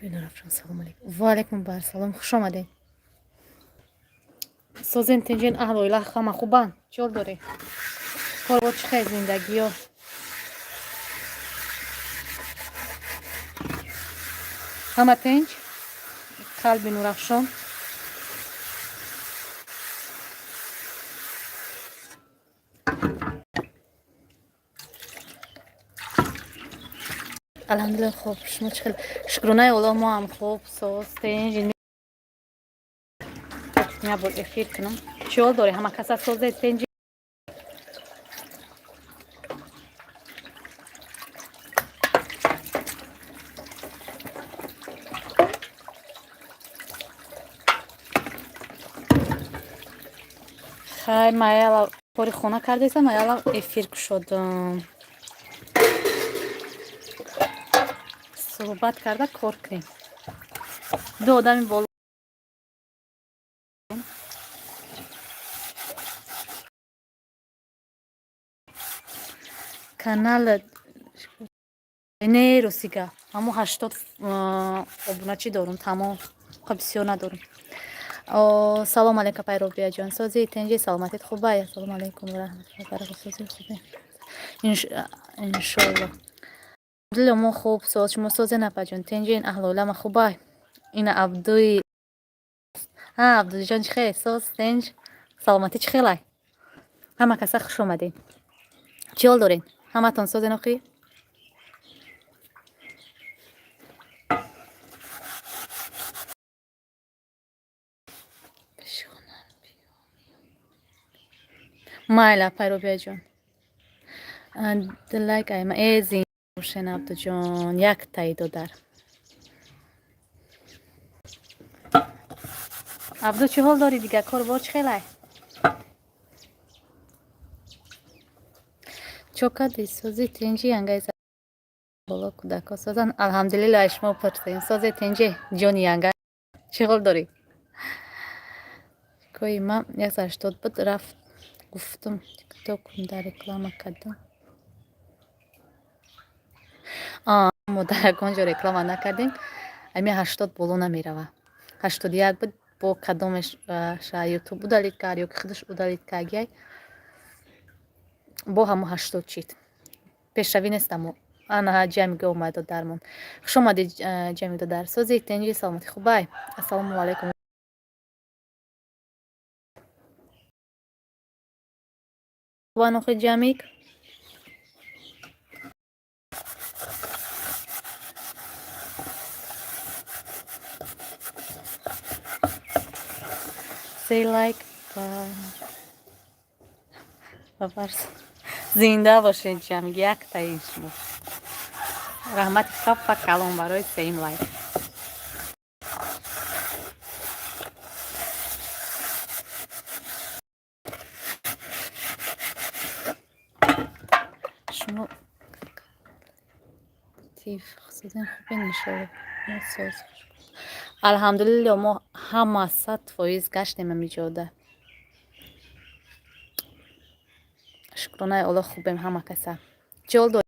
Қалби Нурафшон, салом алейкум. Ва алейкум барсалом, хуш омадед. Созен, тинҷен, аҳл оила ҳама хубанд? Чӣ ҳол дорӣ? Корбор чӣ хел, зиндагиё? Ҳама тинҷ? Қалби Нурафшон. Алҳамдулилла, хуб. Шумо чӣ хел? Шукронаи Аллоҳ, мо ҳам хуб, соз, тинҷ. Як бор эфир кунам. Чӣ ҳол дорӣ? Ҳама каса созе, тинҷ? Хай, маяла кори хона кардесам, маяла эфир кушодам. Суҳбат карда кор кунем. Ду одами боло. Канал не, росига, ҳамо 80 обуначӣ дорум, тамом, ха, бисёр надорум. Салом алейкум, апай Робияҷон, сози, тинҷи, саломатит хубай? Ассалому алайкум ва раҳматуллоҳи баракату, сози, хубе, иншоалло. Алҳамдулилло, мо хуб, соз, шумо созен, апаҷон, тинҷин, аҳлу оилама хубай? Ина Абдуи, ҳа, Абдуҷон, чӣ хел, соз, тинҷ, саломатӣ чӣ хелай? Ҳама каса хуш омадед. Чӣ ҳол доред? Ҳаматон созен охи? Майла, апай Робияҷон. Дилайк айма э зин бошен, Абдуҷон, яктаи додар. Абду, чӣ ҳол дорӣ дига? Корбор чӣ хелай? Чо кардӣ? Сози, тинҷи, янгаи боло, кӯдако созан? Алҳамдулилла, ай шумо пурсем. Созе, тинҷи, ҷони янга, чӣ ҳол дорӣ? Кои ма 180 буд, рафт, гуфтум тиктокум дар реклама кардам. Мо дар ягон ҷо реклама накардем, ами 80 боло намерава. 81 буд, бо кадомеш ша Ютуб удалить кард ё ки худаш удалить кардяй, бо ҳамо 80 чид. Пешравӣ нест амо. Ана ҷамига омад додармон. Хуш омадед, ҷами додар. Сози, тинҷи, саломатӣ хубай? Ассалому алайкум. Хубан охи, ҷамик? Say like ба фарз. Зинда бошед, ҷамик, яктаи шумо. Раҳмати каппа калон барои сеюм лайк. Шумо тиф хусусан хубен, иншоалло. Мо соз. Алҳамдулилло, мо ҳама 100% гаштем ҳамиҷода. Шукронаи Аллоҳ, хубем ҳама каса. Чӣ ҳол дорӣ?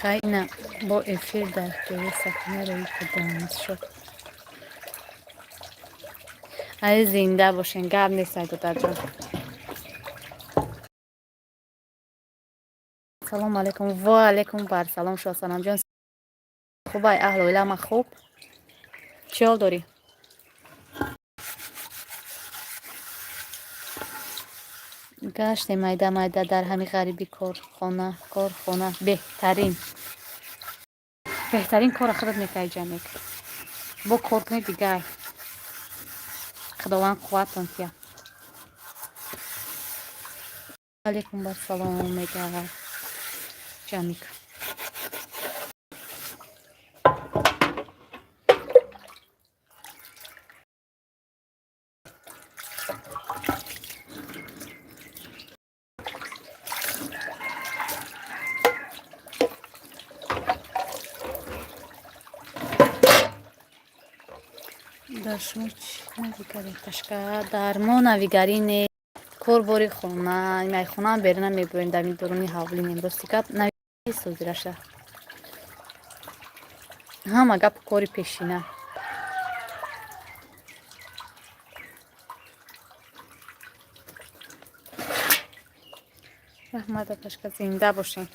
Хай, ина бо эфир дар ҷои сафина рӯи кадом шуд. Ай, зинда бошен, гап нест, ай додарҷон. Салому алайкум. Ва алайкум барсалом, Шоҳсанамҷон. Хубай, аҳлу оила ҳама хуб? Чӣ ҳол дорӣ? Гаштем майда майда дар ҳами ғарибӣ, корхона, корхона беҳтарин. Беҳтарин кора худат мекарди, ҷамик. Бо кор кунӣ дигар. Худованд қувватон тия. Алейкум барсалом мега ҷамик. Дар шумо чӣ навигарӣ, пашка? Дар мо навигарӣ не, корбори хона, майхонаам берун намебурем, дар дуруни ҳавлинем. Рости гап, созираша ҳама гапу кори пешина. Раҳмат, апашка, зинда бошен,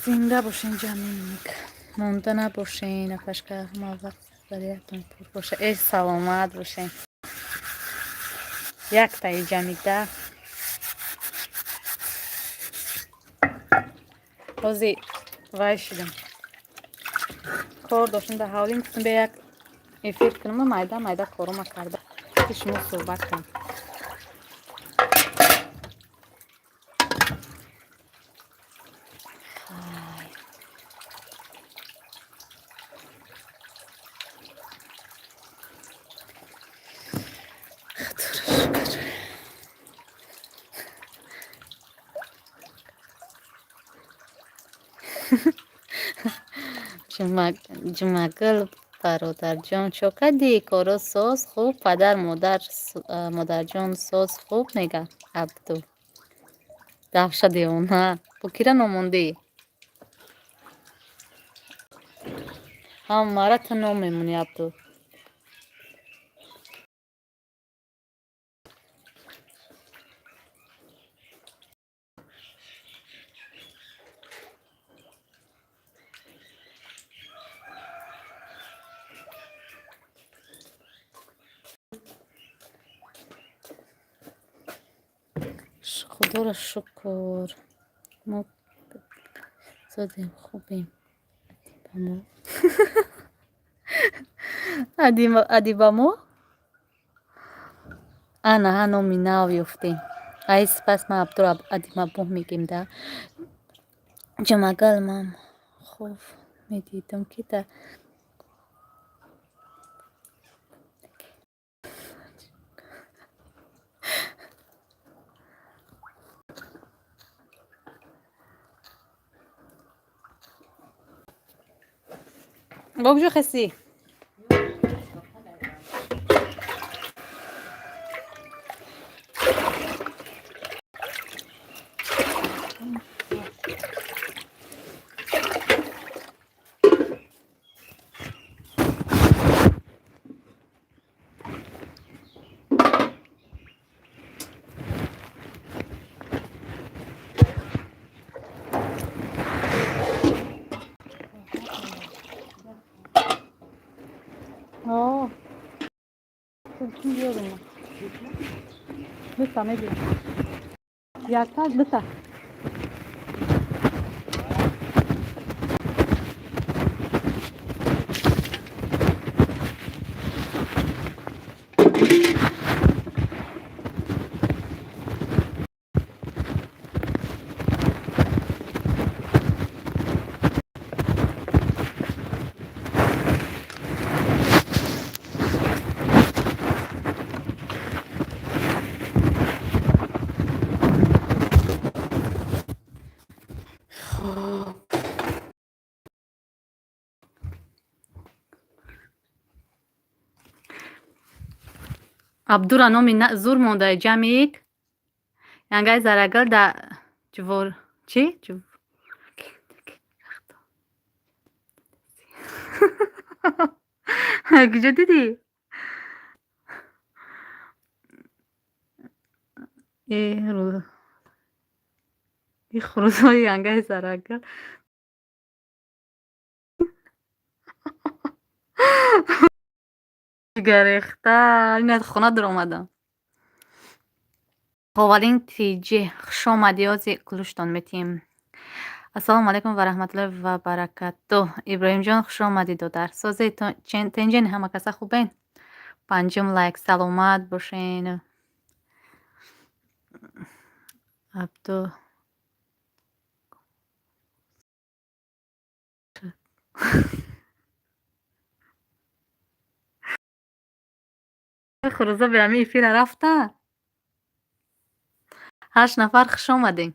зинда бошен, ҷаминик, монда набошен, апашка, ҳама вақт бариятон пур боша. Э, саломат бошен. Яктаи ҷамида ҳози вай шидам, кор доштам дар ҳавлин, гуфтам, бе як эфир кунам, майда майда корома карда, ки шумо суҳбат кунам. Хай, худоро шукр. Ҷумагул бародарҷон, чо кардӣ? Коро соз, хуб? Падар, модар, модарҷон соз, хуб, мега Абду. Даҳша девона. Бо кира номондӣ? Ҳамара ту ном мемонӣ, Абду. Худоро шукр, мо созем, хубем. Адибамо, адибамо, ана ҳа номи нав ёфтем. Ай сипас ман Абдуро Адимабоҳ мегем да. Ҷумагул, ман хоб медидам, ки дар бо куҷо хестӣ? Диyorum. Дута мегирам. Якта, дута. Хоб. Абдура номи зур монда, ҷамик. Янгаи зарагул да ҷувор чӣ? Куҷо дидӣ? И хурӯзҳои янгаи зарагул ҷигаррехта ин хона дуромадам. Ховалин тиҷи, хушомадӣ, ози кулуштон метиҳем. Ассалому алайкум ва раҳматуллоҳи ва баракатуҳ. Иброҳимҷон, хушомадӣ, додар. Созе, тенҷени, ҳама каса хубен? Панҷум лайк, саломат бошен. Абду хурӯза бе ҳамин эфира рафта. Ҳашт нафар, хуш омадем.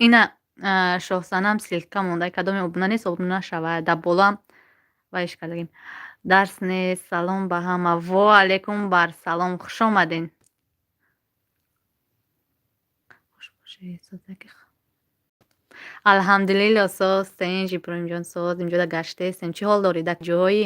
Ина Шоҳсанам ссылка монда, кадоме обуна нест, обуна шавад. Дар болоам вайш кардагим. Дарс нест. Салом ба ҳама. Во алайкум бар салом. Хуш омаден. Хуш бошед. Алҳамдулилло, соз, тинҷ, Иброҳимҷон, соз. Инҷода гаштаестем. Чӣ ҳол дорӣ? Дар ҷоҳоӣ?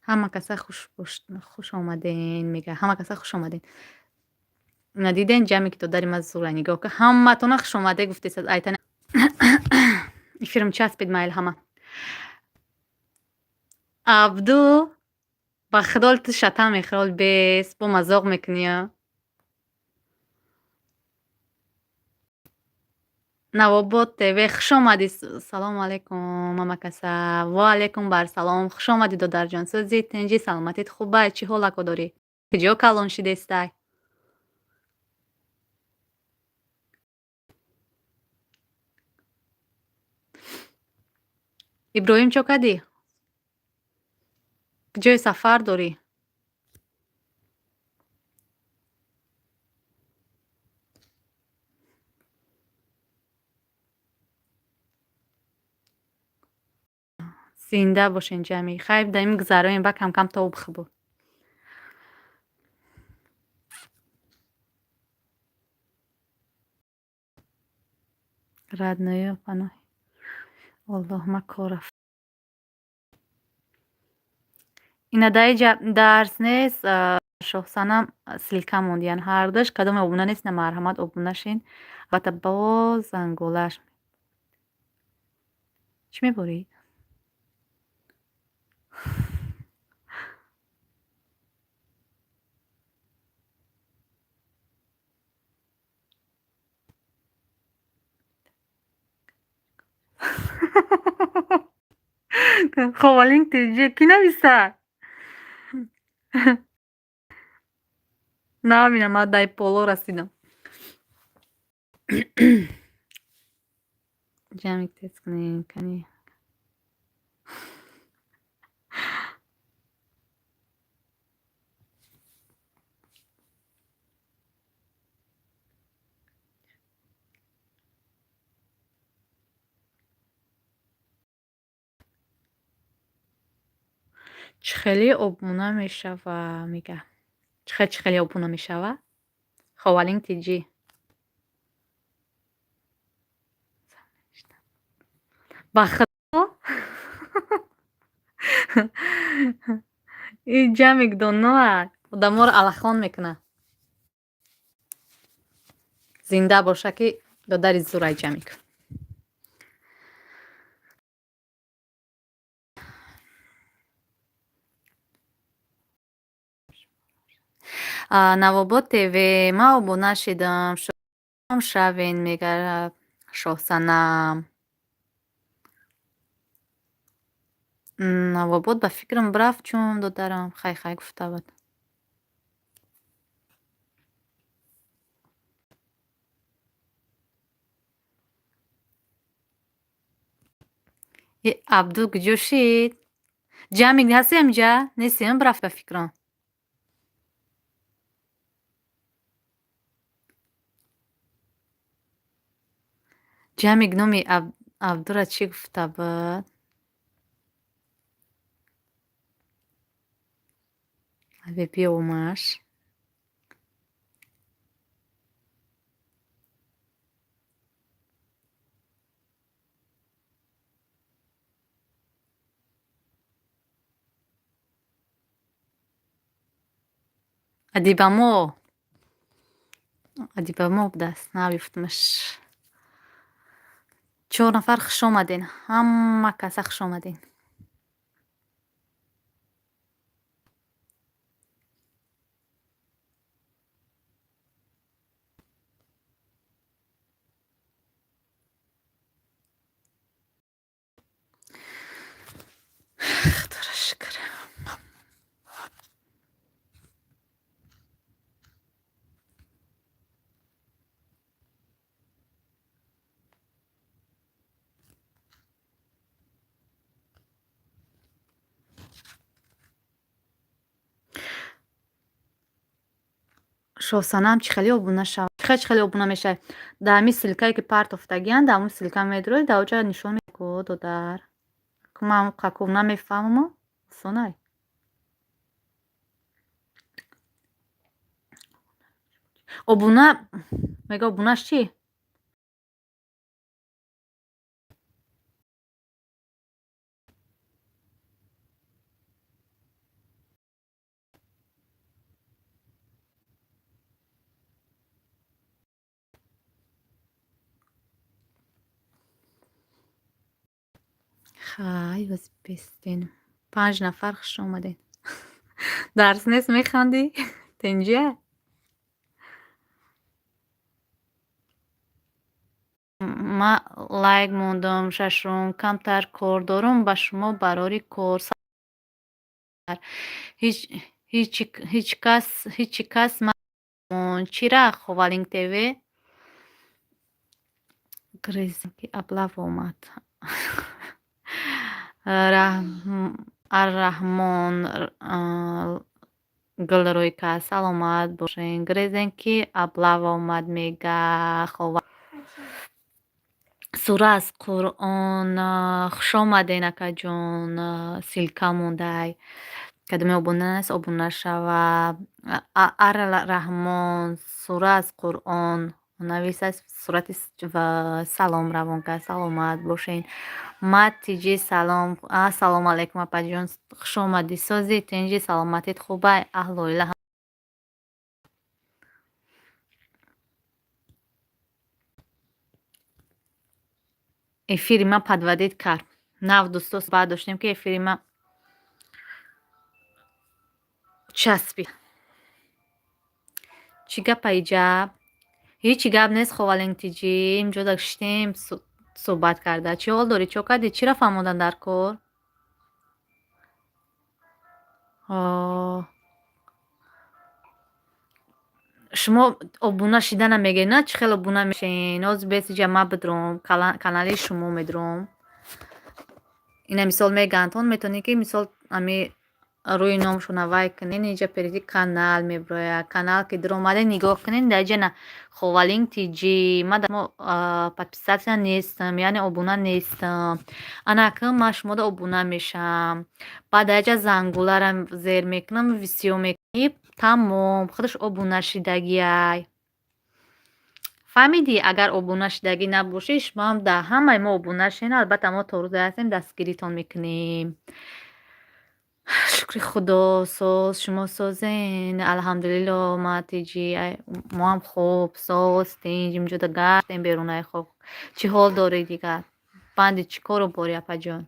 Ҳама каса хуш омаден, мега. Ҳама каса хуш омаден. Надиден, ҷамъе ки додари ма зура, нигоҳ ка, ҳаматона хуш омаде гуфтесад. Айтана эфирм часпид, майл ҳама. Абду, ба худол, ту шатан мехӯрол, бес бо мазоқ мекунӣ. Навобод ТВ, хуш омадӣ. Салому алайкум, ҳама каса. Во алайкум бар салом. Хуш омадӣ, додарҷон. Сӯзи, тинҷӣ, саломатит хубай? Чӣ ҳолако дорӣ? Куҷо калон шидестай? Иброҳим, чо кардӣ? Куҷои сафар дорӣ? Зинда бошен ҷамъи. Хайр, даим гузароем, ба камкам тоб хубо. Родноё, паноҳи Аллоҳ, ма кор рафт. Ина даиҷа дарс нест, Шоҳсанам ссылка мондиян ҳардуш. Кадоме обуна нест, на марҳамат, обуна шин. Албатта, боз занголаш. Чӣ меборӣ? Ховалинг тиҷи кӣ нависад? Набинам, ман дай поло расидам. Ҷамъи тез кунем, кани. Чӣ хеле обуна мешава, мега. Чӣ хеле обуна мешава? Ховалинг тиҷи. Ба худо, ин ҷамъик доноа, одаморо алахон мекунад. Зинда боша, ки додари зурай ҷамик. Навобод ТВ, ман обуна шидам. Шом шавен, мега Шоҳсанам. Навобод, ба фикрам, рафт, чун додарам хай хай гуфта буд. Абду куҷо шид? Ҷамик, ҳасти ҳаминҷа? Нестем, рафт, ба фикрам. Ҷамик номи Абдура чӣ гуфта буд? Аве биёмаш. Адибамо. Адибамо будааст, наёфтмаш. Чор нафар, хуш омаден. Ҳама каса хуш омаден. Худоро шукр. Шосанам чӣ хеле обуна шавад? Чӣ хеле обуна мешавад? Дар ҳамин ссылкае ки партофтагианд, дар ҳамун ссылка медуроед, дар оҷа нишон ко додар. Ман каков намефаҳмамо. Осонай. Обуна мега, обунаш чӣ? Хай, бестен. Панҷ нафар, хуш омадед. Дарс нест, механдӣ? Тинҷия? Ма лайк мондам, шашум, камтар кор дорум, ба шумо барори кор. Ҳеҷ кас чира Ховалинг ТВ ки аблав омад. Арраҳмон Гулрӯйка, саломат бошен. Грезен ки аблав омад, мега. Сура аз Қуръон. Хушомаден, акаҷон. Ссылка мондай. Кадоме обуна нест, обуна шава. Арраҳмон сура аз Қуръон нависад, сурати салом равон кард. Саломат бошен. Матиҷи, салом. Ассалому алайкум, апаҷон, хушомадӣ. Созӣ, тинҷӣ, саломатит хубай, аҳлу оила? Эфири ма подводить кард. Нав дӯсто суҳбат доштем, ки эфири ма часпид. Чӣ гапа иҷа? Ҳечи гап нест, Ховалинг тиҷӣ. Инҷо даштем суҳбат карда. Чӣ ҳол дорӣ? Чо кардӣ? Чиро фаҳмодан дар кор? Шумо обуна шидана мегӯед, на? Чӣ хел обуна мешен? Ҳозир бес иҷа ма бидром, канали шумо медуром. Ина мисол мегӯянд, метавонӣ ки мисол ами рӯи номшона вай кунен, инҷа перейти канал мебирояд. Канал ки дуромаде, нигоҳ кунен, дар иҷа на Ховалинг тиҷӣ. Ма дар шумо подписаться нестам, яъне обуна нестам. Ана акнун ман шумода обуна мешавам. Баъд дар иҷа зангулара зер мекунам, всё мекунӣ, тамом, худаш обуна шидагиай. Фаҳмидӣ? Агар обуна шидагӣ набошӣ, шумоам дар ҳамаи мо обуна шен, албатта мо то рӯзе ҳастем, дастгиритон мекунем. Шукри Худо, соз, шумо созен? Алҳамдулилло, матиҷи, моам хуб, соз, тинҷ, инҷода гаштем берунаи хоб. Чӣ ҳол дорӣ дигар? Банди чӣ кору борӣ, апаҷон?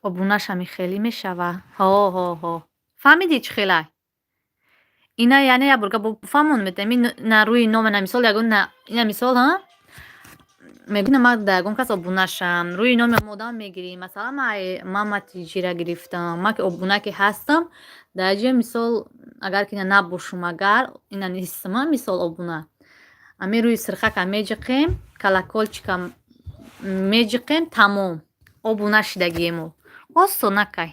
Обунаш ҳами хелӣ мешава? Ҳо, ҳо, ҳо. Фаҳмидӣ чӣ хелай? Ина яъне як борга фаҳмон метавем, на рӯи нома, на мисол ягон, ина мисол, ҳа, мегӯ, ман дар ягон кас обуна шам, рӯи номи одам мегирӣ. Масалан, ман матиҷира гирифтам, ман ки обуна ки ҳастам, дар ҷои мисол, агар ки ина набошум, агар ина нестам, мисол обуна, ами рӯи сирхака меҷиқем, колокольчика меҷиқем, тамом, обуна шидагиемо. Осонакай.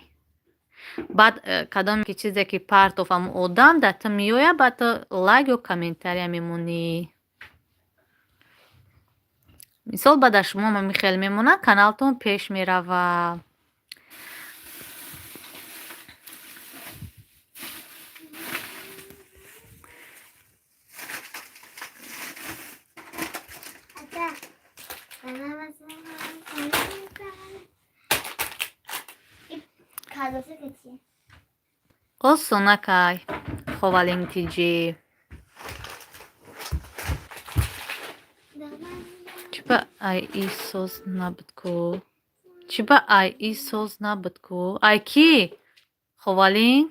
Баъд кадоме ки чизе ки партоф ҳамун одам, дар ту меояд, баъд ту лайк ё комментария мемонӣ. Мисол, баъд дар шумо ҳами хел мемонад, каналтон пеш меравад. Осонакай, Ховалинг тиҷи. Чӣ ба ай и соз набуд ку? Чӣ ба ай и соз набуд ку? Ай кӣ? Ховалинг?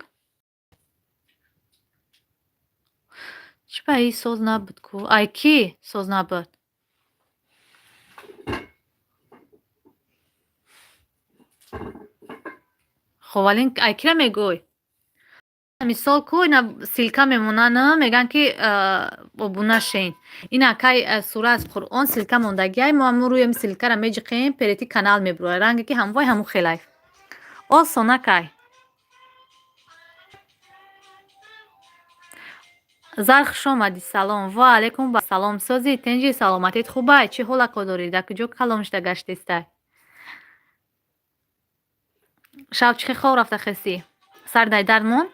Чӣ ба и соз набуд ку? Ай кӣ соз набуд? Ховалинг, ай кира мегӯй? Мисол ку, ина ссылка мемонанд, мегӯянд ки Обуна шен. Ина кай сура аз Қуръон ссылка мондагиай, мо ҳамун рӯи ссылкара меҷиқем, перейти канал мебурояд. Ранге ки ҳамвой ҳамун хелай. Осона кай. Зар, хуш омадӣ, салом. Ва алайкум ба салом. Созӣ, тинҷӣ, саломатит хубай? Чӣ ҳолако дорӣ? Дар куҷо калом шуда гаштистай? Шав чӣ хел хоб рафта хестӣ? Сар дай дард монд?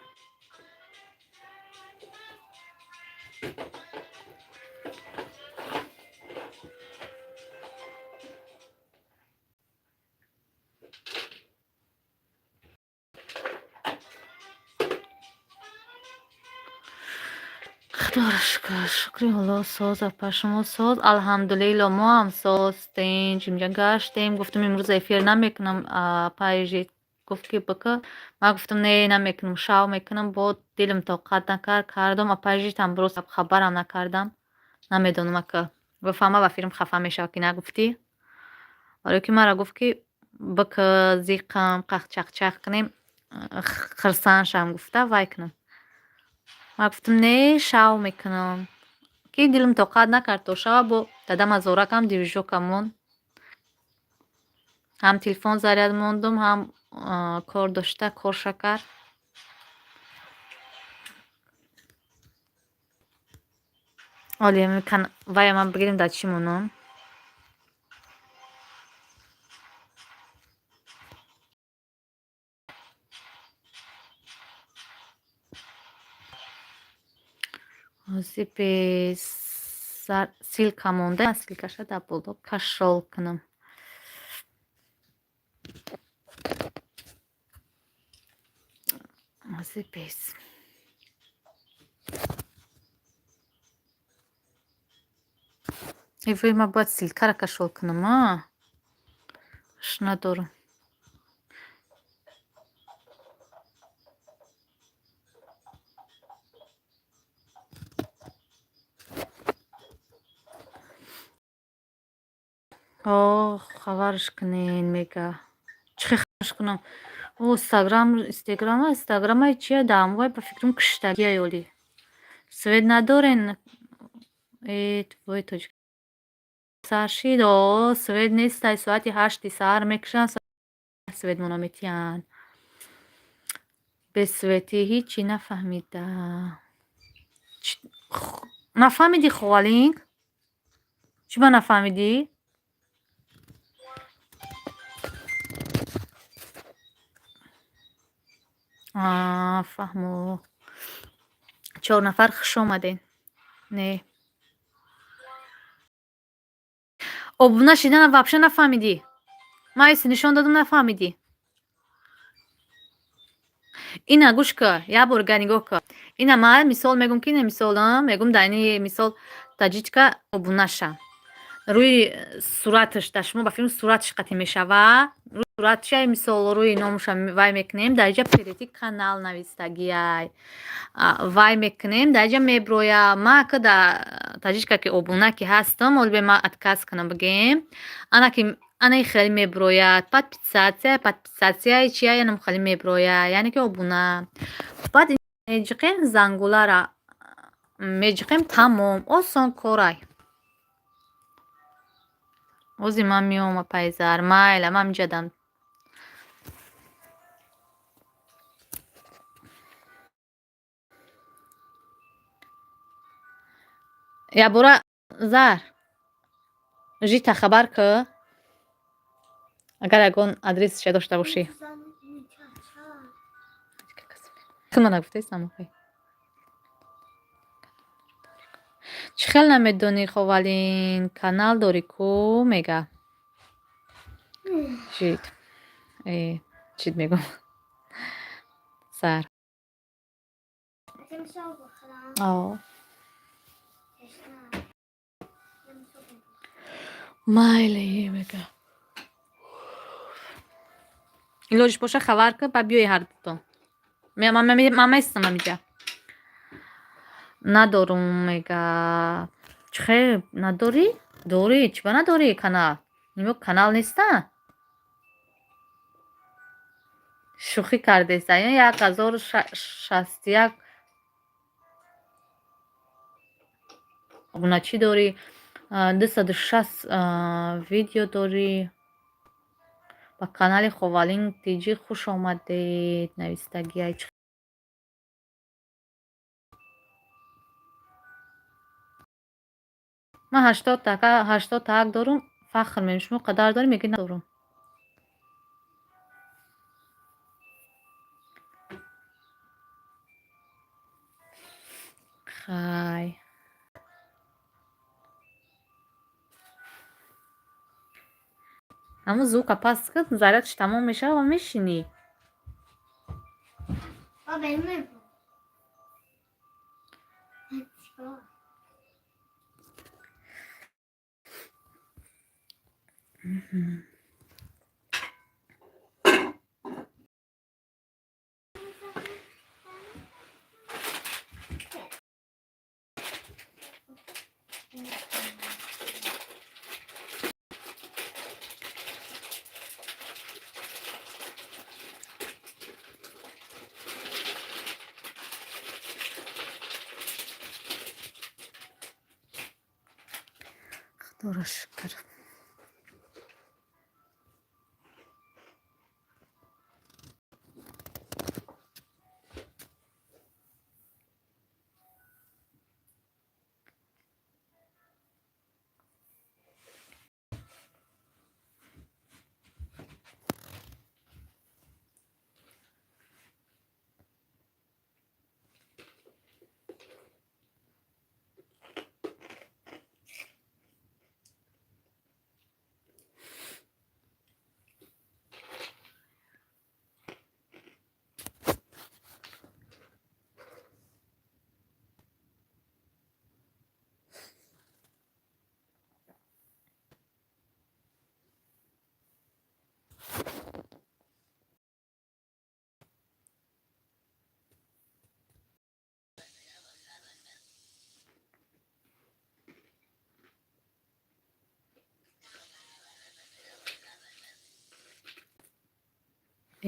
Худоро шукр, шукри Аллоҳ, соз, апа, шумо соз? Алҳамдулилло, мо ҳам соз, тинҷ, инҷа гаштем. Гуфтам, имрӯз эфир намекунам, апаи гуфт ки бика. Ман гуфтам, не, намекунам, шав мекунам. Бо дилам тоқат накард, кардам. Апаи житам рост хабарам накардам. Намедонам, ака. Бифаҳма, ба фирм хафа мешавад, ки нагуфтӣ. Барое ки мара гуфт, ки бика, зиқам, чақчақ кунем, хирсанд шавам гуфта, вай кунам. Ман гуфтам, не, шав мекунам. Ки дилам тоқат накард то шава, бо дадам азоракам движокам монд. Ҳам телефон заряд мондум, ҳам кор дошта, корша кард. Оли вая ман бигирем, дар чӣ монам? Ҳозир ссылка монда, ссылкаша дар боло кашол кунам. Ҳозир бес. Эй вой, ман бояд ссылкаро кашол кунам, а? Ш надорам. О, хабарш кунен, мега. Чӣ хел хабарш кунам? О, инстаграм, инстаграма, инстаграмаи чия даамвай, ба фикрам, куштагиай оли. Свет надорен? Э, вой, тоҷик. Сар шид, о, свет нестай, соати 8-и саҳар мекушанд, светмона метиҳанд. Бесветӣ ҳичи нафаҳмида. Нафаҳмидӣ, Ховалинг? Чӣ ба нафаҳмидӣ? Фаҳмо. Чор нафар, хуш омадед. Не. Обуна шиданам вообще нафаҳмидӣ? Ман эси нишон додам, нафаҳмидӣ? Ина гӯш кар, як бор га нигоҳ кар. Ина ман мисол мегӯм, ки ина мисол мегӯм, дар ини мисол таҷичка обуна ша. Рӯи сураташ дар шумо ба филм сураташ қатъӣ мешава. Рӯи суратша, мисол, рӯи номуша вай мекунем, дар инҷа перейти канал навистагиай. Вай мекунем, дар инҷа меброя. Ман ака дар таҷичка ки обуна ки ҳастам, оли бе ман отказ кунам, бигем. Ана ки анаи хеле меброяд. Подписаться, подписаться чия, янам хеле меброяд. Яъне ки обуна. Баъд меҷиқем, зангулара меҷиқем, тамом. Осон корай. Ози ман меом, апайзар. Майла, ман миҷадам. Якбора, Зар, жита хабар кӣ, агар ягон адресша дошта бошӣ. Ту нагуфтаистам охи. Чӣ хел намедонӣ, Ховалин? Канал дорӣ ку, мега. Жит. Э, чит мегӯм. Сар. О. Майли, мега. Илоҷиш боша, хабар кӣ, ба биёи ҳардутон. Ман местам ҳамиҷа. Надорум, мега. Чӣ хел надорӣ? Дорӣ, чӣ ба надорӣ канал? Нима канал неста? Шӯхӣ кардеста. 1061. Обуначӣ дорӣ, 260 видео дорӣ. Ба канали Ховалинг тиҷӣ хуш омадед, навистагиай. Ман 81 дорум, фахр мекунам. Шумо қадар дорӣ, мегӯӣ надорум. Хай. Ҳамун звука паст кун, зарядш тамом мешавад ва мешинӣ. Худоро шукр.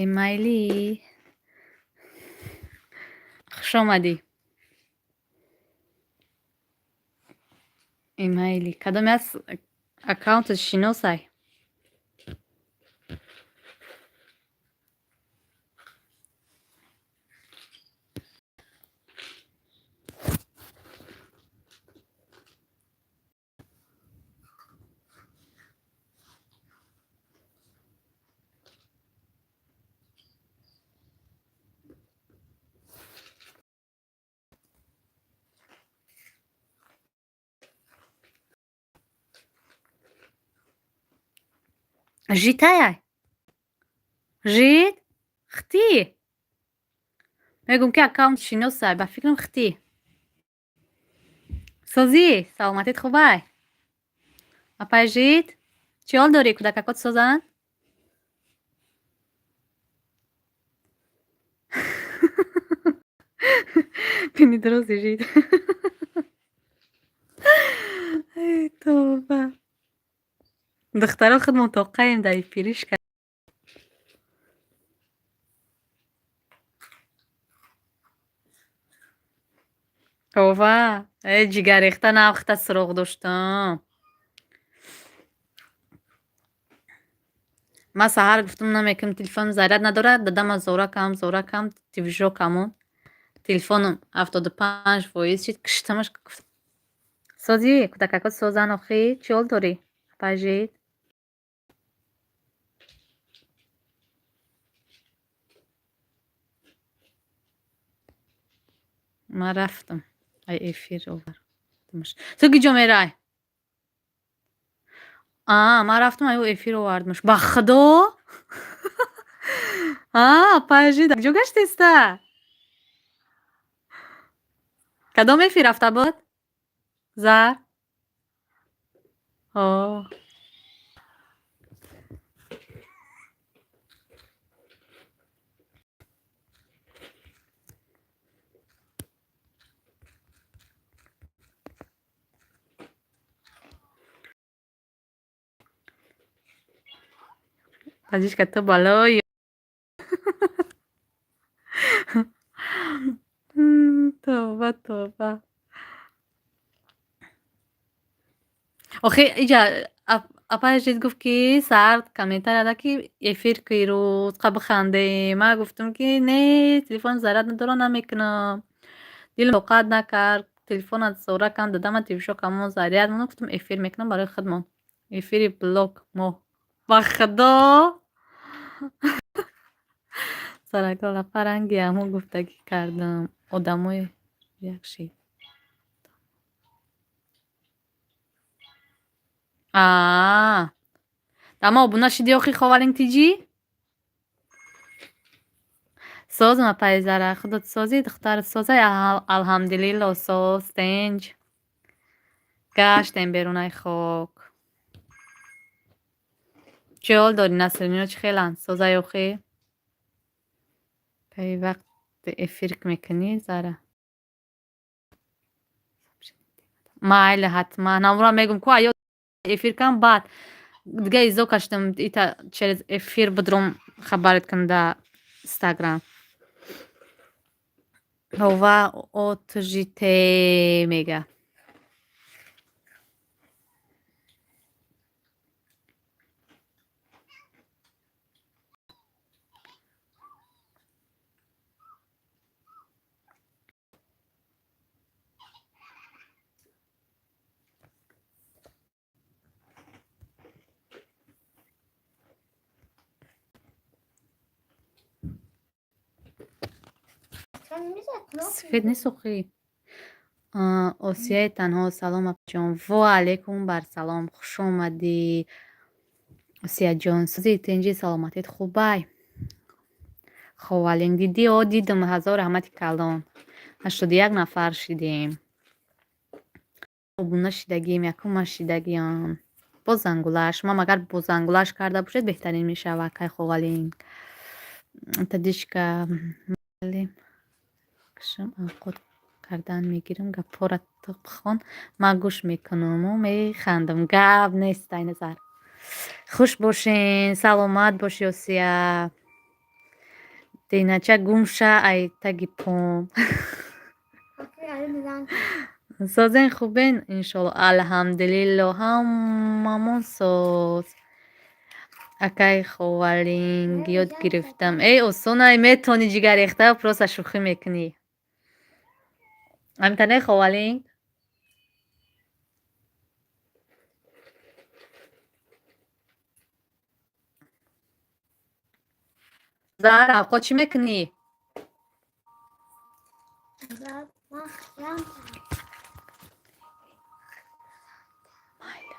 Эмайли, хуш омадӣ. Эмайли, кадоме аст аккаунтат шиносай? Житаяй? Жит? Хтӣ? Мегӯм, ки аккаунт шиносай, ба фикрам, хтӣ. Созӣ, саломатит хубай? Апай Жит, чӣ ҳол дорӣ, кӯдакакот созанд? Пинидрози Жит. Эй, тоба. Духтаро, худмон тоқаем дар эфиришка. Ова, э, ҷигаррехта навхта суроғ доштам. Ман саҳар гуфтам, намекунам, телефонам заряд надорад, дадама зора кам, зора кам, твижок ҳамон. Телефоном 75% шид, киштамаш. Созӣ, кӯдакакот созанд охӣ, чӣ ҳол дорӣ? Апай Жит? Ман рафтам. Ай эфир овардамаш. Ту киҷо мерай? А, ман рафтам, ай эфир овардамаш. Ба худо? А, апай Жит, куҷо гаштеста? Кадом эфир рафта буд? Зар? О. Тазишка, ту балои. Тоба, тоба. Охи иҷа апаи Жид гуфт, ки саҳар комментария да, ки эфир ки рӯз қа бихандем. Ман гуфтам, ки не, телефон заряд надора, намекунам. Дилам тоқат накард, телефона зора кам дадама тившокамо заряд монд, гуфтам, эфир мекунам барои худмон. Эфири блог мо. Ба худо! Саракол апа, ранги ҳамон гуфтагӣ кардам. Одамои як шид. Аа. Ама обуна шиди охи, Ховалинг тиҷӣ? Созм, апаи Зара, худот созӣ, духтарат созай, алҳамдулилло, соз, тинҷ. Гаштем берунаи хок. Чӣ ҳол дорӣ, Насринино, чӣ хеланд? Созай охи? Кай вақт эфир мекунӣ, Зара? Майли, ҳатман. Ҳамонро мегӯм ку, аё эфир кам, баъд дига изо кашидам, ита через эфир бидром, хабарет кунам дар Инстаграм. Ҳова отжите мега. Сафед нест охи. Осияи танҳо, салом, апаҷон. Во алайкум бар салом, хуш омадӣ, Осияҷон. Сӯзи, тинҷи, саломатит хубай? Ховалинг дидӣ? О, дидам, ҳазор раҳмати калон. 81 нафар шидем. Обуна шидагием, якум шидагиам. Бо зангулаш. Шумо агар бо зангулаш карда бошед, беҳтарин мешавад, кай Ховалинг. Тадишка кашам, авқот кардан мегирам, гапҳоро ту бихон, ман гӯш мекунаму механдам. Гап нест, ай назар. Хуш бошен, саломат бошӣ, Осия. Динача гум ша ай таги пом. Созен, хубен, иншолло, алҳамдулилло, ҳамамон соз. Акай Ховалинг, ёд гирифтам. Эй, осонай, метавонӣ, ҷигаррехта, просто шӯхӣ мекунӣ. Ҳамитане, Ховалинг? Зар, авқот чӣ мекунӣ? Ман хиям. Майли.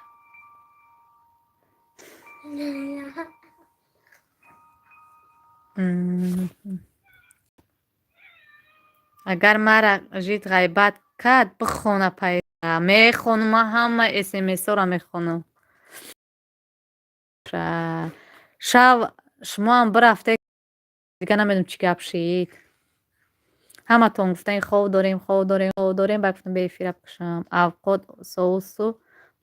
Агар мара жид ғайбат кард, бихон, апай. Мехонам, ман ҳама смсҳоро мехонам. Шав шумоам бирафте, дига намедонам чӣ гап шид. Ҳаматон гуфтан, хов дорем, хов дорем, хов дорем, баъд гуфтам, бе эфира бикушам. Авқот соусу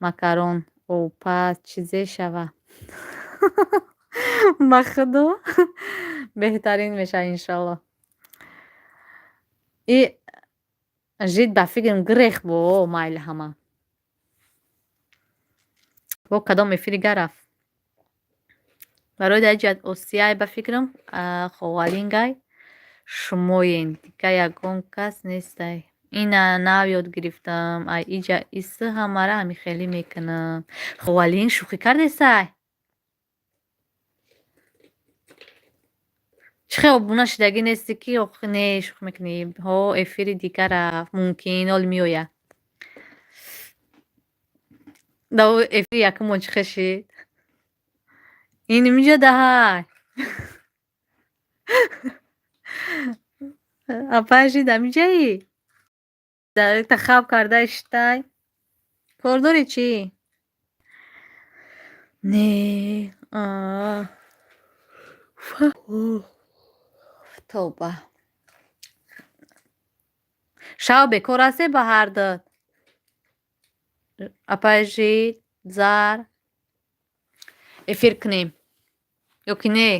макарон. Опа, чизе шава. Ба худо, беҳтарин мешавад, иншолло. И жид, ба фикрам, гирех бо майли ҳама. Бо кадом эфири гарафт? Барои дар ҷиҳат Осияй, ба фикрам, Ховалингай, шумоен. Дига ягон кас нестай. Ина нав ёд гирифтам. Ай иҷа исы ҳамара ҳами хелӣ мекунам. Ховалинг, шӯхӣ кардесай? Чӣ хел обуна шидагӣ нестӣ, ки охи не, шӯхӣ мекунӣ. Ҳо, эфири дигар рафт. Мумкин ҳол меояд. Да эфири якумон чӣ хел шид? Ин инҷа даҳай. Апай жид, ҳамиҷаи? Та хаб карда иштай? Кор дорӣ чӣ? Не. А. Тавба. Шав бекор ҳасте ба ҳар ду? Апай жид, Зар. Эфир кунем. Ё ки не?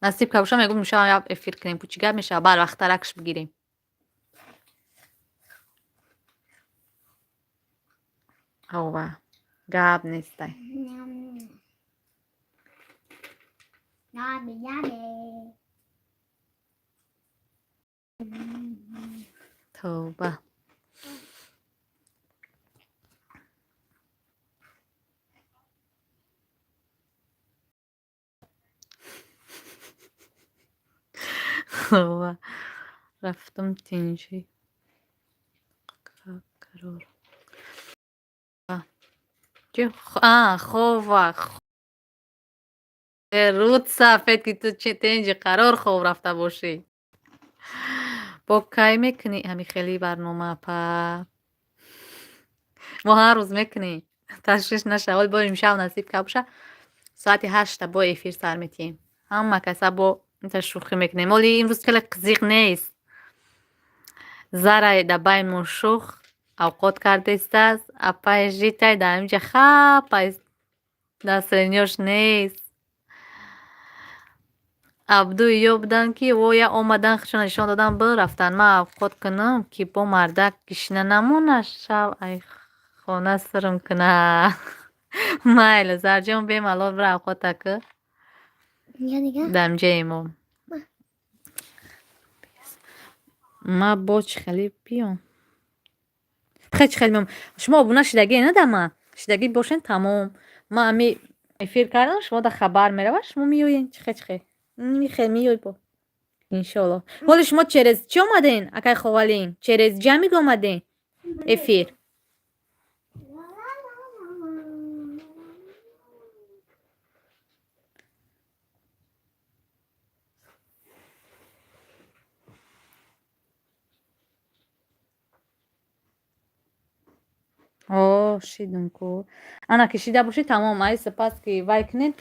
Насиб ка боша, мегӯм, шав як эфир кунем. Пу чӣ гап мешавад? Барвақттаракш бигирем. Ова, гап нестай. Yummy, yummy. Тавба. Ова. Рафтам тинҷӣ. Қарор. А, хова. Рӯд сафед, ки ту тинҷи қарор хоб рафта бошӣ. Бо кай мекунӣ ҳами хели барнома, апа? Мо ҳар рӯз мекунем. Ташвиш наша. Ҳоли бо имшаб насиб ка боша, соати 8-та бо эфир сар метиҳем. Ҳама каса бо инта шӯхӣ мекунем. Оли имрӯз хеле қизиқ нест. Зарай да байнмон шӯх авқот кардестааст. Апаи житай дар ҳаминҷа хапай, дастрениёш нест. Абду ё буданд, ки воя омадан, худшона нишон додан, бирафтанд. Ман авқот кунам, ки бо мардак гишна намона, шав ай хона сирм куна. Майли, Зарҷон, бемалол бира авқота ку. Нигоҳ, нигоҳ. Дар ҳамҷаи мо. Ма бо чӣ хеле биём? Хе, чӣ хеле меом? Шумо обуна шидагӣ на да ма? Шидагӣ бошен, тамом. Ма ами эфир кардам, шумо да хабар меравад, шумо меоен. Чӣ хе, чӣ хе? Михе меёй бо. Иншолло. Ҳоли шумо через чӣ омаден, акай Ховалин? Через ҷамиг омаден? Эфир. О, шидум ку. Ана ки шида бошӣ, тамом. Ай сипас ки вай кунед,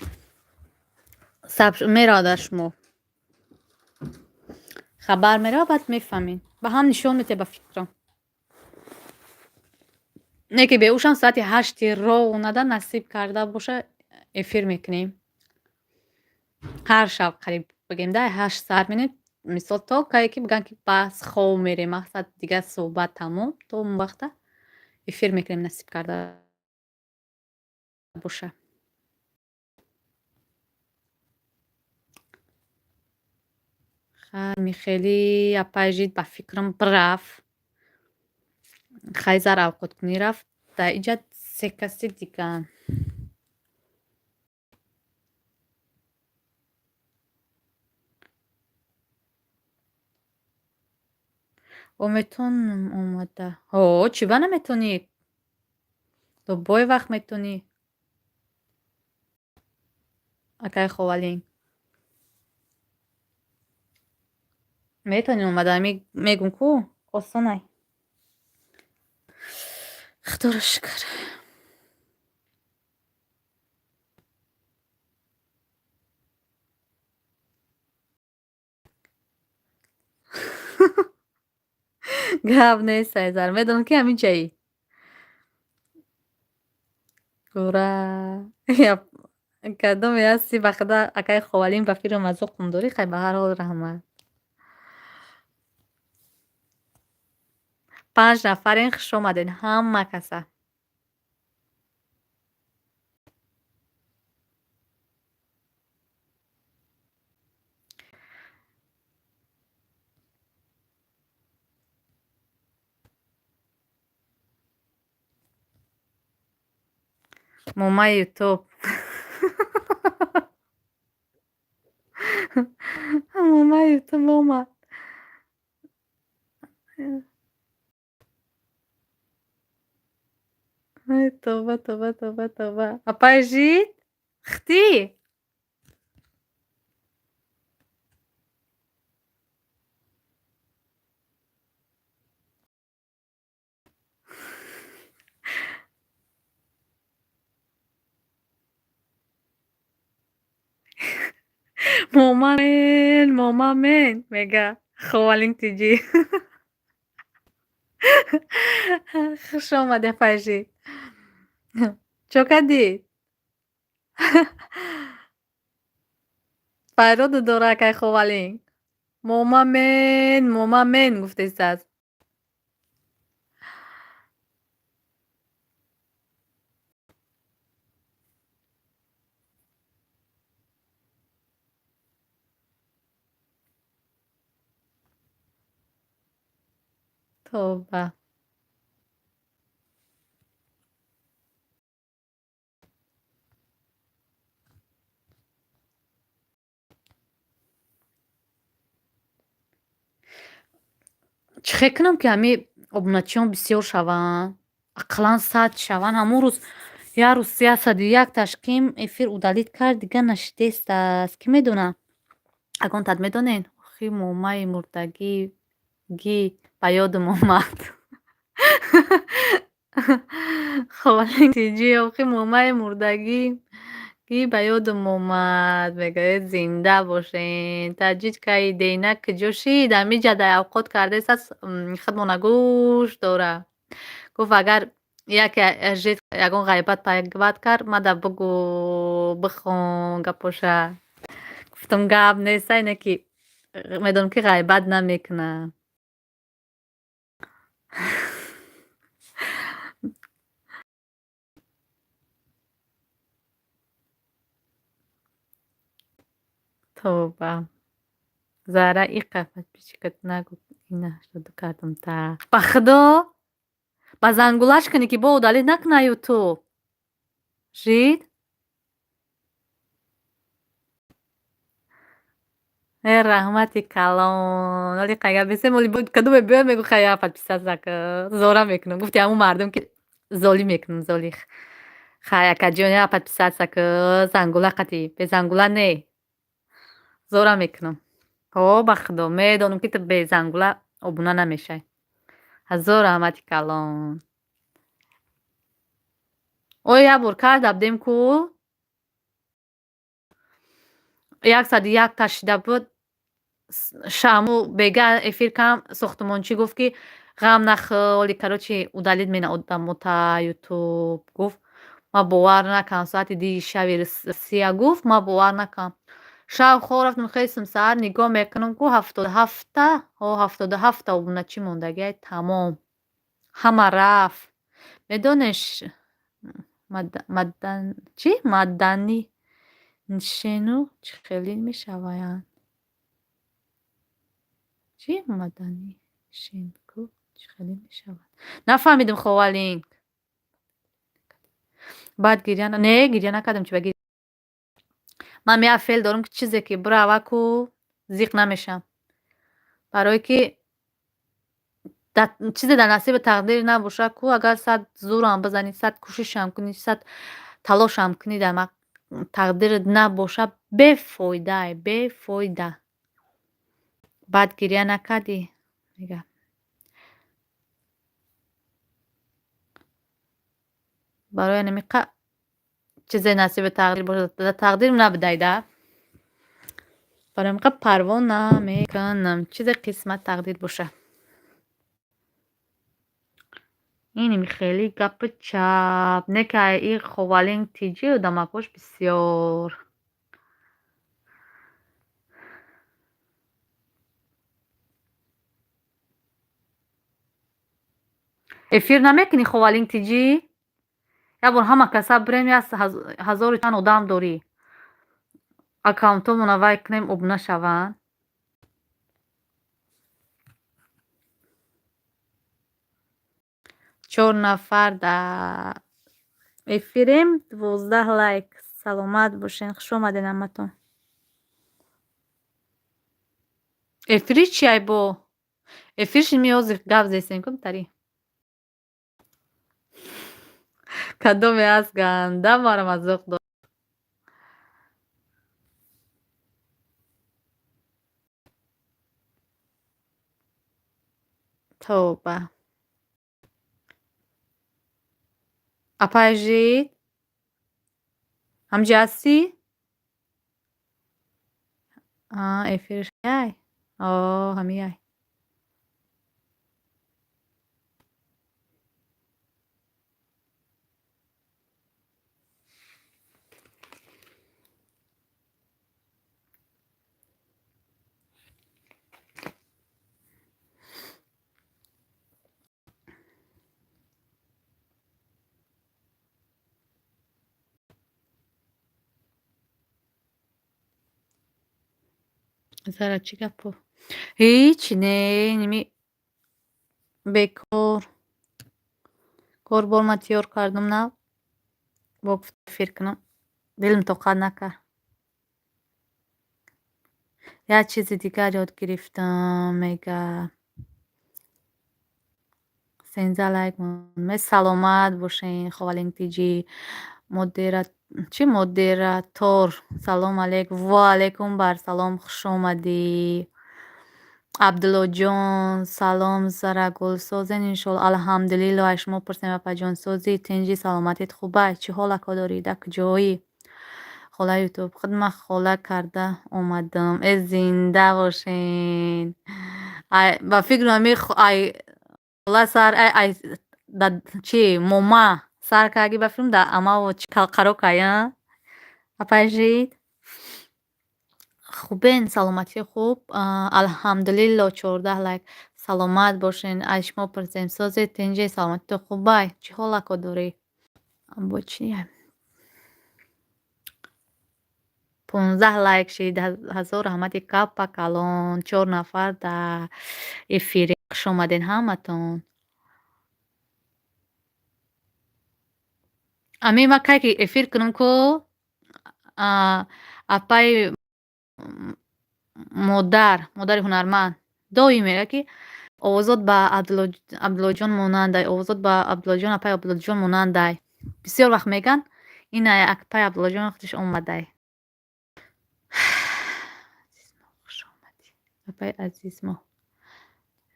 саб меравад шумо. Хабар меравад, баъд мефаҳмед. Ба ҳам нишон метиҳад, ба фикрам. Не ки беушам соати 8-и ровнада насиб карда боша, эфир мекунем. Ҳар шаб қариб бигем да 8 сар менем. Мисол, то кае ки бигӯянд, ки бас, хоб мерем, мақсад дигар суҳбат тамом, то он вақта эфир мекунем, насиб карда боша. Хай, михели апай жид, ба фикрам, бирафт. Хай, зар авқоткунӣ рафт. Дар инҷа се каси диган. О, метонам омада. Ҳо, чӣ ба наметонӣ? Любой вақт метонӣ. Акай Ховалин. Метонӣ омада, мегум ку, осонай. Худоро шукр. Гап нест, Айзар. Медонам, ки ҳамин ҷаӣ. Ура! Кадоме ҳасти, ба худо, акай Ховалин, ба фикрам, аз ӯ қумдорӣ. Хай, ба ҳар ҳол, раҳмат. Панҷ нафарен, хуш омадед ҳама каса. Момаи Ютуб. Момаи Ютуб омад. Ай, тавба, тавба, тавба, тавба. Апай жид? Хти? Момамен, момамен, мега. Ховалин тиҷӣ. Хуш омадӣ, апай жид. Чо кардӣ? Файроду дора, акай Ховалин. Момамен, момамен гуфтесааст. Тавба. Чӣ хел кунам, ки ҳами обуначиён бисёр шаванд, ақаллан 100 шаванд? Ҳамон рӯз як рӯз 101 таш ким эфир удалить кард, дига нашидестааст. Кӣ медонад? Ягон тат медонед? Охи, момаи мурдагӣ гӣ ба ёдам омад. Ховалинтиҷӣ, охи, момаи мурдагӣ гӣ ба ёдам омад. Мегӯяд, зинда бошен. Таҷичкаи дейна куҷо шид? Ҳамиҷа дар авқот кардааст, худмона гӯш дора. Гуфт, агар яке жид ягон ғайбат пайбат кард, мада бугӯ, бихон гапоша. Гуфтам, гап нест, ине ки медонам, ки ғайбат намекунад. Тавба. Зара иқа подписчикат нагӯ, ина 82 кардам та. Ба худо, ба зангулаш кунӣ, ки бо удалить накуна ютуб. Жид? Э, раҳмати калон. Оли қайгап бесем, оли кадоме биёд, мегӯ, хая, подписаться ку. Зора мекунам. Гуфти ҳамун мардум, ки золӣ мекунам, золих. Хай, акаҷон, я подписаться ку, зангула қатӣ. Бе зангула не. Зора мекунам. Ҳо, ба худо, медонам, ки ту бе зангула обуна намешавӣ. Ҳазор раҳмати калон. Ой, як бор карда будем ку, 101 та шида буд. Шаму бега эфир кам сохтмончӣ гуфт, ки ғам нахӯр, оли, короче, удалить мена одамота ютуб, гуфт. Ман бовар накардам, соати 2 шаби Россия гуфт, ман бовар накардам. Шаб хоб рафтам, хестам, саҳар нигоҳ мекунам ку, 77-та, ҳо, 77-та обуначӣ мондагиай, тамом. Ҳама рафт. Медонеш, чӣ? Маданӣ ншену чӣ хеле мешаваянд? Чӣ маданӣ шенку чӣ хеле мешавад? Нафаҳмидим, Ховалинг. Баъд гиря не, гиря накардам, чӣ ба гиря? Ман як феъл дорам, ки чизе ки бирава ку, зиқ намешавам. Барое ки чизе дар насиби тақдир набошад ку, агар сад зӯрам бизанӣ, сад кӯшишам кунӣ, сад талошам кунӣ, дар тақдират набошад, бефоидае, бефоида. Баъд гиря накардӣ? Мега. Барои намиқа чизе насиби тақдир бошад, дар тақдирам набудай да. Барои ҳамиқа парво намекунам. Чизе қисмат, тақдир бошад. Иним хеле гапи чап. Не ки и Ховалинг тиҷи одамакош бисёр. Эфир намекунӣ, Ховалинг тиҷӣ? Як бор ҳама каса бирем, як ҳазору чанд одам дорӣ. Аккаунтҳомона вай кунем, обуна шаванд. Чор нафар дар эфирем, 12 лайк. Саломат бошед, хуш омадед ҳаматон. Эфири чи ай бо? Эфирши ми ҳозир гап зестем ку тари. Кадоме аст, ганда маро мазоқ дод. Тавба. Апай жид? Ҳамҷи ҳастӣ? А, эфирш яй? О, ҳамияй. Зара, чӣ гапо? Ҳеҷ не, ними Бекор. Корбор ман тиёр кардам нав. Бо эфир кунам. Дилам тоқат накард. Як чизи дигар ёд гирифтам, мега. 13 лайк мон. Саломат бошен, Ховалинг Тҷ. Модера чӣ модератор. Салом алейк. Ва алейкум барсалом, хуш омадӣ. Абдуллоҷон, салом Зарагул. Созен иншолло. Алҳамдулилло, аз шумо пурсем, апаҷон. Созӣ, тинҷӣ, саломатит хубай? Чӣ ҳолако дорӣ? Дар куҷоӣ? Хола Ютуб. Хидмат хола карда омадам. Э, зинда бошен. Ай ба фикру ами ай хола сар ай ай да чӣ мома сар карди ба фикрам да амао қарор кай а? Апай жид? Хубен, саломатӣ хуб. Алҳамдулилло, 14 лайк. Саломат бошен. Аз шумо пурсем. Созед, тинҷӣ, саломатито хубай? Чӣ ҳолако дорӣ? Бо чӣ? 15 лайк шид. Ҳазор раҳмати капа калон. Чор нафар дар эфире. Хуш омадед ҳаматон. Ами ман кай ки эфир кунам ку апаи модар, модари ҳунарманд доим мегӯяд, ки овозот ба Абдуллоҷон монандай, овозот ба Абдуллоҷон, апаи Абдуллоҷон монандай. Бисёр вақт мегӯянд, ина апаи Абдуллоҷон худаш омадай. Хуш омадӣ. Апаи азизмо.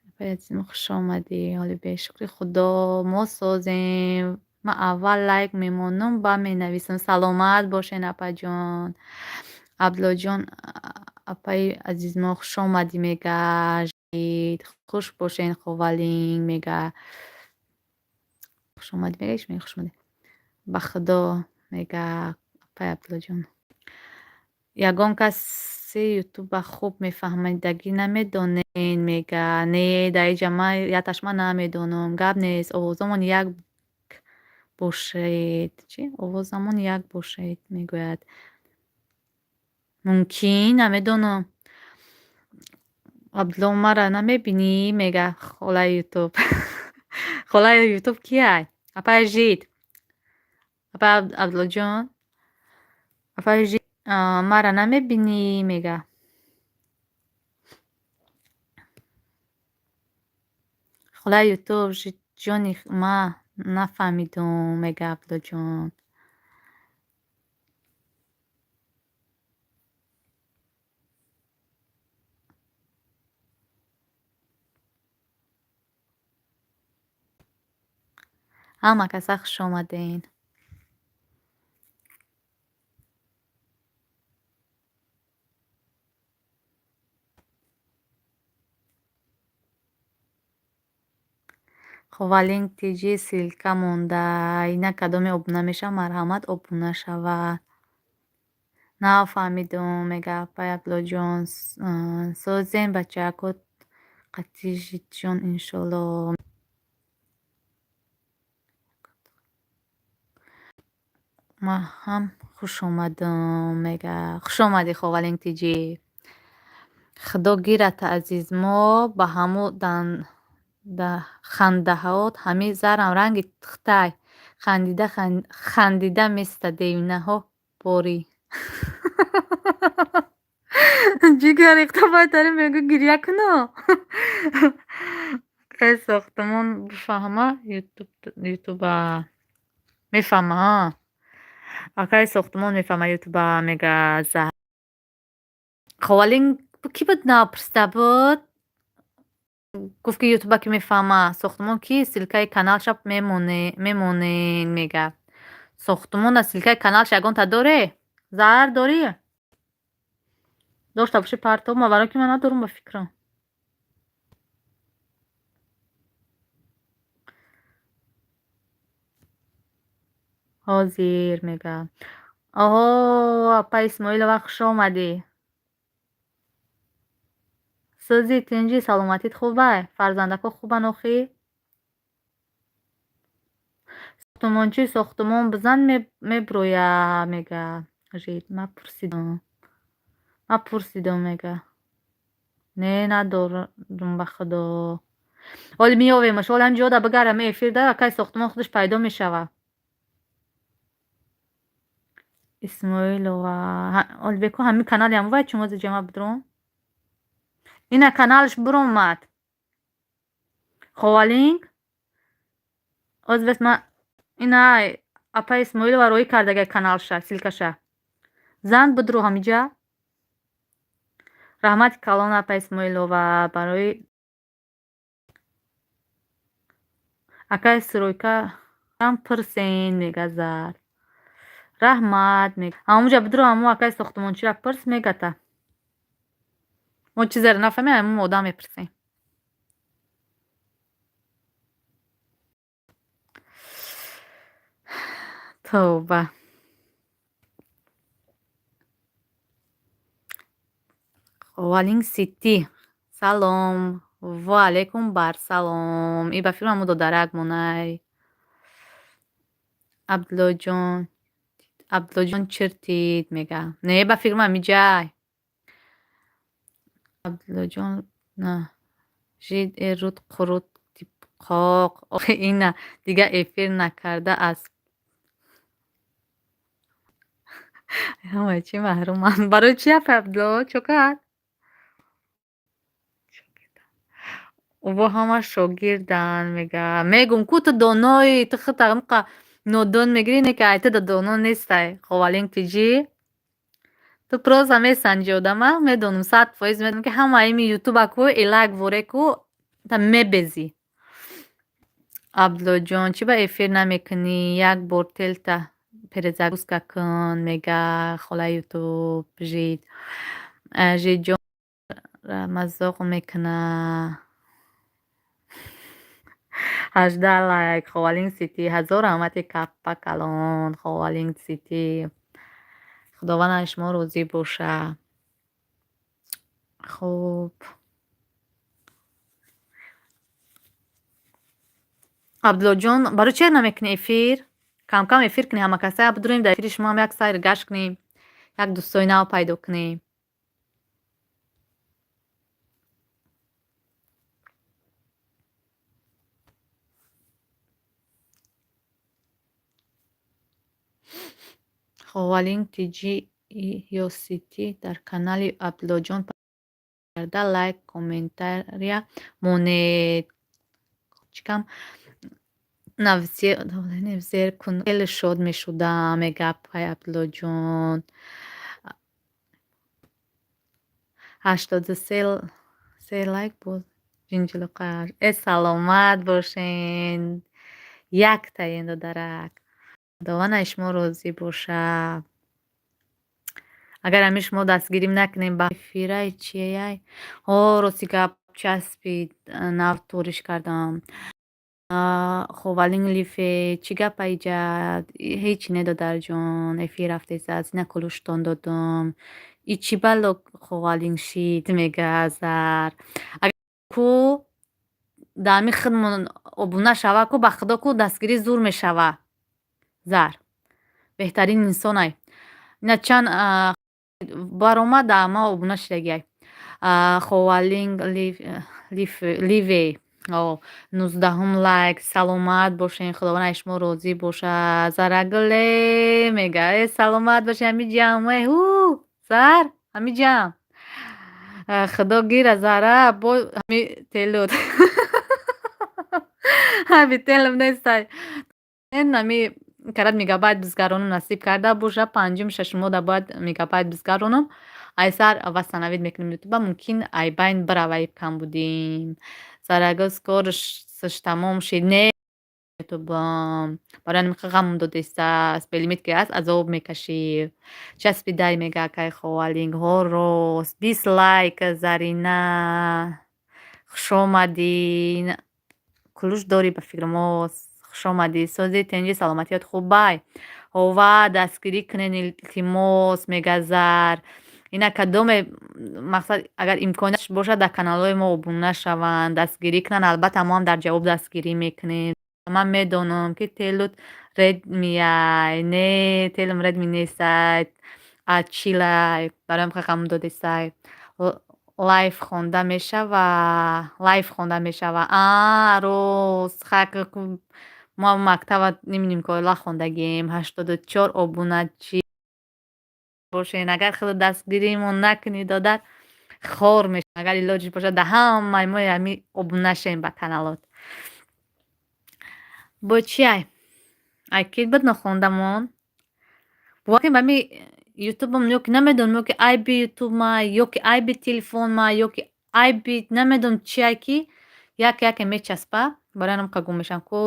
Апаи азизмо, хуш омадӣ. Ҳоли бешукри Худо мо созем. Ман аввал лайк мемонам, баъд менависам. Саломат бошен, апаҷон. Абдуллоҷон, апаи азизмо, хуш омадӣ мега. Хуш бошен, Ховалинг мега. Хуш омадӣ мега, иш мега хуш омадӣ. Ба Худо мега апаи Абдуллоҷон. Ягон каси ютуба хуб мефаҳмидагӣ намедонен мега. Не, дар иҷа ман яташ ман намедонам. Гап нест. Овозамон як бошед. Чӣ? Овозамон як бошед мегӯяд. Мумкин, намедонам. Абдулло маро намебинӣ мега холаи Ютуб. Холаи Ютуб кияй? Апаи Жид. Апаи Абдуллоҷон. Апаи Жид маро намебинӣ мега. Холаи Ютуб Жидҷони ма нафаҳмидум мега Абдуллоҷон. Ҳама каса хуш омаден. Ховалинг Тҷ ссылка монда. Ина кадоме обуна мешавад, марҳамат обуна шавад. Нафаҳмидум мега апаи Абдуллоҷон. Созем бачако қатъи Жидҷон иншолло. Ман ҳам хуш омадам мега. Хуш омадӣ, Ховалинг Тҷ. Худо гирата, азизмо, ба ҳамун хандаҳот ҳами зарам ранги тхтай. Хандида хандида места девинаҳо борӣ. Ҷигар рехта байтаре мегӯ гиря куно. Кай сохтмон бифаҳма ютуба мефаҳма а? Акай сохтмон мефаҳма ютуба мега за. Ховалинг кӣ буд напурсида буд? Гуфт ки ютуба ки мефаҳма. Сохтмон ки ссылкаи каналша мемонен мега. Сохтмона ссылкаи каналша ягонта доре? Заҳр дорӣ? Дошта бошӣ партоб ма, барои ки ман надорам ба фикрам. Ҳозир мега. Оҳо, апа Исмоилова, хуш омадӣ. Сӯзи, тинҷӣ, саломатит хубай? Фарзандако хубанд охӣ? Сохтмончӣ сохтмон бизан меброя мега. Жид ман пурсидам. Ман пурсидам мега. Не, надорам ба Худо. Ҳоли меёвемаш, ҳоли ҳамин ҷода бигарам эфир да, акай сохтмон худаш пайдо мешава. Исмоилова Олибеку, ҳамин канали ҳамвай чун ози ҷама бидром. Ина каналаш биромад. Ховалинг оз бес ма ина апа Исмоилова роӣ кардагай каналша, ссылкаша. Зан бидро ҳамиҷа. Раҳмати калон, апа Исмоилова, барои акай стройкаам пирсен, мегазад. Раҳмат. Ҳамонҷа бидро, ҳамо акай сохтмончира пирс, мегата. Мо чизеро нафаҳмем, ҳамон одам мепурсем. Тавба. Ховалинг Сити. Салом. Ва алайкум барсалом. И ба фикрам ҳамо додарак монай. Абдуллоҷон, Абдуллоҷон чиртид, мега. Не, ба фикрам ҳамиҷай. Абдуллоҷон на жид э руд қурут тибқоқ ина дига эфир накарда аз ҳамаи чӣ маҳруманд. Барои чи, апа Абдулло? Чо кард? Во ҳама шогирданд, мега. Мегум ку, ту доноӣ, ту худта ҳамқа нодон мегирӣ, не ки ай ту да доно нестай. Ховалинг тиҷӣ. Ту просто месанҷи одама, медонам, 100% медонам, ки ҳама ими ютуба ку элак воре ку та мебезӣ. Абдуллоҷон, чӣ ба эфир намекунӣ? Як бор телта перезагрузка кун, мега хола ютуб жид. Жидҷон мазоқ мекуна. 18 лайк, Ховалинг Сити. Ҳазор раҳмати каппа калон, Ховалинг Сити. Худованд аз шумо розӣ боша. Хуб. Абдуллоҷон, барои чӣ намекунӣ эфир? Камкам эфир кунӣ, ҳамакасая бидурем, дар эфири шумо ҳам як сайр гашт кунем, як дӯстои нав пайдо кунем. Ховалинг тиҷи ё Сити дар канали Абдуллоҷон карда лайк, комментария монед. Чикам навзер кун, хеле шод мешудам, мега апай Абдуллоҷон. 83 лайк боз ҷинҷилоқаш. Э, саломат бошен. Яктаен, додарак. Худованд аз шумо розӣ боша. Агар ҳамин шумо дастгирим накунем ба эфирай чияй? Ҳо, рости гап, часпид, нав ториш кардам. Ховалинг лифе, чӣ гапа иҷа? Ҳеҷ не, додарҷон, эфир рафтесааст, ина кулуштон додум. И чӣ бало ховалинг шид, мега Зар. Ку дар ҳамин худмон обуна шава ку, ба худо ку, дастгирӣ зур мешава. Зар. Беҳтарин инсонай. Ина чанд баромад, ма обуна шидагиай. Ховалинг ливе 19-ум лайк. Саломат бошен, худованд аз шумо розӣ бошад. Зарагуле, мега. Э, саломат бошен, ҳамиҷам. Э, ҳу, Зар, ҳамиҷам. Худо гира, Зара, бо ҳами телуд. Ҳами телум нестай. Ами карат мегабайт бизгаронум насиб карда боша, панҷум шашумода бояд мегабайт бизгаронум. Айсар восстановить мекунем ютуба, мумкин ай байн биравай камбудим. Зарагул скоростьш тамом шид. Не, ютубам. Барои ҳамин ғамм додистааст. Белимит ки аст, азоб мекашӣ. Часпидай, мега акай Ховалинг. Ҳо, рост. 20 лайк, Зарина. Хушомадӣ. Кулуш дорӣ, ба фикрам. Хушомадӣ. Сози, тинҷи, саломатиёт хубай? Ҳова, дастгирӣ кунед, илтимос, мега Зар. Ина кадоме мақсад, агар имкониятш бошад, дар каналҳои мо обуна шаванд, дастгирӣ кунанд, албатта мо ҳам дар ҷавоб дастгирӣ мекунем. Ман медонам, ки телут редмияй. Не, телум редми нестай. Ачилай. Барои ҳам ғам додестай. Лайв хонда мешава, лайв хонда мешава. А рост, мо мактаба нимнимкора хондагием. 84 обуначӣ бошен. Агар худ дастгиримон накунӣ, додар, хор мешавем. Агар илоҷиш бошад, да ҳамаи мо ҳами обуна шем ба каналот. Бо чи ай? Ай ки буд нохондамон? Бовар кунед, ба ҳами ютубам ё ки намедонам, ё ки айби ютубма, ё ки айби телефонма, ё ки айби намедонам чи ай, ки яке яке мечаспа, барои ҳамин гум мешавам. Ку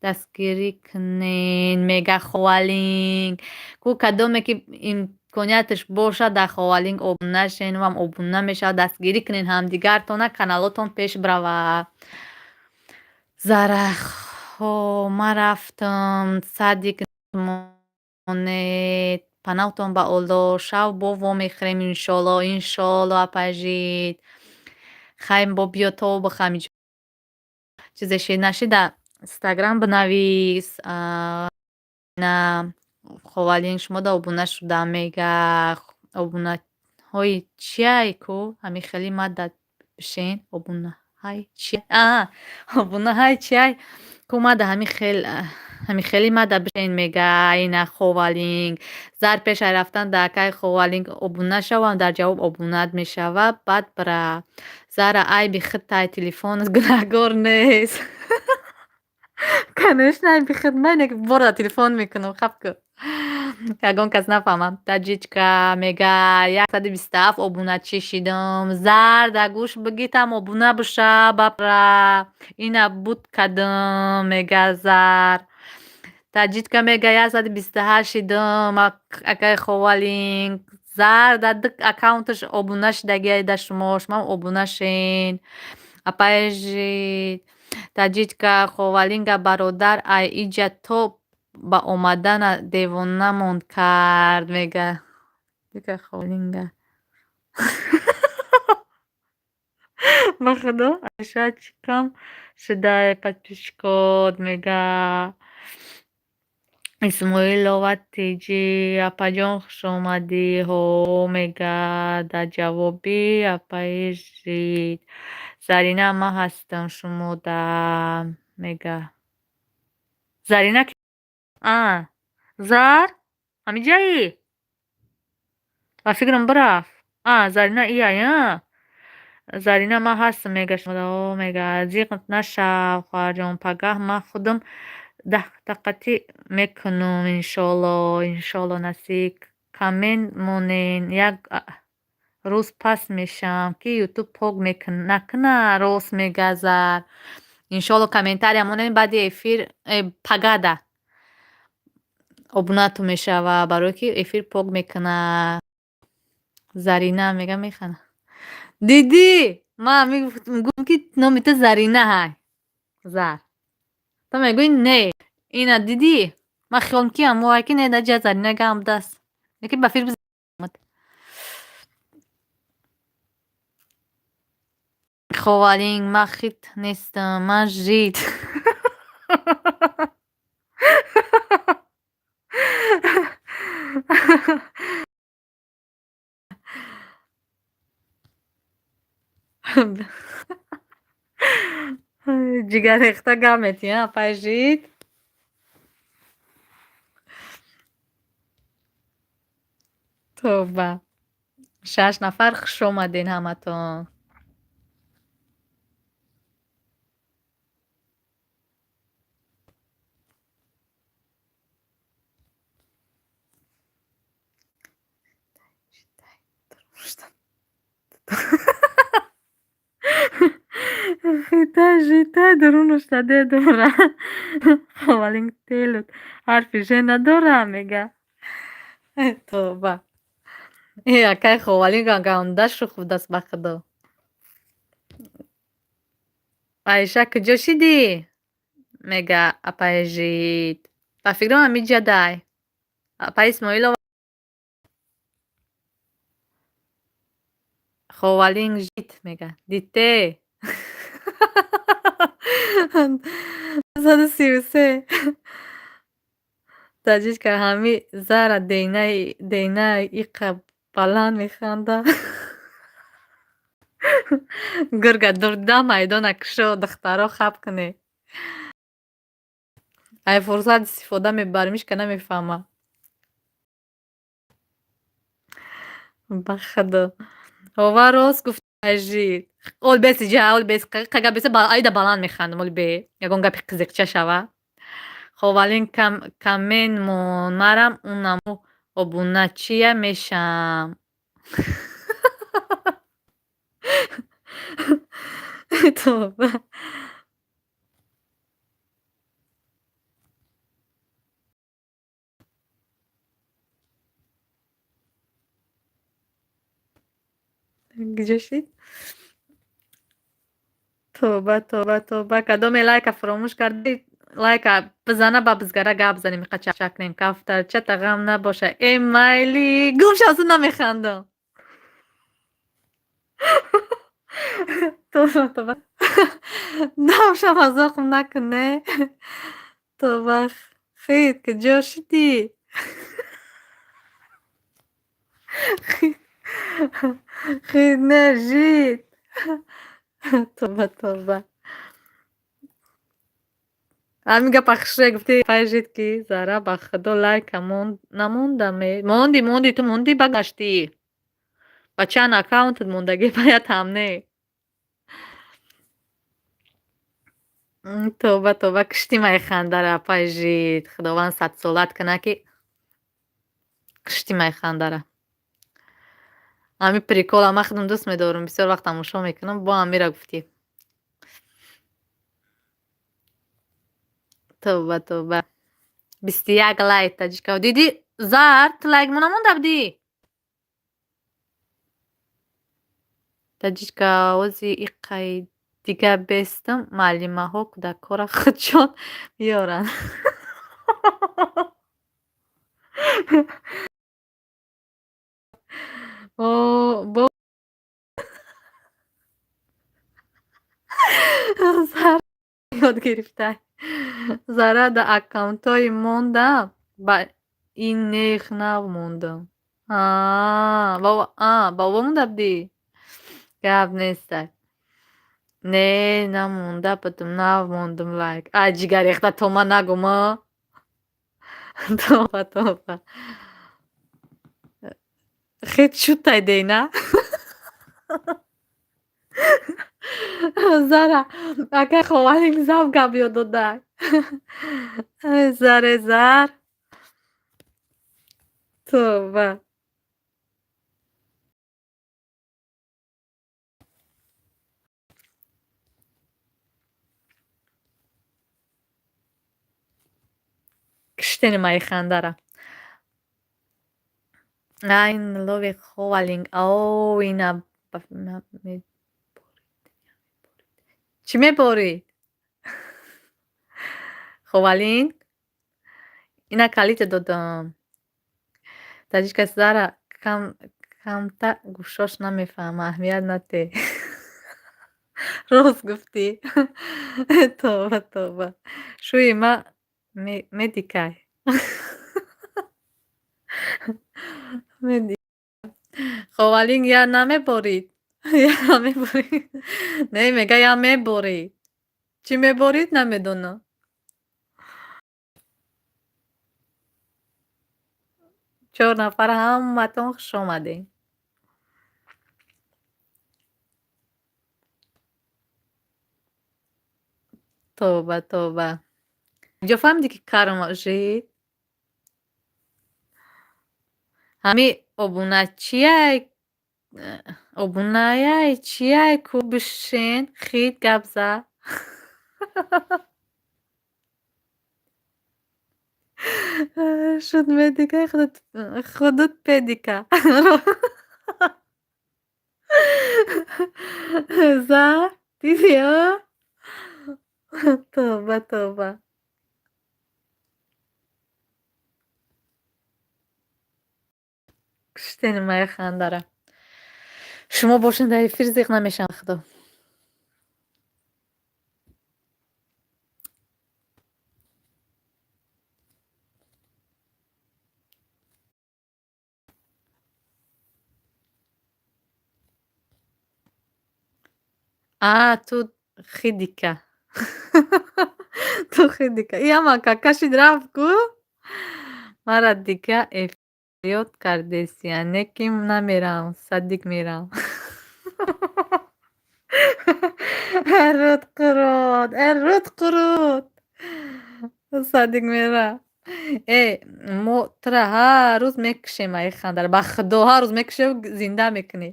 дастгирӣ кунен, мега Ховалинг. Ку кадоме ки имконияташ бошад, дар Ховалинг обуна шен, ӯам обуна мешавад. Дастгирӣ кунен ҳамдигартона, каналотон пеш бирава. Зарахо, ман рафтам, садик монед, паноҳтон ба Аллоҳ, шав бо вомехӯрем, иншоалло, иншоалло, апажид. Хайм, бо биё то бихам, чизе шид нашида, инстаграм бинавис. На Ховалинг шумо да обуна шудам, мега. Обунаҳои чиай ку? Ҳами хеле мада бишен. Обунаҳай чи? А, обунаҳай чиай ку? Мада ҳами хел, ҳами хеле мада бишен, мега. Ина Ховалинг зар пеш ай рафтан да акай Ховалинг обуна шавам, дар ҷавоб обунат мешава, баъд бира. Зара, айби худтай, телефонат гунаҳгор нест. Конечно, айби худ ман, ки бора телефон мекунам, хаб ку, ягон кас нафаҳмад. Таҷичка мега, 127 обуначӣ шидам. Зар, да гӯш бигитам, обуна биша бапра. Ина буд кадам, мега Зар. Таҷичка мега, 128 шидам, акаи Ховалинг. Зар дар ду аккаунташ обуна шидагиай да шумо, шумоам обуна шен. Апаи Таҷичка, Ховалинга бародар ай иҷа то ба омадана девонамон кард, мега. Ховалинга. Ба худо, Айша, чӣ кам шудай подписчикот, мега. Исмоилова Тиҷи, апаҷон, хушомадӣ, ҳо, мега. Дар ҷавоби апаи Жид. Зарина, ман ҳастам шумода, мега. Зарина, а Зар ҳамиҷаӣ? Ба фикрам бирафт. А, Зарина ияй, а? Зарина, ман ҳастам, мега, шумода, о, мега. Зиқ нашав, хоҳарҷон, пагаҳ ман худам 10 тақатӣ мекунум, иншоалло, иншоалло, насиб. Коммент монен, як рӯз пас мешавам, ки ютуб пок накуна, рост мега Зар. Иншоалло, комментария монен баъди эфир, пагада обунатон мешава, барое ки эфир пок мекуна. Зарина мега, механда. Дидӣ, ман мегӯм, ки номи ту Зарина ҳай. Зар. Ту мегӯӣ не. Ина дидӣ? Ман хиёлам ки ҳамоай ки не, дар ҷа Зарина гам будааст. Лекин ба фикр Ховалинг, ман хит нестам, ман жид. Ҷигаррехта гап метиҳӣ, апаи Жид? Тавба. Шаш нафар, хуш омадед ҳаматон. Хитай житай дурунаш надедора. Ховалинг телут ҳарфи ж надора, мега. Тавба. Э, акай Ховалинг ганда шух будааст, ба худо. Айша, куҷо шидӣ? Мега апаи Жид. Ба фикрам, ҳамиҷадай. Апаи Исмоилова. Ховалинг жид, мега. Дите. 133. Таҷичка, ҳами Зара дейнаи иқа Баланд механда. Гурга дурда майдона кушо, духтаро хаб кунед. Ай фурсат истифода мебарем, ҳичка намефаҳма. Ба худо. Ова рост гуфт ажид. Ол бес иҷа, ол бес қага беса айда баланд механдам, ол бе. Ягон гапи қизиқча шава. Ховалин камен мон марам унаму обуначия мешам. Тоба. Куҷо шид? Тоба, тоба, тоба. Кадоме лайка фуромӯш кардӣ, лайка бизана, ба бизгара гап занем, иқа чак кунем. Кафтарчата ғам набоша. Э майли, гум шав, зуд намехандам. Тоба, тоба. Навша мазоқм накуне. Тоба, хит, куҷо шидӣ? Хит не жид. Тоба, тоба. Ҳамин гапа хушре гуфти, пай жид ки Зара, ба худо лайка намондаме. Монди, монди, ту монди, багаштӣ. Ба чанд аккаунтат мондагӣ, баятам не. Тоба, тоба, куштӣ май хандара, пай жид. Худованд садсолат кунад ки куштӣ май хандара. Ҳамин прикола ман худам дӯст медорам, бисёр вақт тамошо мекунам, бо ҳамира гуфтӣ. Тоба, тоба. 21 лайк таҷика. Дидӣ, Зар, ту лайк мо намонда будӣ? Таҷичка ози иқай дига бестам, муаллимаҳо кӯдакҳоро худшон меоранд. Бо Зар ёд гирифтай. Зара да аккаунтҳои мондам, ба ин нех нав мондам. Ба ова монда будӣ? Гап нестай. Не, намонда будум, нав мондум лайк. Ай ҷигарехта то ман нагум, а? Тоба, тоба. Хет шутай дей, на? Зара, акай ховалик зав гап ёд додай. Заре зар. Тоба. Киштени май хандара. Айн лови ховалинг. О, ина чӣ меборид? Ховалинг? Ина калите додам. Таҷичка Зара камта гӯшош намефаҳма, аҳамият натеҳ. Рост гуфтӣ. Тоба, тоба. Шӯи ма медикай. Ховалинг я намеборид. Я намеборид. Не, мега я меборид. Чӣ меборид, намедонам. Чор нафар ҳаматон хуш омадед. Тоба, тоба. Ҷо фаҳмидӣ ки карма жид? Ҳами обуначияй, обунаяй чияй ку бишен, хит гап зад. Шуд медика, худут педика. Зар, дидӣ, а? Тоба, тоба. Куштени май хандара. Шумо бошед дар эфир зиқ намешавам, худо. А ту хидика. Ту хидика. И ҳама какашид рафт ку? Мара дига эфиёд кардесия. Не ки намерам, садик мерам. Э руд қурут, э руд қурут. Садик мера. Э мо тура ҳар рӯз мекушем аи хандар. Ба худо ҳар рӯз мекушем, зинда мекунӣ.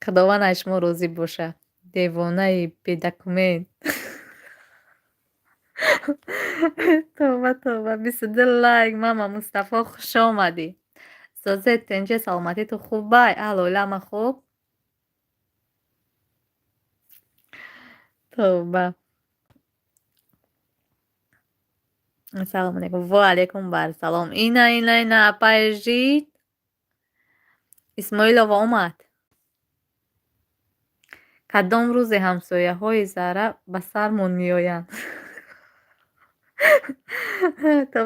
Худованд аз шумо розӣ бошад. Девонаи бедокумент. Тавба, тавба. 22 лайк. Мама Мустафо, хуш омадӣ. Созед, тенҷе, саломатиту хубай? Аҳл оилама хуб? Тавба. Ассалому алайкум. Ва алайкум барсалом. Ина, ина, ина апаи жид. Исмоилова омад. Кадом рӯзе ҳамсояҳои Зара ба сармон меоянд?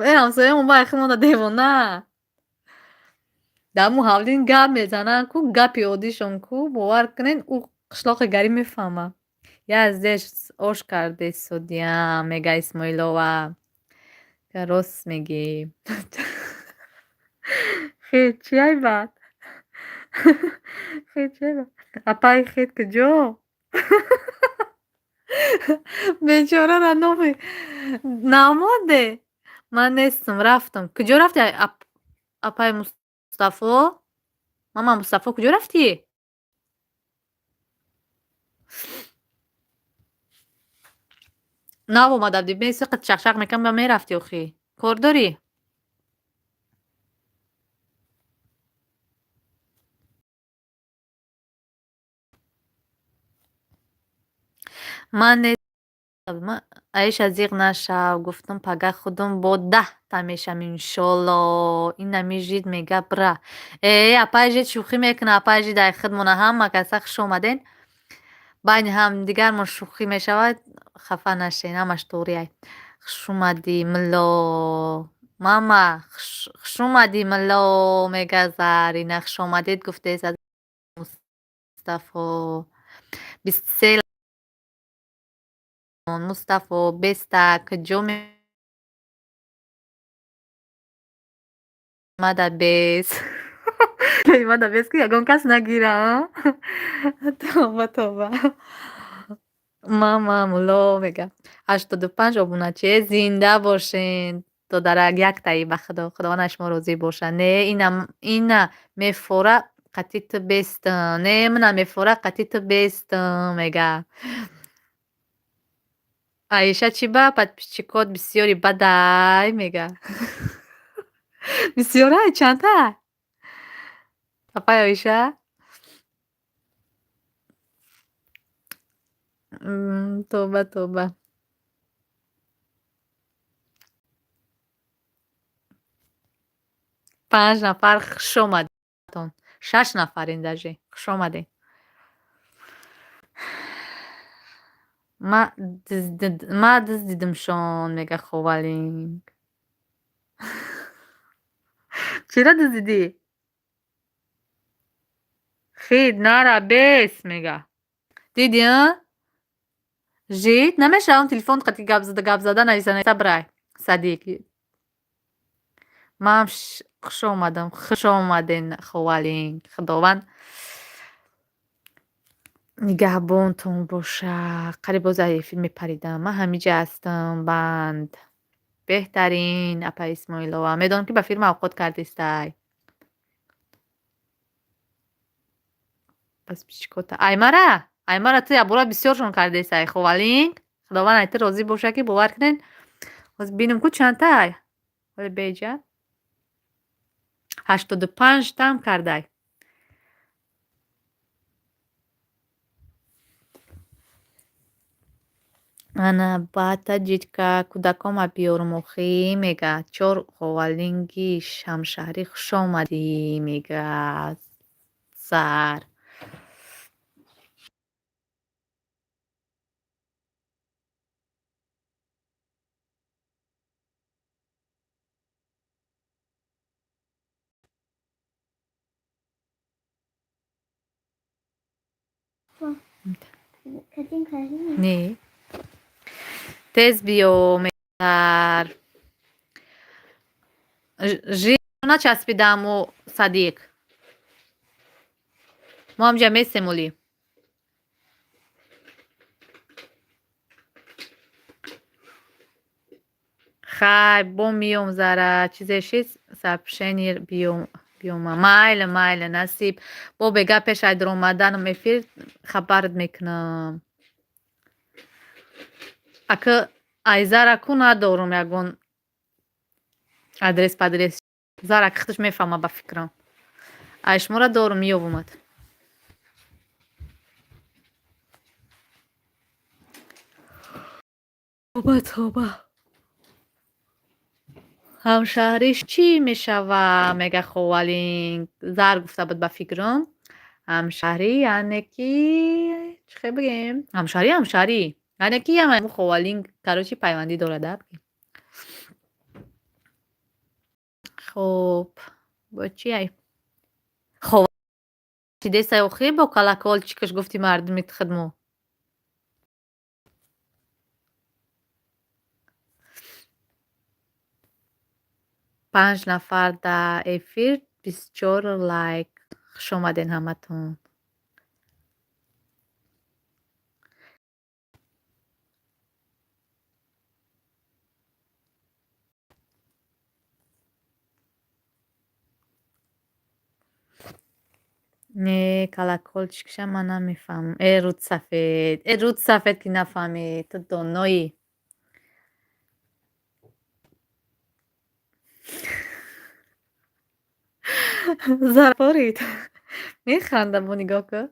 Э ҳамсояамон бай худмона девона. Дар ҳамун ҳавлин гап мезананд ку, гапи оддишон ку, бовар кунед, ӯ қишлоқи гарӣ мефаҳмад. Я здесь ош кардесодиям, мега Исмоилова. Рост мегӣ. Хед чиай бад? Хед чиай бад? Апаи хед куҷо? Бечорара номи намонде. Ман нестам, рафтам. Куҷо рафти, апаи Мустафо? Мама Мустафо, куҷо рафтӣ? Нав омада будӣ, меси қит чақчақ мекардам, ба мерафтӣ охӣ. Кор дорӣ? Ман не Аиша, зиқ нашав, гуфтам пага худум бо 10-та мешам иншолло. Инами жид мега бира. Э апаи жид шӯхӣ мекунад, апаи жид ай худмона ҳама каса хуш омаден. Байни ҳамдигармон шӯхӣ мешавад, хафа нашен, ҳамаш туғрияй. Хушомадӣ милло. Мама, хушомадӣ милло, мега Зарина. Хушомадед гуфтест аз Мустафо. 23 Мустафо беста куҷо мада бес. Мада бес ки ягон кас нагира. Тавба, тавба. Мама мулло мега. 85 обуначи. Зинда бошен. Додарак яктаи ба худо. Худованд аз шумо розӣ бошад. Не ина ина мефора қатъи ту бестам. Не мана мефора қатъи ту бестам мега. Аиша чӣ ба подписчикот бисёри бадай мега. Бисёрай чандта? Апай Оиша? Тавба, тавба. Панҷ нафар хуш омадетон. Шаш нафарин даже. Хуш омадед. Ма дуздидимшон, мега Ховалинг. Чира дуздидӣ? Хид нара бес мега. Дидӣ, а? Жид намешавам телефон қати гап зада гап зада нависа нависа бирай. Садик. Ман хуш омадам. Хуш омаден, Ховалинг. Худованд нигаҳбонтон бошад. Қариб боз аз эфир мепаридам. Ман ҳамиҷа ҳастам банд. Беҳтарин апа Исмоилова. Медонам ки ба фирма авқот кардистай. Подписчикота. Аймара? Аймара ту якбора бисёршон кардесай, Ховалинг. Худованд ай ту розӣ бошад ки бовар кунед. Ҳоз бинем ку чандтай. Вале беҷа. 85 там кардай. Ана баъдта ҷидка кӯдакома биёрум охӣ мега. Чор Ховалинги ҳамшаҳрӣ хуш омадӣ мега Зар. Кадим кардем. Не. Тез биё медар. Жир начаспидаму, Садиқ. Мо ҳамҷа месем оли. Хай, бо миём, Зара, чизе шид, сообщение биёма. Майли, майли, насиб. Бо бега пеш ай даромаданам эфир хабарат мекунам. Ака, ай Зара ку надорум ягон адрес падрес. Зара худаш мефаҳма, ба фикрам. Ай шуморо дорум, меёбумад. Тоба, тоба. Ҳамшаҳриш чӣ мешава, мега Ховалинг. Зар гуфта буд, ба фикрам. Ҳамшаҳрӣ яъне ки чӣ хел бигем? Ҳамшаҳрӣ, ҳамшаҳрӣ. Яъне ки Ховалинг, короче, пайвандӣ дорад, а? Хуб, бо чи ай? Хов десай охир бо колокольчикаш гуфти мардуми худмо. Панҷ нафар дар эфир, 24 лайк. Хуш омадед ҳаматон. Не, колокольчикша ман намефаҳмам. Э, рудсафед, э, рудсафед, ки нафаҳмӣ, ту доноӣ. Зарпорид. Механдам, бо нигоҳ кун.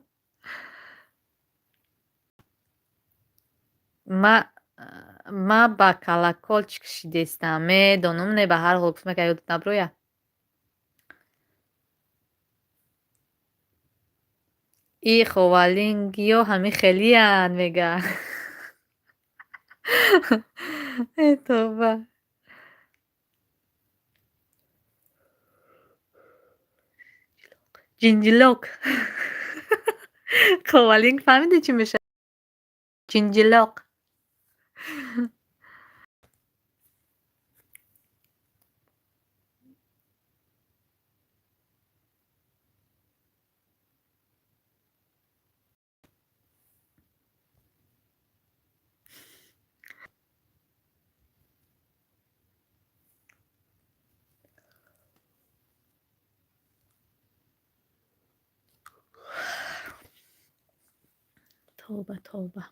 Ма ба колокольчик шидестам. Медонам, не, ба ҳар ҳол гуфтам, ки ёдат наброя. И ховалингиё ҳами хелиянд, мега. Э, тоба. Ҷинҷилок. Ховалинг, фаҳмидӣ, чӣ мешавад? Ҷинҷилоқ. Тавба, тавба.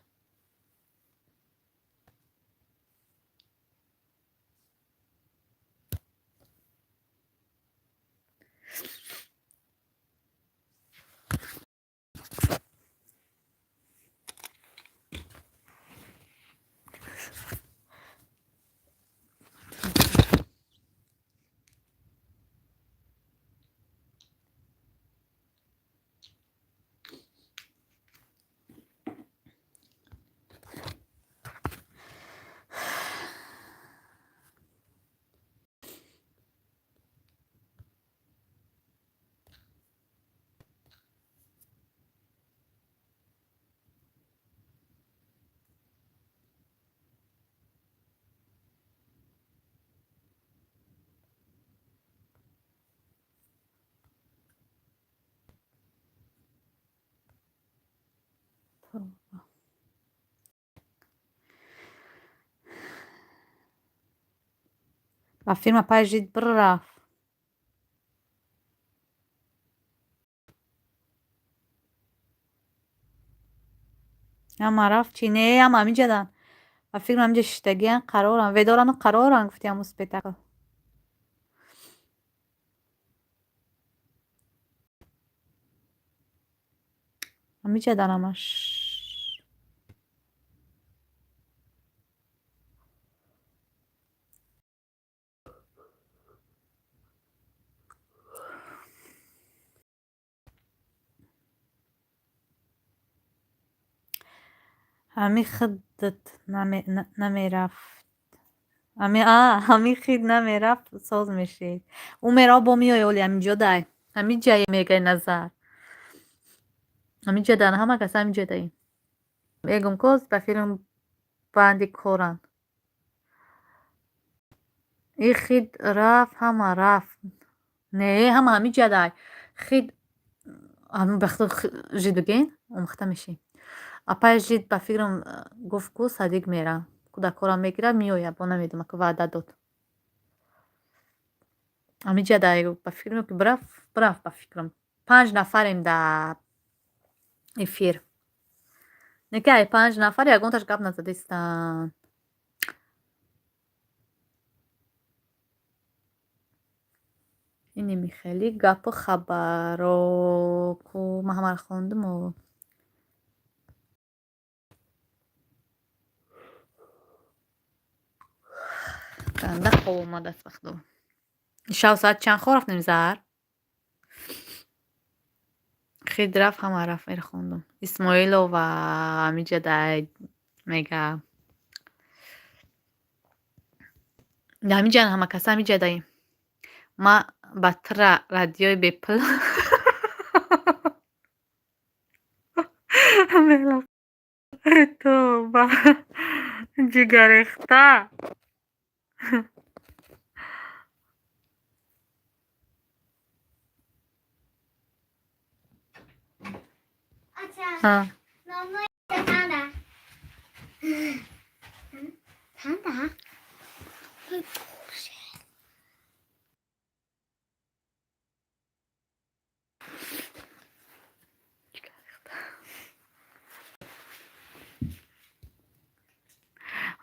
Тавба. Ба фирма пай жид бирафт. Ҳама рафт чӣ? Не, ҳама ҳаминҷадан. Ба фикрам, ҳаминҷа шиштагиян, қароран. Ведорану қароран, гуфти ҳамун спектакл. Ҳаминҷадан ҳамаш. Ҳами худат намерафт. Ҳами хид намерафт, соз мешид. Ӯ мерав, бо меои, оли ҳаминҷо дай. Ҳаминҷае, мегай Назар. Ҳаминҷа дан, ҳама кас ҳаминҷа даем. Мегум коз ба филм банди коранд. И хид рафт, ҳама рафт. Не, ҳама ҳами ҷадай. Хид бахто жид бигӯен, омӯхта мешӣ. Апай жид ба фикрам гуфт, ку садик мерам. Кӯдакҳоро мегирад, меояд, бо намедонам, ку ваъда дод. Ҳами ҷадай ба фикрам ки бирафт, бирафт ба фикрам. Панҷ нафарем дар эфир. Не ки ай панҷ нафар ягонташ гап назадистанд. Инеми хеле гапу хабаро ку ман ҳамаро хондуму. Ганда хоб омадааст ба худо. Шав соат чанд хоб рафтем, Заҳр? Хид рафт, ҳама рафт, эра хондум. Исмоилова ҳамиҷадай мега. Ҳамиҷа ҳама каса ҳамиҷадаем. Ма ба тра радиои бепул тоба ҷигаррехта.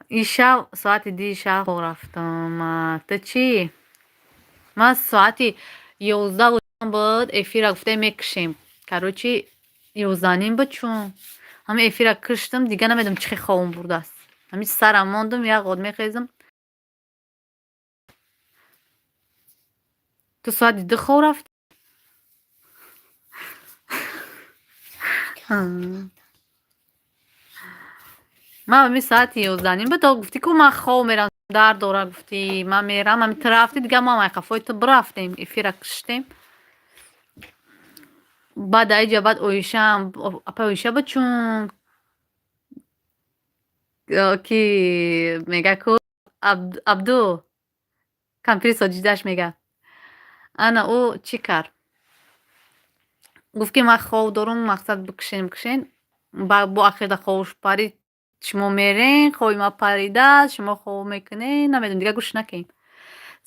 Ишав соати 2-и шаб хоб рафтам. Ту чӣ? Ман соати 11 буд, эфира гуфтем мекушем. Короче, 11:30 буд, чун ҳама эфира куштам, дига намедонам чӣ хел хобам бурдааст. Ҳами сарам мондум, як ғод мехезам. Ту соати 2 хоб рафтӣ? Ман ҳами соати 11:30 буд, гуфтӣ ку ман хоб мерам, дард дора гуфтӣ, ман мерам, ҳами ту рафтӣ, дига мо ҳам қафои ту бирафтем, эфира куштем. Баъд аиҷа баъд Оишаам, апай Оиша буд, чун ки мега ку Абду кампири соҷидаш мега. Ана ӯ чӣ кард? Гуфт ки ман хоб дорум, мақсад бикушен, бикушен. Бо ахирда хобуш парид, шумо мерен, хоби ман паридааст, шумо хоб мекунед, намедонам, дига гӯш накунем.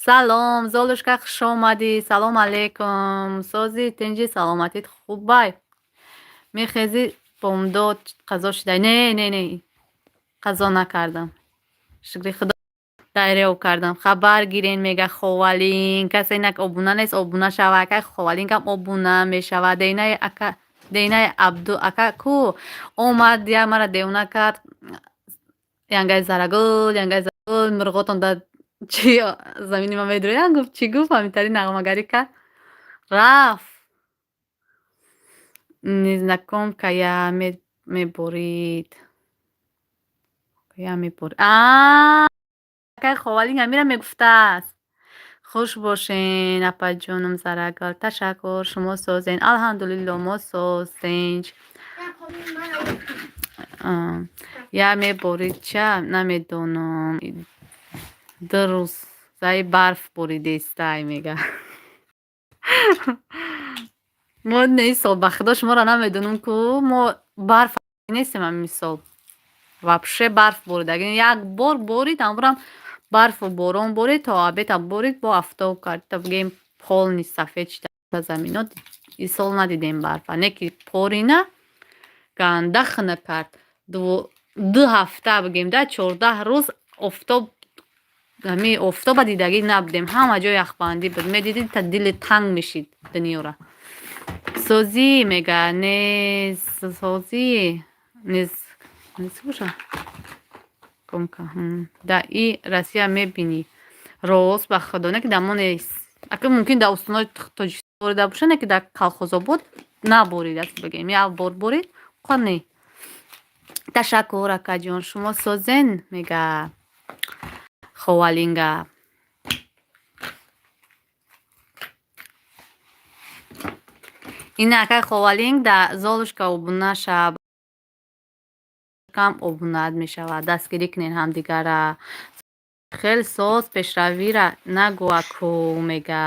Салом, Золушка, хуш омадӣ. Салом алейкум. Сози, тинҷи, саломатит хубай? Мехезӣ бомдод қазо шидай? Не, не, не. Қазо накардам. Шукри Худо дайрев кардам. Хабар гирен мега Ховалин. Касе инак обуна нест, обуна шава. Ака Ховалинкам обуна мешава. Дейнаи ака дейнаи Абду ака ку омад, я мара девона кард. Янгаи Зарагул, янгаи Зарагул, мурғотон да чи замини ма медроянд, гуфт, чӣ гуфт, ҳаминтари нағмагарӣ кард. Рафт. Незнакомка я меборид. Я меборид. Аа, акай Ховалин ҳамира мегуфтааст. Хуш бошен, апаҷонум Зарагул. Ташаккур, шумо созен. Алҳамдулилло, мо созен. Я меборид ча намедонам. 2 рӯзаи барф боридестай мега. Мо не сол ба худо шуморо намедонам ку мо барф нестем ҳамин сол. Вообще барф борида. Як бор борид, амбурам барфу борон борид, то обеда борид, бо афтоб кард. Та бигем полный сафед шида замино. Исол надидем барфа. Не ки порина ганда хунук кард. 2 ҳафта бигем да 14 рӯз офтоб ҳами офтоба дидагӣ набудем. Ҳама ҷо яхбандӣ буд. Медидӣ та дили танг мешид дунёра. Созӣ мега, не созӣ, нез боша? Комка. Да и Россия мебинӣ. Рост ба худо, не ки дар мо нест. Ака мумкин дар устонои Тоҷикистон борида боша, не ки дар колхозобод наборидааст бигем. Як бор борид, қоне. Ташаккур, акаҷон, шумо созен мега Ховалинга. Ин акай Ховалинг да Золушка обуна шаб. Кам обунаат мешавад. Дастгирӣ кунед ҳамдигара. Хел соз пешравира нагӯа ку, мега.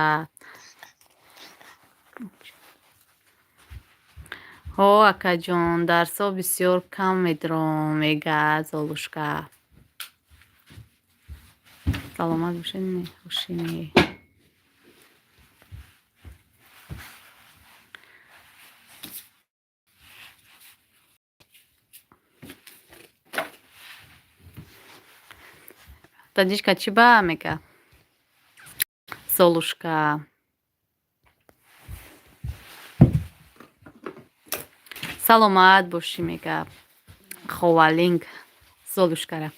Ҳо, акаҷон, дарсҳо бисёр кам медром, мега Золушка. Саломат бошед, хушинӣ. Таҷичка чӣ ба, мега Золушка. Саломат бошӣ, мега Ховалинг Золушкара.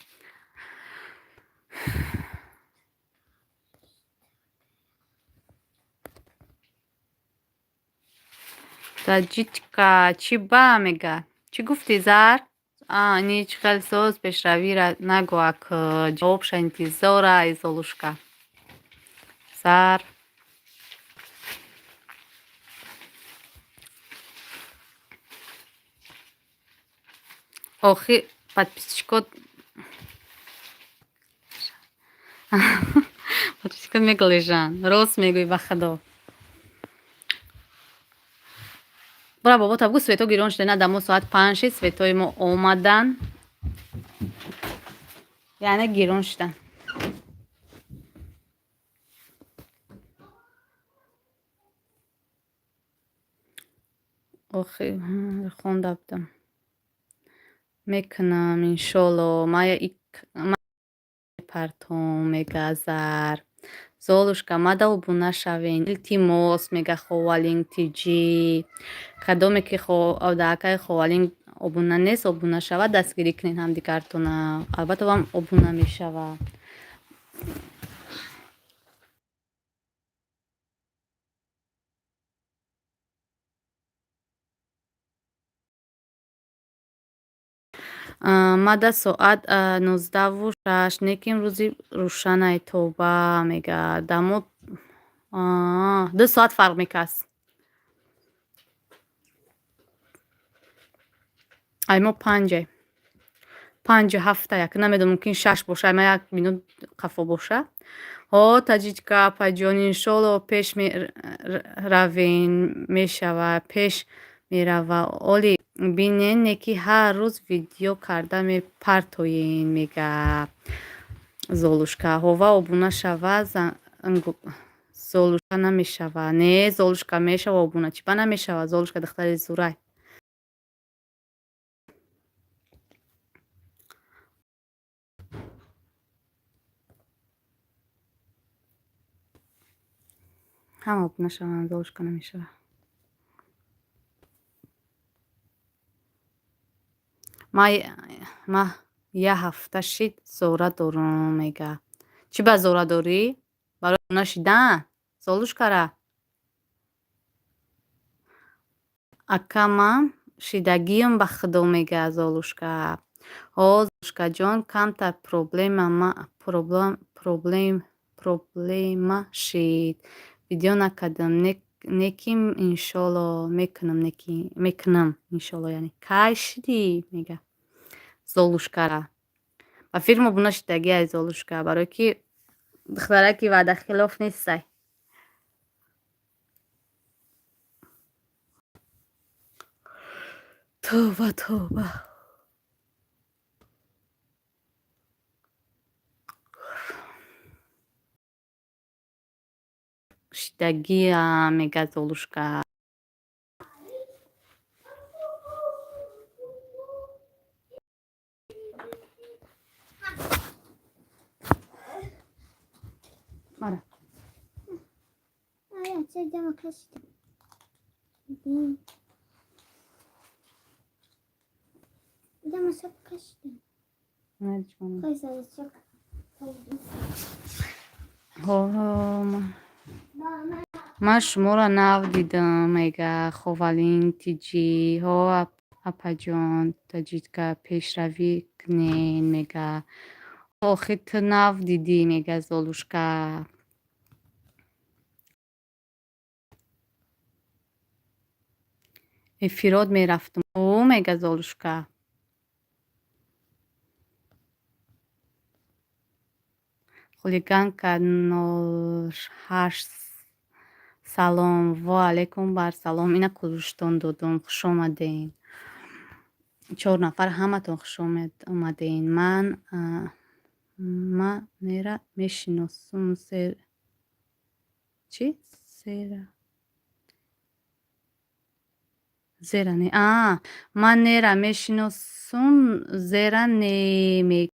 Таҷичка чӣ ба, мега. Чӣ гуфтӣ, Зар? Ни чӣ хел соз пешравира нагӯа к, ҷавобша интизора Золушка. Зар. Охи подписчикот меглежанд. Рост мегӯӣ, ба худо. Бора, бобо, табгӯ, светҳо гирон шуда. На, дамо соат 5 шид, светҳои мо омадан. Яъне гирон шудан. Охи хонда будам. Мекунам, иншолло. Мая партом, мега Зар. Золушка, мада обуна шавен. Илтимос, мега Ховалинг тиҷӣ. Кадоме ки акаи Ховалинг обуна нест, обуна шавад, дастгирӣ кунед ҳамдигартона. Албатта, вам обуна мешавад. Мада соат 19:06, неки имрӯзи рӯшанай, тоба, мега. Дамо 2 соат фарқ мекаст. Ай мо панҷе. Панҷу ҳафта як. Намедонам, мумкин шаш боша, ма як минут қафо боша. Ҳо, таҷичка апаҷон, иншолло, пеш меравен, мешава, пеш мерава. Оли бинен, неки ҳар рӯз видео карда мепартоен, мега Золушка. Ҳова обуна шава, Золушка намешава. Не, Золушка мешава обуна. Чӣ ба намешава? Золушка духтари зурай. Ҳама обуна шаванд, Золушка намешава. Ма я ҳафта шид зора дорум, мега. Чӣ ба зора дорӣ? Барои обуна шидан? Золушкара? Акамам шидагиам, ба худо, мега Золушка. Ҳо, Золушкаҷон, камтар проблема шид. Видео накардам, неким иншолло мекунам, мекунам иншолло, яъне. Кай шидӣ, мега Золушкара. Ба филм обуна шидагиай Золушка, барое ки духтараки ваъдахилоф нестай. Тоба, тоба. Шидагиам, мега Золушка. Мара. 哎呀，这这么开始的。嗯。这么开始的。 Ҳо, ман шуморо нав дидам, мега Ховалинг тиҷӣ. Ҳо, апаҷон, таҷичка, пешравӣ кунен, мега. Охи ту нав дидӣ, мега Золушка. Эфирот мерафтам. О, мега Золушка. Хулиганка 08, салом. Во алайкум бар салом. Ина кулуштон додум, хуш омадем. Чор нафар, ҳаматон хуш омадем. Ман ма нера мешиносум, чӣ сера зера не, а ман нера мешиносум, зера не ме.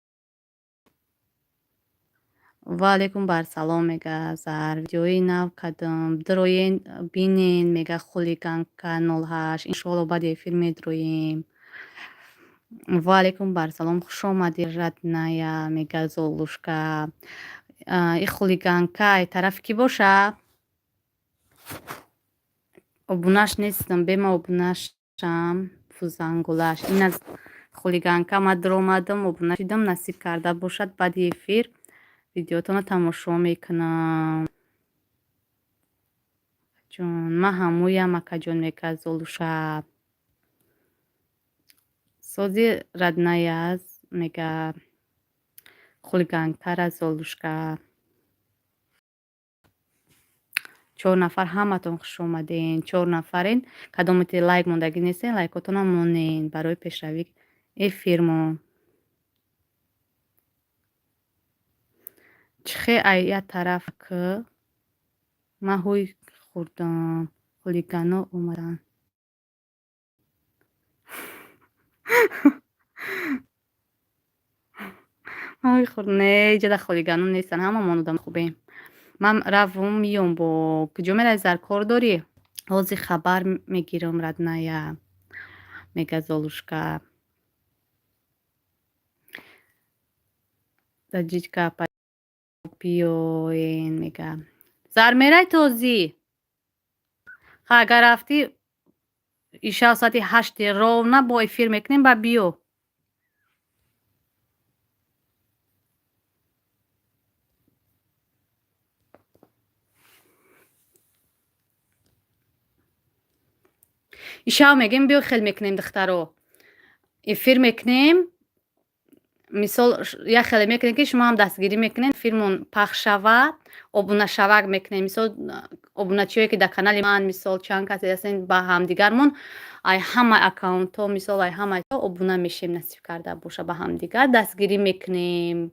Ва алайкум бар салом, мега Зар. Видеои нав кардам, дироен бинен, мега Хулиганка 08. Иншоалло, баъди эфир медроем. Ва алайкум бар салом, хуш омадӣ, родная, мега Золушка. И Хулиганка ай тарафи кӣ боша? Обунаш нестам, бема обунашам. Фузангулаш ин аз Хулиганка ма диромадам, обуна шидам. Насиб карда бошад, баъди эфир видеотонро тамошо мекунам. Ҷон, ман ҳамуям, акаҷон, мега Золуша. Сози, родная, мега Хулиганкара Золушка. Чор нафар, ҳаматон хуш омаден. Чор нафарен. Кадомете лайк мондагӣ нестен, лайкотонам монен барои пешравии эфирмон. Чихе ай як тараф к ман ҳуй хӯрдам, хулигано омаданд. Ман ҳуй хӯрдам. Не, иҷода хулигано нестанд, ҳамамон одам хубем. Ман равум, миём. Бо куҷо меравӣ, Зар, кор дорӣ? Ҳозир хабар мегирам, родная, мега Золушка. Таҷичка биёен, мега Зар. Мерай тозӣ? Ха, агар рафтӣ, ишав соати 8 ровно бо эфир мекунем, ба биё. Ишав мегем, биё, хел мекунем, духтаро, эфир мекунем. Мисол, як хеле мекунем, ки шумо ҳам дастгирӣ мекунед, эфирмон пахш шавад, обунашавак мекунем. Мисол, обуначиҳое ки дар канали ман, мисол, чанд касе ҳастем, ба ҳамдигармон ай ҳама аккаунтҳо, мисол, ай ҳама обуна мешем. Насиб карда боша, ба ҳамдигар дастгирӣ мекунем.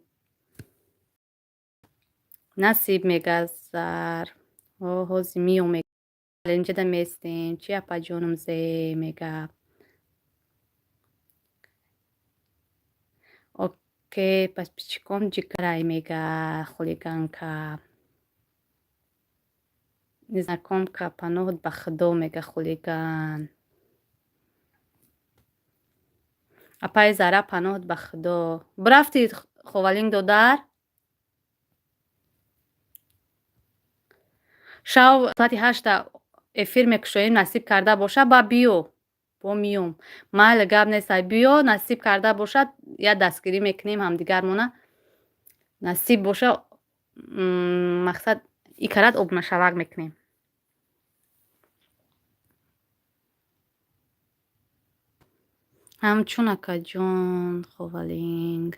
Насиб, мега Зар. Ҳозир миём, инҷода местем. Чи, апаҷонум, зе, мега. Окей, подписчиком ҷигарай, мега Хулиганка. Незнакомка, паноҳат ба Худо, мега Хулиган. Апаи Зара, паноҳат ба Худо. Бирафтӣ, Ховалинг додар? Шав соати 8-та эфир мекушоем, насиб карда боша, ба биё, бо миём. Майли, гап нестай, биё, насиб карда бошад, як дастгирӣ мекунем ҳамдигармона. Насиб боша, мақсад икарат обунашавак мекунем. Ҳамчун акаҷон Ховалинг.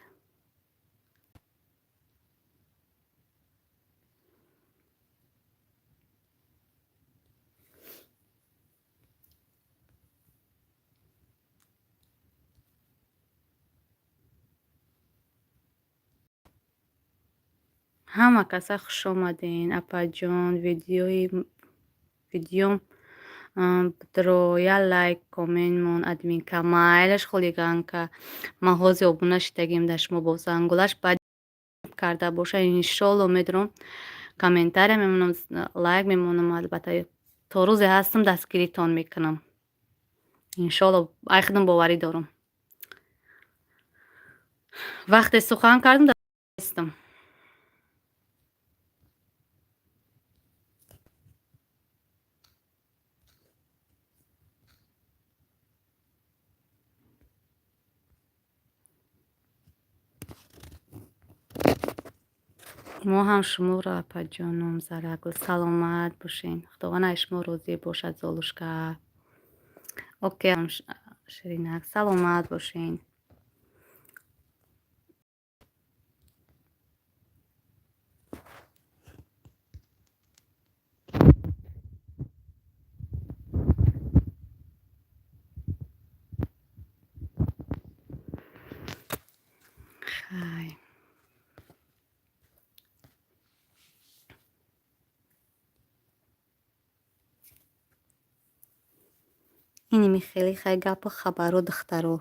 Ҳама каса хуш омаден. Апаҷон, видеом бидро, як лайк, коммент мон, админка. Майлаш, Хулиганка, ман ҳозир обуна шидагим дар шумо бо зангулаш. Баъд карда боша, иншолло, медурам, комментария мемонам, лайк мемонам. Албатта, то рӯзе ҳастам, дастгиритон мекунам, иншолло. Ай худам боварӣ дорам, вақте сухан кардам, ҳастам. Мо ҳам шуморо, апаҷонум Зарагул, саломат бошен. Худованд аз шумо розӣ бошад, Золушка. Окей, Ширинак, саломат бошен. Хай, иними хеле хай гапу хабаро, духтаро.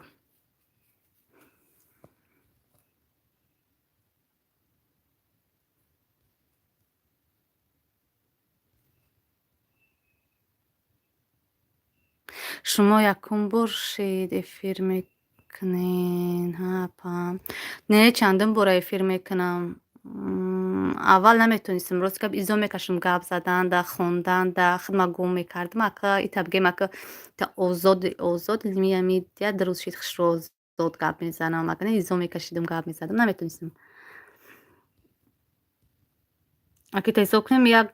Шумо якум бор шид эфир мекунен, ҳа, апа? Не, чандум бора эфир мекунам. Аввал наметонистам, рост гап, изо мекашам гап заданда, хонданда, худма гум мекардам. Ака ита бигем, ака та озод озод миямидя дуруст шид, хушро озод гап мезанам. Ака не, изо мекашидам, гап мезадам, наметонистам. Ака ита ҳисоб кунем, як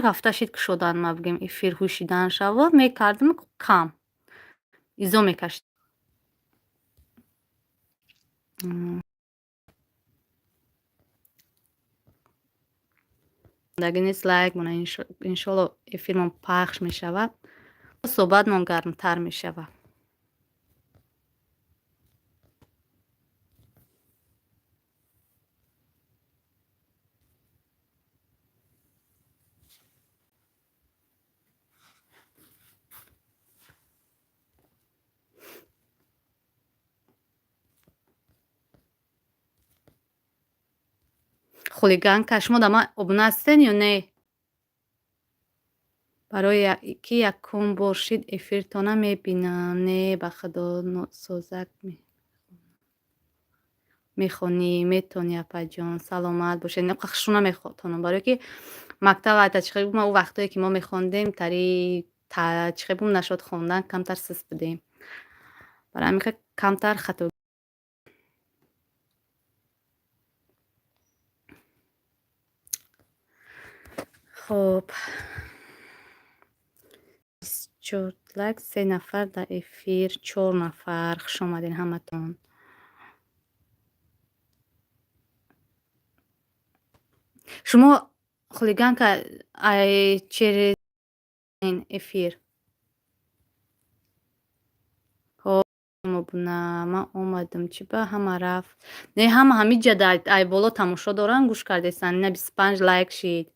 ҳафта шид кушодан, ма бигем, эфир ҳушидан шава мекардам, кам изо мекашид. Нест, лайк мона, иншолло эфирмон пахш мешавад, суҳбатмон гармтар мешавад. Хулиганка, шумо да ман обуна ҳастен ё не? Барои ки якум бор шид эфиртона мебинам. Не, ба худо, созак мехонӣ, метонӣ, апаҷон, саломат бошед. Хушрӯ наметонам, барое ки мактаб айта чӣ хел, ӯ вақтое ки мо мехондем, тари чӣ хел бум нашуд, хондан камтар сист будем. Барои ҳамин камтар хато. Хуб, 24 лайк, се нафар дар эфир, чор нафар. Хуш омадед ҳаматон. Шумо, хулиганка, ай через эфир обуна ман омадам, чӣ ба ҳама рафт? Не, ҳама ҳамиҷа ай боло тамошо доранд, гӯш кардестанд. Ина 25 лайк шид.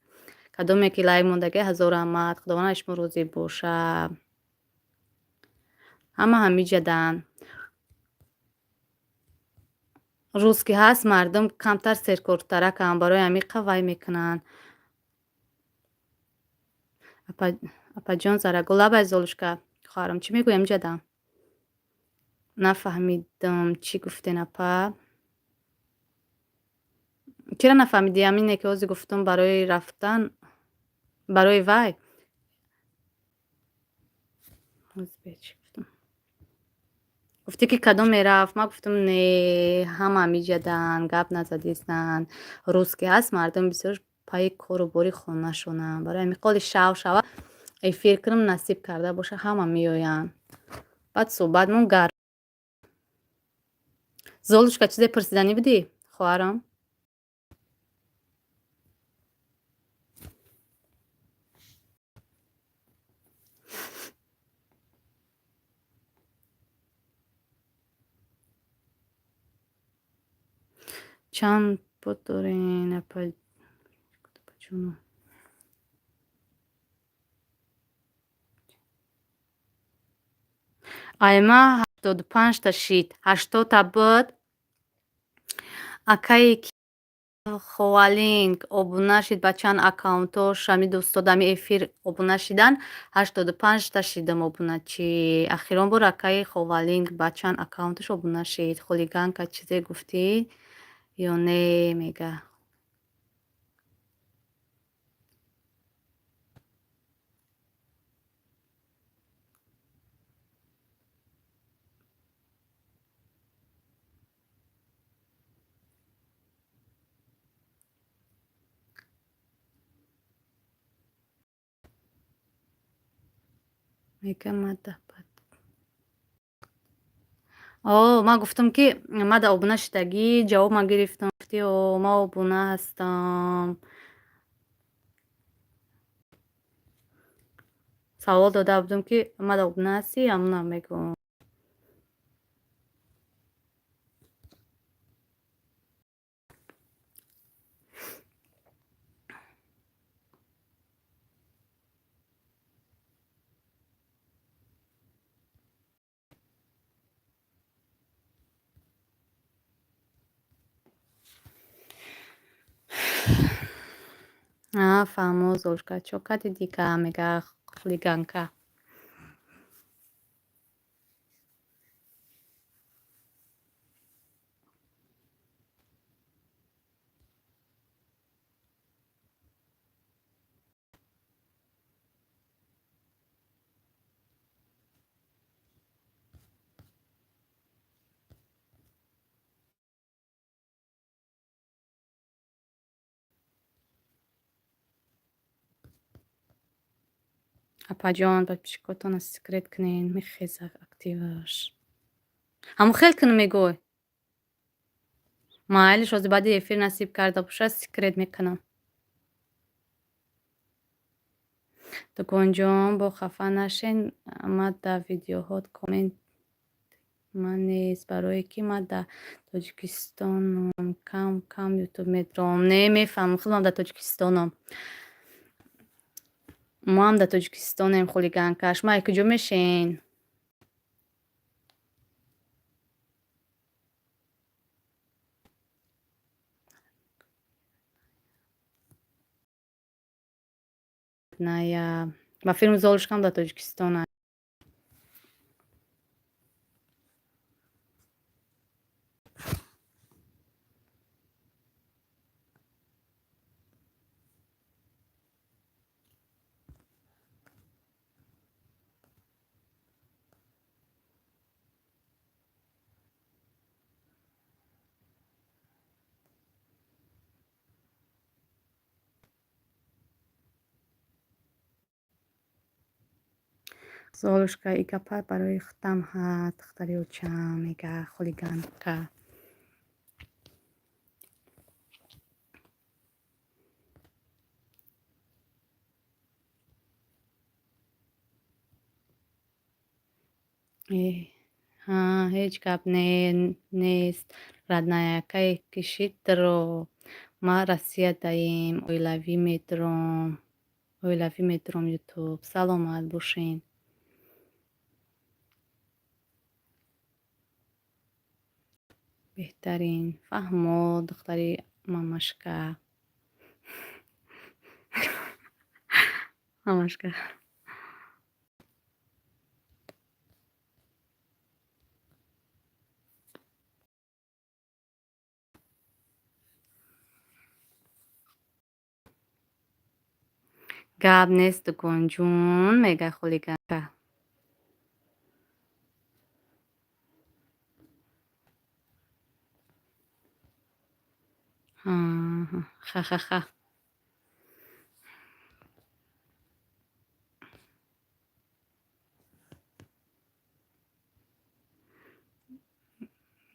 Кадоме ки лайк мондагӣ, ҳазор раҳмат, худованд аз шумо розӣ бошад. Ҳама ҳамиҷадан. Рӯз ки ҳаст, мардум камтар серкортараканд, барои ҳамин вай мекунанд. Апаҷон Зарагул, лабай, Золушка хоҳарам, чӣ мегӯям ҷадам? Нафаҳмидам, чӣ гуфтен, апа? Чира нафаҳмидӣ? Ҳамине ки ҳозир гуфтам, барои рафтан, барои вай. Чӣ гуфтам? Гуфтӣ ки кадом мерафт? Ман гуфтам, не, ҳама ҳамиҷадан, гап назадистанд. Рӯз ки ҳаст, мардум бисёр пайи кору бори хонашонанд. Барои ҳамин қоли шав шава эфир кунам, насиб карда боша, ҳама меоянд. Баъд суҳбатмон гарм. Золушка, чизе пурсиданӣ будӣ, хоҳарам? Чанд пут дорен, апаҷоно? Айма 75-та шид, 80-та буд. Акаи Ховалинг обуна шид ба чанд аккаунтош, ҳами дӯсто дами эфир обуна шидан, 85-та шидам обуначӣ. Ахирон бор акаи Ховалинг ба чанд аккаунташ обуна шид. Хулиганка, чизе гуфтӣ ё не, мега. Мега мада. О, ман гуфтам, ки мада обуна шидагӣ, ҷавоб ман гирифтам. Гуфти, о, ман обуна ҳастам. Савол дода будам, ки мада обуна ҳастӣ, ҳамонам мегӯм. Фаҳмо, Золушка, чо кади дига, мега хулиганка. Апаҷон, подписчикотона секрет кунен, мехеза активаш. Ҳамон хел кунам, мегӯй. Майлиш, ҳозир баъди эфир насиб карда бошад, секрет мекунам. Дуконҷон, бо хафа нашен, ма дар видеоҳот коммент ман нест, барое ки ман дар Тоҷикистонам, кам кам ютуб медорам. Не, мефаҳмам, худам дар Тоҷикистонам. Мо ҳам дар Тоҷикистонем, хулиганка. Шумо ай куҷо мешен? Ная. Ба филм Золушкам дар Тоҷикистон. Золушка, и гапа барои худам ҳаст, духтари очам, мега хулиганка. Ҳеҷ гап нест, родная, кай кишидро. Ма Россиядаем, оилавӣ медорам ютуб. Саломат бошен. Беҳтарин. Фаҳмо, духтари мамашка. Мамашка. Гап нест, дуконҷун, мега хулиганка. Ха-ха-ха.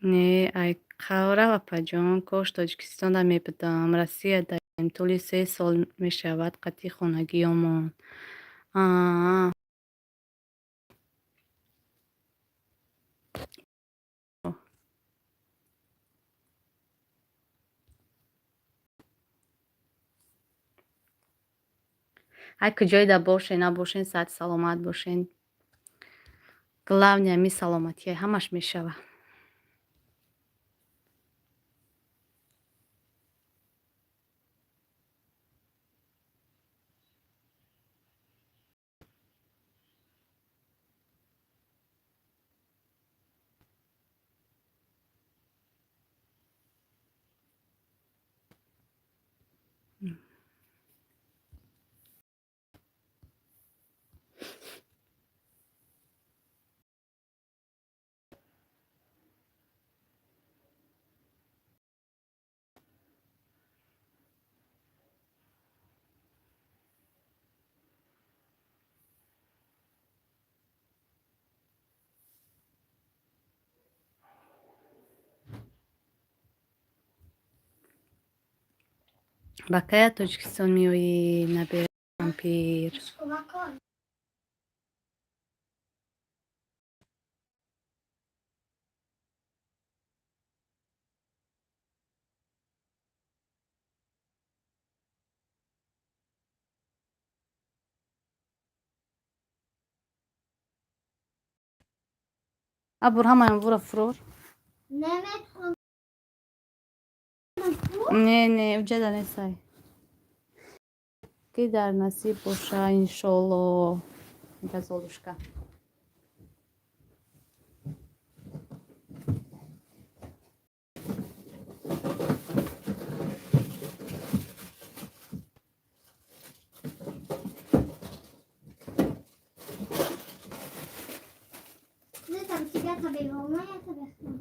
Не, ай қавра, апаҷон, кош Тоҷикистонда мебудам. Россиядаем, тӯли 3 сол мешавад қатъи хонагиёмон. Аа. Ҳар куҷоеда бошен, набошен, саҳату саломат бошен. Главное ҳамин саломатия, ҳамаш мешавад. Ба кая Тоҷикистон меоӣ, набера кампир? Абур, ҳамаям бура фурор. Не, не, уҷада несай. Ки дар насиб боша, иншолло, мега Золушка. Там тебя тебе волна, я тебе хну.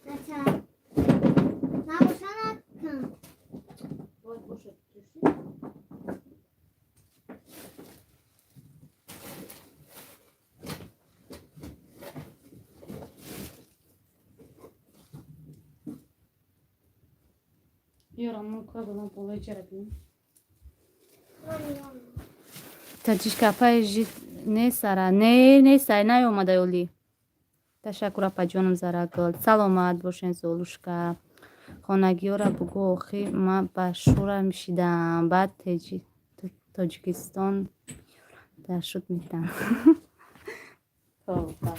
Нача. На бошана кан. Таҷичка апаи жит несара, не, несай, наёмада ёлӣ. Ташаккур, апаҷонам Зарагул, саломат бошен. Золушка, хонагиёра бугӯ, охи ма ба шура мешидам, баъд Тоҷикистон дар шуд метам. Тавба.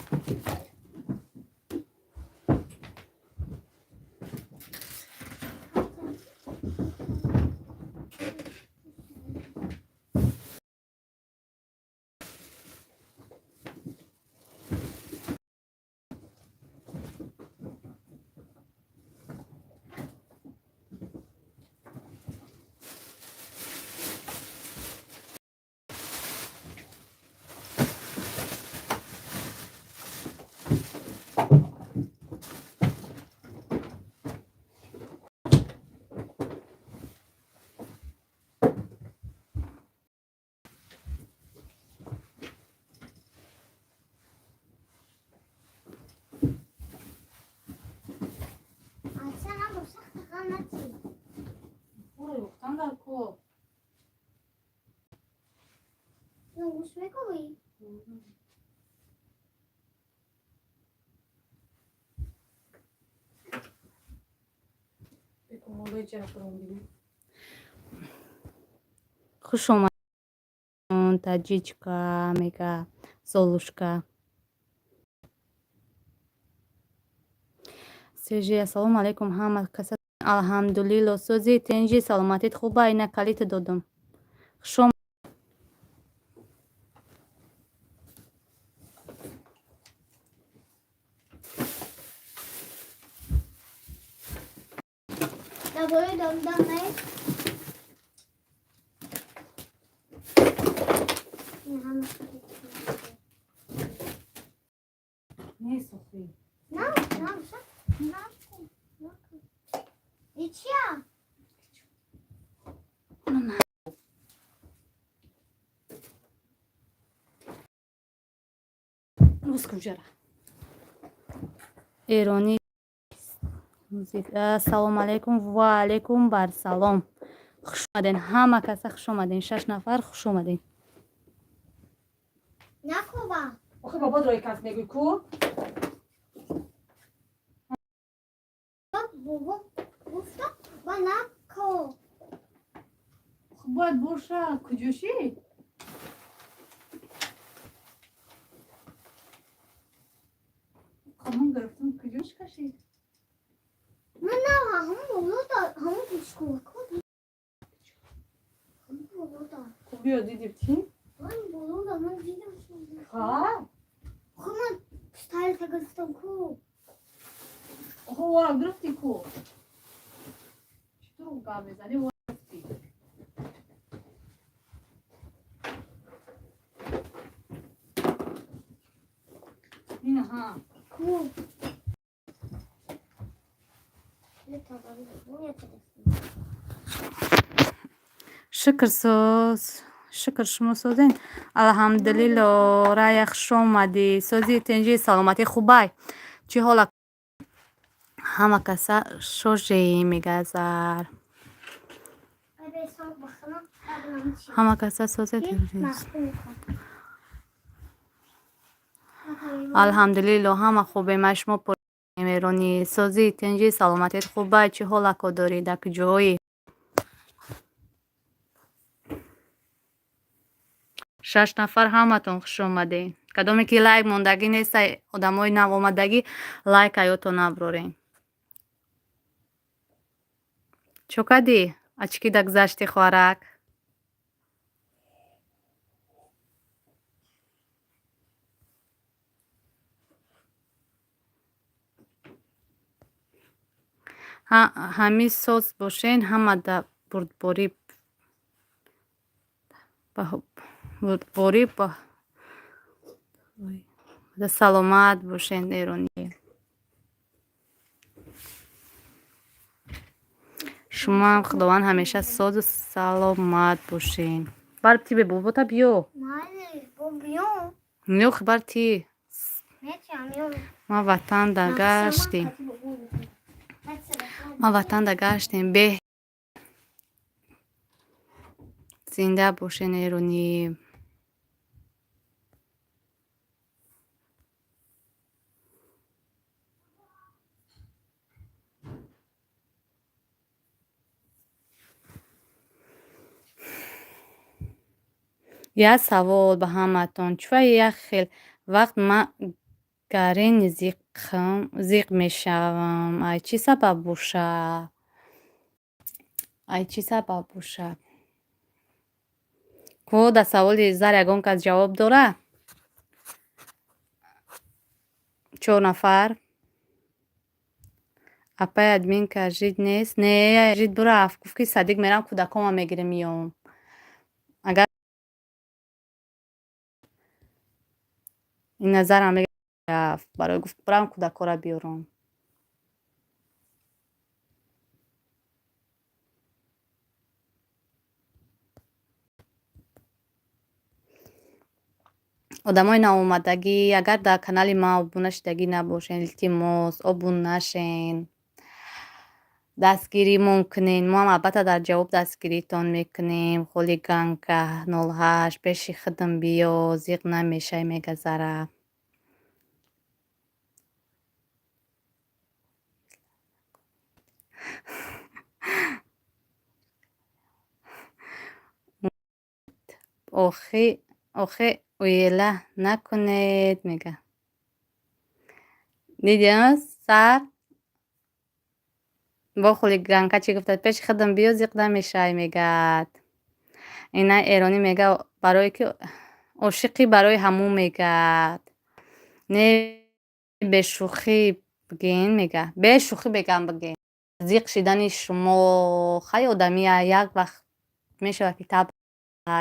Ача на бошах тағанати. Ура, дар ко. Ну, гӯш мекунӣ? Хуш омад, таҷичка, мега Золушка. Сержи, ассалому алайкум, ҳама каса. Алҳамдулилло, сӯзи, тинҷи, саломатит хуба? Ина калита додум. Хуш. Дар болои домдам не? Ин ҳама. Несохӣ. На, на, бошах. Накун, накун. И чия? Боз куҷара эронӣ. Ассалому алайкум, ва алайкум барсалом, хуш омаден ҳама каса, хуш омаден, шаш нафар, хуш омаден. Накуба. Охи, бобо, дрои кас мегӯй ку. Бобо гуфта ба нако. Бояд боша, куҷошӣ? Қамон гирифтам, куҷош кашид? Ман на ҳамон боло да, ҳамон гӯшкувако. Ҳамон боло да. Биё, дидиб ти? Ман боло да, ман дидам. Ха. Хо, ман стайл гирифтам ку. Охо, вора гирифтӣ ку, читур гап мезанӣ? Вора гирифтӣ. Инаҳа. Ку. Шукр, соз, шукр, шумо созен? Алҳамдулилло. Рая, хуш омадӣ, сози, тинҷи, саломатӣ хубай? Чӣ ҳола, ҳама каса шоже, мегазар. Ҳама каса созе? Алҳамдулилло, ҳама хубем, шумо? Эрони, созӣ, тинҷӣ, саломатият хубай, чӣ ҳолако дорӣ, дар куҷоӣ? Шаш нафар, ҳаматон хуш омадед. Кадоме ки лайк мондагӣ нестай, одамои навомадагӣ, лайк аётон наброрен. Чо кардӣ? Очки да гузашти, хоҳарак? Ҳамӣ соз бошен, ҳама да бурдборӣ бурдборӣ саломат бошен, эронӣ. Шумоам Худованд ҳамеша созу саломат бошен. Бар ти бе бобота биё. Нёх бар ти. Ма ватанда гаштем. Ма ватанда гаштем. Беҳ зинда бошен, эронӣ. Як савол ба ҳаматон: чӯ як хел вақт ман гарени зиқ мешавам? Ай чӣ сабаб бошад? Ай чӣ сабаб бошад? Ко дар саволи зар ягон кас ҷавоб дорад? Чор нафар. Апай, админка жид нест? Не, жид бурафт. Гуфт, ки садик мерам, кӯдакома мегирем, меём. Агар ин назарам рафт, барои гуфт, бурам кӯдакҳоро биёрам. Одамои навомадагӣ, агар дар канали ман обуна шудагӣ набошен, илтимос, обуна шен, дастгиримон кунен. Мо ҳам албатта дар ҷавоб дастгиритон мекунем. Хулиганка 08, пеши худам биё, зиқ намешай, мега Зара. Охи уела накунед, мега. Дидиам, сар бо хулиганка чӣ гуфтад? Пеши худам биё, зиқ намешай, мегад. Ина эронӣ мега, барое ки ошиқӣ, барои ҳамун мегад. Не, бешӯхӣ бигӯен, мега, бешӯхӣ бегам, бигӯен. Зиқ шидани шумо хай одамия, як вақт мешавад, ки таб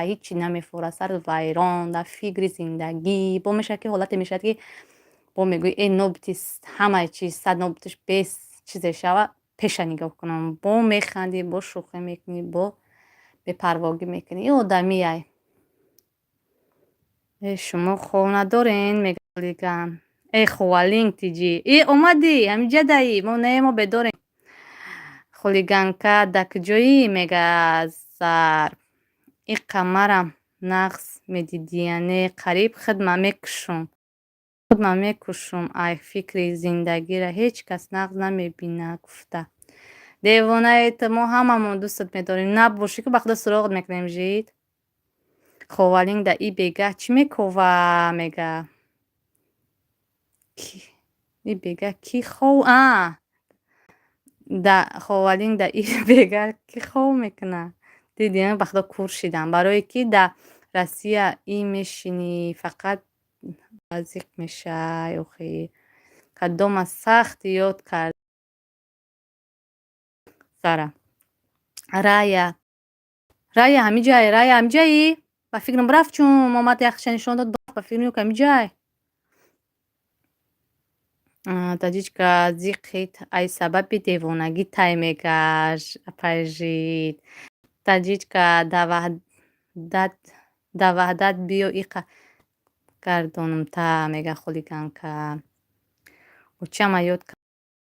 ҳичи намефурад, сар вайрон, дар фикри зиндагӣ бо мешавад, ки ҳолате мешавад, ки бо мегӯӣ: э, нобути ҳамаи чиз сад нобутиш бес чизе шава, пеша нигоҳ кунам. Бо механдӣ, бо шӯхӣ мекунӣ, бо бепарвогӣ мекунӣ. Ин одамияй. Э, шумо хона дорен, мега хулиган. Э, хувалинг тиҷӣ, и омадӣ, ҳамиҷа даи мо не, мо бедорем. Хулиганка да куҷоӣ, мега Зар. Иқа марам нағз медидияне, қариб хидма мекушум, худма мекушум. Ай фикри зиндагиро ҳеҷ кас нағз намебинад, гуфта. Девонаи ту, мо ҳамамон дӯстат медорем. Набошӣ ки ба худо суроғат мекунем, жид. Ховалинг да и бегаҳ чӣ мекова, мега. И бегаҳ ки хов а да ховалинг да и бегаҳ ки хов мекунад? Дидӣ, ба худо кур шидам. Барое ки да Россия и мешинӣ, фақат зиқ мешай. Охи, кадома сахт ёд кард Зара. Рая, Рая ҳамиҷай, Рая ҳамиҷаи? Ба фикрам рафт, чун омад, яхша нишон дод, ба фикрам ки ҳамиҷай. Таҷичка зиқит ай сабаби девонагӣ тай, мегаш апайжид. Таҷичка да ваҳдат биё, иқа гардонам та, мега хулиганка. Очама ёд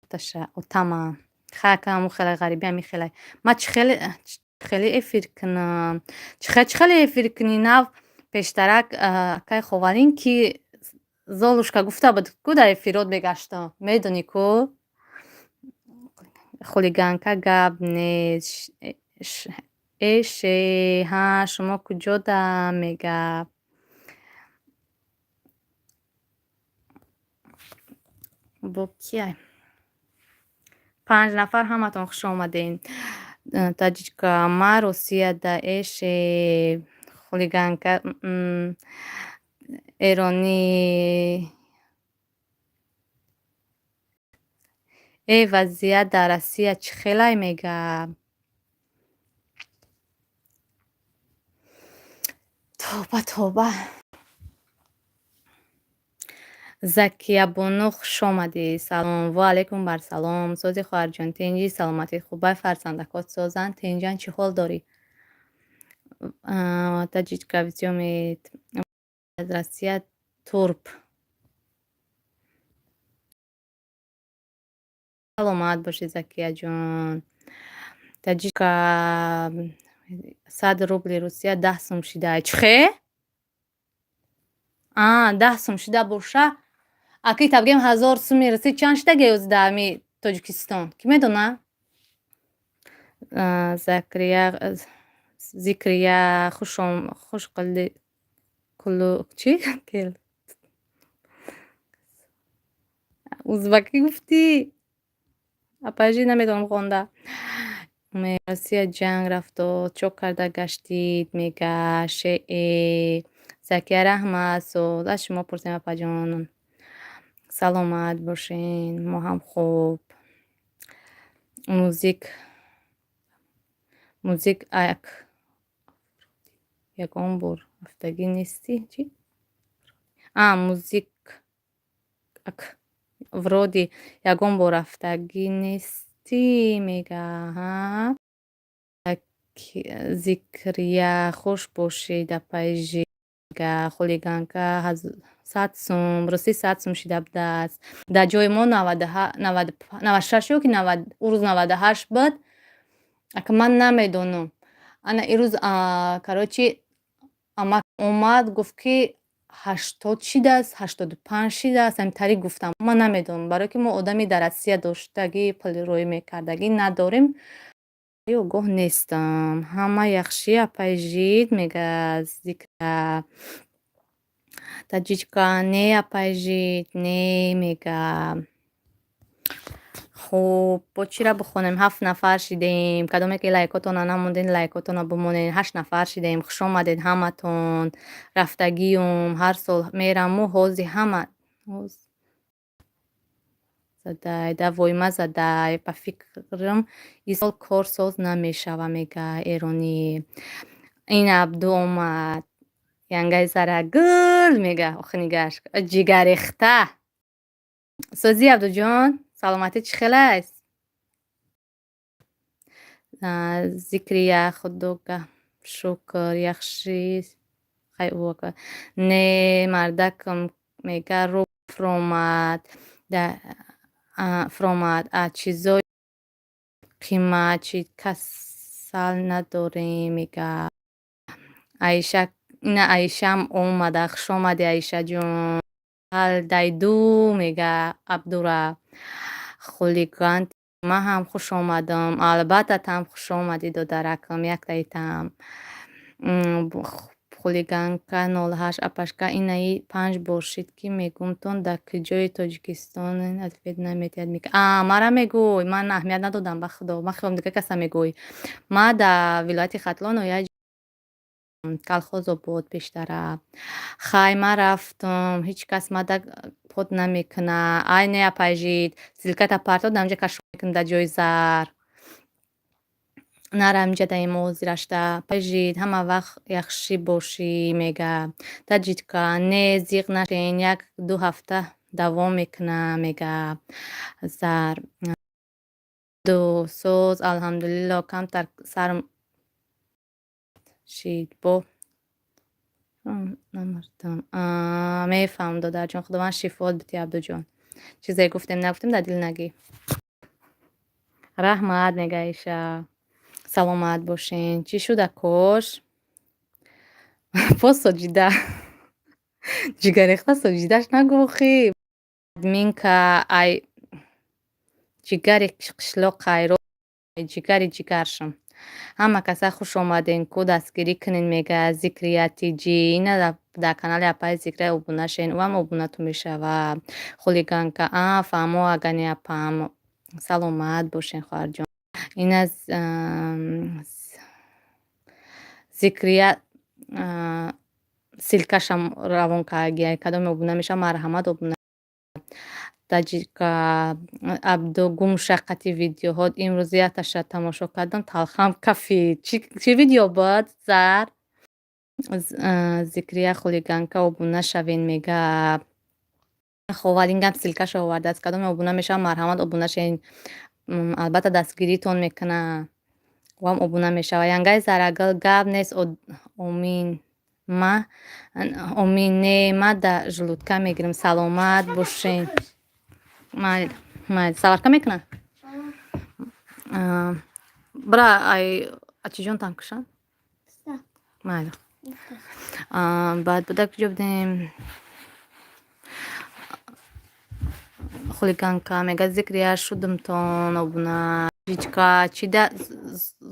таша отама. Ха, ка ҳамун хеле ғарибӣ, ҳами хеле. Ма чӣ хеле хеле эфир кунам? Чӣ хеле эфир кунӣ? Нав пештарак акай Ховарин ки Золушка гуфта буд, ку дар эфирот мегаштам, медонӣ ку? Хулиганка гап нест. Эше, ҳа, шумо куҷода мега? Бо кия? Панҷ нафар, ҳаматон хуш омадем. Таҷичка, ма Русияда, эше, хулиганка, эронӣ. Э, вазъият дар Россия чӣ хелай мега? Тоба, тоба. Закиябону, хуш омадӣ. Салом. Ва алайкум барсалом. Сози, хоҳарҷон, тинҷӣ, саломатӣ хубай, фарзандакот созанд, тинҷан, чӣ ҳол дорӣ? Таҷичка визёмед аз Россия турб. Саломат бошӣ, Закияҷон. Таҷичка, 100 рубли Русия 10 сум шидай. Чӣ хе? А, 10 сум шида боша. Аки табгем 1000 суми Русӣ чанд шида геёз дар ами Тоҷикистон? Кӣ медона? Закрия, Зикрия, хуш қилди кулу чӣ? Кел. Узбакӣ гуфтӣ? Апажи, намедонам хонда. Россия ҷанг рафтод, чо карда гаштид мега? Ше-э. Закия, раҳмат, соз. Аз шумо пурсем, апаҷон. Саломат бошен, мо ҳам хуб. Музик, музик ак ягон бор рафтагӣ нестӣ? Чӣ? А, музик ак вроде ягон бор рафтагӣ нестӣ мега, ҳа? Зикрия, хуш бошед, апаи мега. Хулиганка, 100 сум, ростӣ 100 сум шида будааст. Дар ҷои мо 96 ё ки ӯ рӯз 98 буд. Ака, ман намедонам. Ана ирӯз, короче, амак омад, гуфт, ки 80 шидааст, 85 шидааст, ҳамин гуфтам. Ман намедонам, барое ки мо одами дар Россия доштагӣ, пулрӯӣ мекардагӣ надорем. Огоҳ нестам. Ҳама яхши, апаи жид мега Зикра. Таҷичка, не, апаи жид, не мега. Хуб, бо чира бихонем? Ҳафт нафар шидем. Кадоме ки лайкотона намондед, лайкотона бимонед. Ҳашт нафар шидем. Хуш омадед ҳаматон. Рафтагиюм, ҳар сол мераму ҳози ҳама задай, да войма задай. Ба фикрам, ин сол кор соз намешава мега эронӣ. Ин Абду омад. Янгаи зара гул мега, охи нигааш ҷигаррехта. Созӣ, Абдуҷон, саломатӣ чӣ хел аст? Зикрия, худога шукр, яхши. Не, мардакам мега, рӯ фуромад, фуромад. А чизои қимат чӣ, касал надорем мега. Аиша, ина Аишаам омада. Хуш омадӣ, Аишаҷон. Дайду мега Абдура. Хулиган, ман ҳам хуш омадам. Албатта, таам хуш омадӣ, додаракам, яктаитам. Хулиганка 08, апашка, инаи панҷ бор шид, ки мегумтон дар куҷои Тоҷикистон, ответ наметиҳад. А, мара мегӯй? Ман аҳамият надодам, ба худо. Ман хиёлам дига каса мегӯй. Ма дар вилояти Хатлон, ноҳияи Калхозобод пештара. Хай, ман рафтум, ҳеҷ кас мада под намекуна. Ай, не, апайжид, ссылката партод, ҳамҷа кашо мекунӣ дар ҷои зар. Нара, ҳаминҷа даимо ҳозирашта. Пайжид, ҳама вақт яхшӣ бошӣ мега. Таҷичка, не, зиқ нашен, як ду ҳафта давом мекуна мега. Зар. Ду соз, алҳамдулилло, камтар сар шид бо намурдам. Мефаҳмам, додарҷон, Худованд шифоат бидиҳ, Абдуҷон. Чизе гуфтем, нагуфтем, дар дил нагӣ. Раҳмат мега Аиша. Саломат бошен. Чӣ шуда, кош? Боз Соҷида. Ҷигаррехта соҷидаш нагӯхӣ. Админка ай ҷигари қишлоқ хайро, ҷигари ҷигаршам. Ҳама каса хуш омаден ку, дастгирӣ кунен, мега Зикрия Тиҷи. Ина дар канали апаи Зикрия обуна шен, ӯам обунатон мешава. Хулиганка, а фаҳмо, агани апам. Саломат бошен, хоҳарҷон. Ина Зикрия ссылкашам равон кардагиай. Кадоме обуна мешава, марҳамат, обуна. Таҷика Абду гумша қати видеоҳо имрӯз якташа тамошо кардам, талхам кафид. Чӣ видео буд, Зар? Зикрия хулиганка обуна шавен, мега. Ховалингам ссылкашо овардааст. Кадоме обуна мешава, марҳамат, обуна шавен. Албатта, дастгиритон мекуна. Ӯам обуна мешава. Янгаи Зарагул гап нест, омин ма омин не, ма да желудка мегирам. Саломат бошен. Майли, майли. Заварка мекуна? Бира ай ачиҷон кушам? Майли. Баъд буда куҷо будем? Хулиганка мега Зикрия шудумтон обуна. Ҷичка чида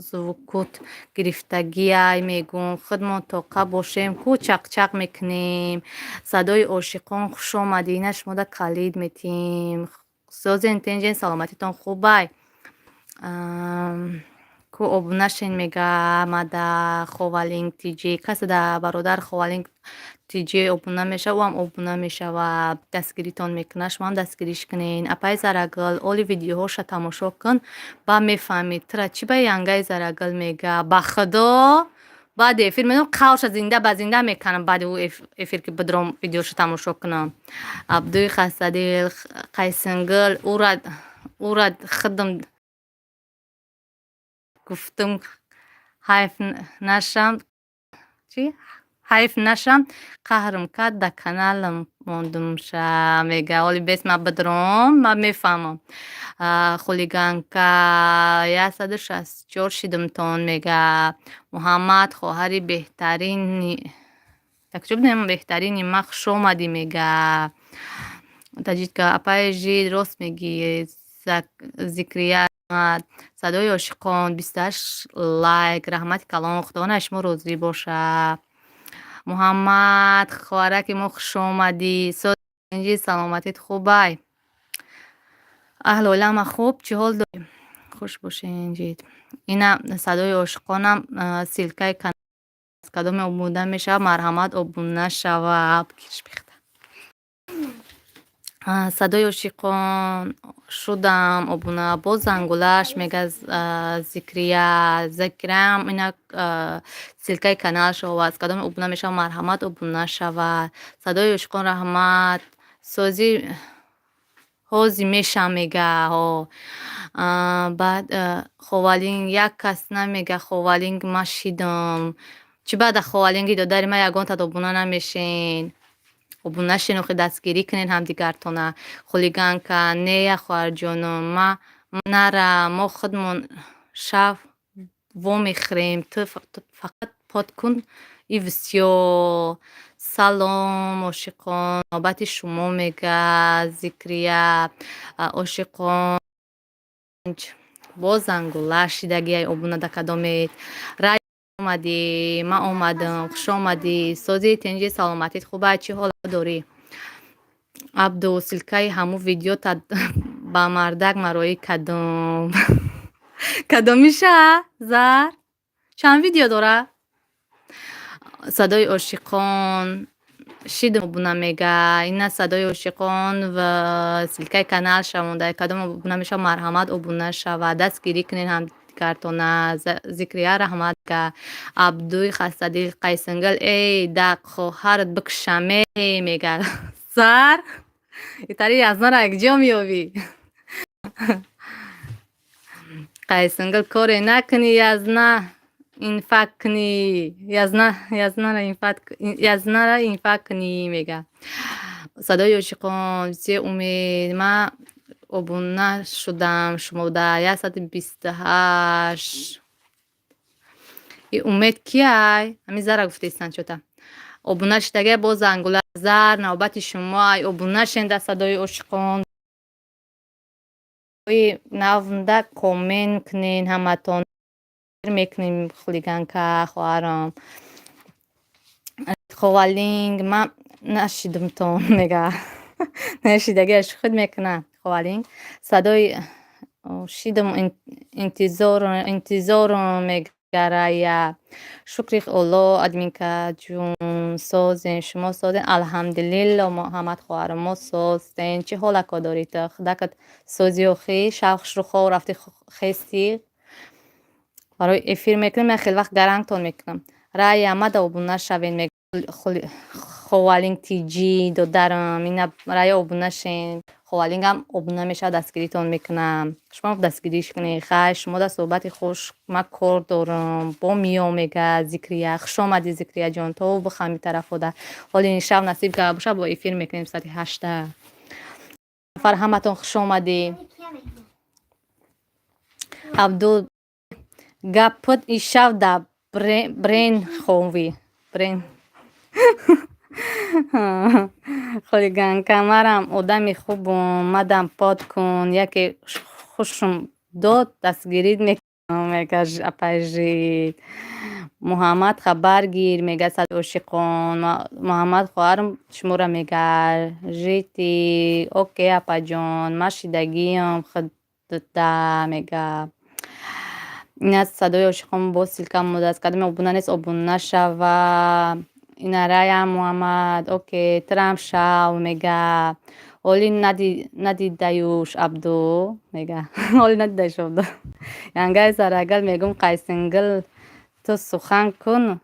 звукут гирифтагиай, мегӯм, худмон тоқа бошем ку, чақчақ мекунем. Садои ошиқон, хуш омадӣ, ина шумода калид метиҳем. Созен, тенҷен, саломатитон хубай? Ку обуна шен, мега мада Ховалинг Тиҷи. Касе да бародар Ховалинг Тиҷи обуна мешава, ӯам обуна мешава, дастгиритон мекунад, шумоам дастгириш кунен. Апаи Зарагул, оли видеоҳоша тамошо кун, ба мефаҳмӣ тура чӣ ба янгаи Зарагул мега. Ба худо, баъди эфир медонам, қавша зинда ба зинда меканам. Баъди ӯ эфир ки бидром, видеошо тамошо кунам. Абдуи хастадил Қайсингул ура худам гуфтум, ҳайф нашам, чӣ ҳайф нашам, қаҳрм кард, да каналам мондумша, мега. Оли бес ма бидром, ма мефаҳмам. Хулиганка 164 шидумтон, мега. Муҳаммад, хоҳари беҳтарини, так чӣ будем, беҳтарини ма, хуш омадӣ, мега. Таҷика апаи жид, рост мегӣ. Зикрия, садои ошиқон, 28 лайк, раҳмати калон, худованд аз шумо розӣ бошад. Муҳаммад, хоҳараки мо, хуш омадӣ. Соинҷи, саломатит хубай? Аҳли оилама хуб, чӣ ҳол дорӣ? Хуш бошен, ҷид. Ина садои ошиқонам ссылкаи канал, кадоме обуна мешавад, марҳамат, обуна шава. Садои ошиқон шудам обуна, боз зангулаш, мега Зикрия. Зикриям ина ссылкаи каналаш овард. Кадоме обуна мешавад, марҳамат, обуна шавад. Садои ошиқон, раҳмат. Созӣ ҳози мешам, мега. Ҳо, баъд Ховалинг як кас намега. Ховалинг ма шидам. Чӣ баъда Ховалинги додари ма ягонтат обуна намешен? Обуна шен охи, дастгирӣ кунен ҳамдигартона. Хулиганка, нея, хоҳарҷоном, ма нара, мо худмон шав вомехӯрем, ту фақат под кун и всё. Салом, ошиқон, навбати шумо, мега Зикрия. Ошиқон боз зангула шидагиай, обуна да кадомед. Рай омадӣ, ман омадам, хуш омадӣ. Созӣ, тинҷи, саломатит хубай, чӣ ҳол дорӣ? Абду, ссылкаи ҳамун видеота ба мардак мароӣ кадом? Кадомиша, Зар? Чанд видео дора? Садои ошиқон шидам обуна, мега. Ина садои ошиқон ва ссылкаи каналша монда. Кадом обуна мешавад, марҳамат, обуна шавад, дастгирӣ кунед ҳамдигартона. Зикрия, раҳмат. Абдуи хастадил Қайсингул, эй, да хоҳарат бикушаме, мега. Зар, итари язнара якҷо меёбӣ. Қайсингул, коре накунӣ, язна инфак кунӣ, язнара инфак кунӣ, мега. Садои ошиқон, се умед, ман обуна шудам шумода, 128. И Умед кияй? Ҳамин Зара гуфтаистанд чота. Обуна шидага бо зангула зар, навбати шумо ай, обуна шен дар садои ошиқон. Навнда коммент кунен ҳаматон мекунем хулиганка хоҳарам. Ховалинг ман нашидумтон мега. Нашидаги шухуд мекунам. Ховалинг садои шидум интизор интизорум мегарая. Шукри Алло админка ҷун созен, шумо созен. Алҳамдулилло Муҳаммад хоҳарам мо созен. Чӣ ҳолако дорӣ ту? Худакат сози охӣ, шав хушрӯ хоб рафти хестӣ. Барои эфир мекунем, ман хеле вақт гарангтон мекунам. Рая мада обуна шавен мега Ховалинг тиҷи додарам. Ина рая обуна шен. Ховалингам обуна мешавад, дастгиритон мекунам. Шумо дастгириш кунед. Хай, шумо дар суҳбати хуш, ман кор дорам. Бо миём мега Зикрия. Хуш омадӣ Зикрия ҷон. То бихами тарафода. Ҳоли ин шаб насиб карда боша бо эфир мекунем соати 8. Нафар ҳаматон хуш омадӣ. Абдул гаппут ишав да брен ховӣ. Брен. Хулиганка марам одами хубум, мадам под кун, яке хушум дод, дастгирит мекунам, мега апайжид. Муҳаммад хабар гир, мега сад ошиқон. Муҳаммад хоҳарам шуморо мега жити. Окей апаҷон, ман шидагиам худда мега. Ина садои ошиқон боз ссылка мондааст. Кадоме обуна нест, обуна шава. Ина рая Муҳаммад, окей, трам шав мега. Оли надидаюш Абду мега. Оли надидаюш Абду. Янгаи зарагал мегум қайсингил ту сухан кун.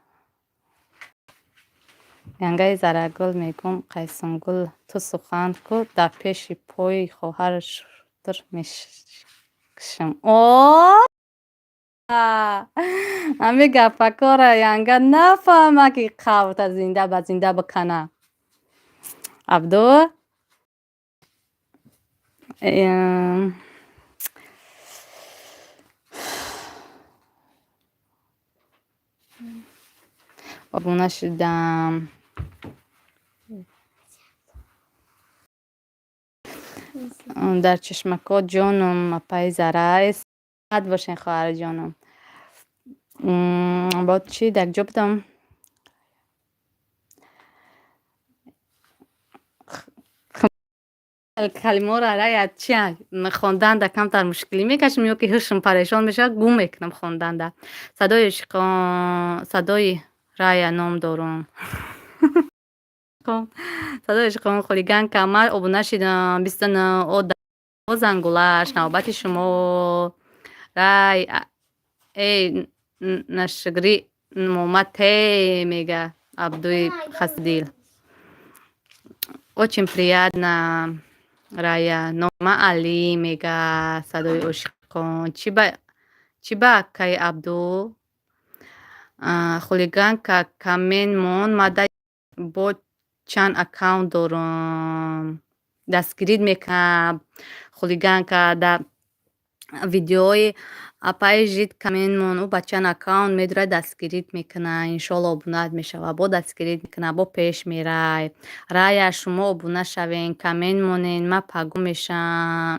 Янгаи зарагул мегум қайсингул ту сухан ку дар пеши пои хоҳар шутур мешкшам. О! Ҳами гапакора янга нафаҳма ки қавта зинда ба зинда бикана. Абду обуна шудам. Дар чашмако ҷоном апаи Зара саҳат бошен хоҳарҷоном. Бод чӣ дар ҷо будам? Калимаҳоро рая чи хонданда камтар мушкилӣ мекашам ё ки ҳушм парешон мешавад, гум мекунам хонданда. Садои ошиқон, садои рая ном дорум. Садои ошиқон хулиганка ман обуна шидам 29 ода зангулаш навбати шумо. Рай эй нашгри момате мега Абдуи Хасдил. Очень приятно Рая. Нома Али мега садои ошиқон. Чӣ ба акаи Абду? Хулиганка камен мон мада бо чанд аккаунт дорум. Дастгирит мекунам. Хулиганка дар видеои апаи жид камен мон ӯ ба чанд аккаунт медурад, дастгирит мекуна. Иншолло обунаат мешава. Бо дастгирит мекуна, бо пеш мерай. Рая шумо обуна шавен, камен монен, ман пагоҳ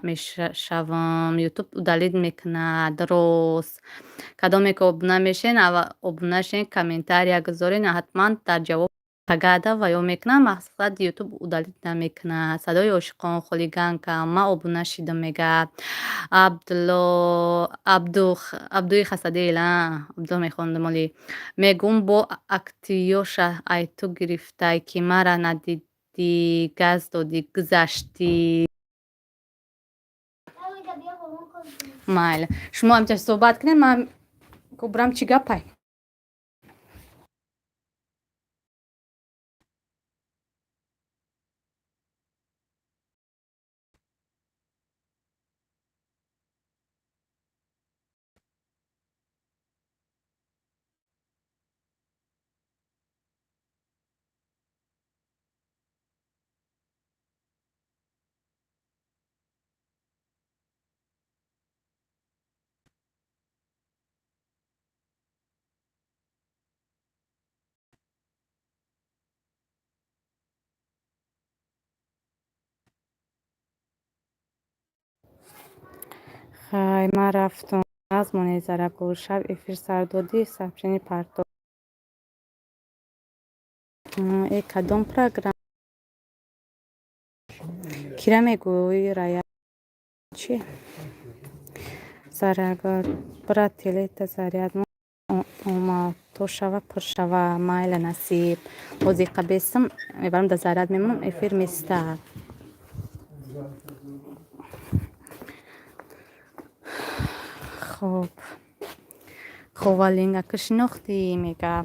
мешавам. Ютуб удалить мекунад рост. Кадоме ки обуна мешен, обуна шен, комментария гузорен, ҳатман дар ҷавоб пагада ва ё мекунам, мақсад ютуб удалить намекунад. Садои ошиқон хулиганка ман обуна шидам мега. Абдулло Абду Абдуи Хасадил Абду мехондам оли. Мегум бо актиёша ай ту гирифтай ки мара надидӣ, газ додӣ, гузаштӣ. Майли. Шумо ҳамча суҳбат кунед, ман кубрам чӣ гапай? Хай, ман рафтум. Аз монед, Зарагул, шаб эфир сар додӣ, сообщение парто. Э, кадом программа? Кира мегӯӣ, Рая? Чи? Зарагул, брат, телета заряд омад, то шава пур шава, майла, насиб. Ҳозир бесм, мебарам да заряд мемонам, эфир места. Хоб. Ховалинга ки шинохтӣ, мега.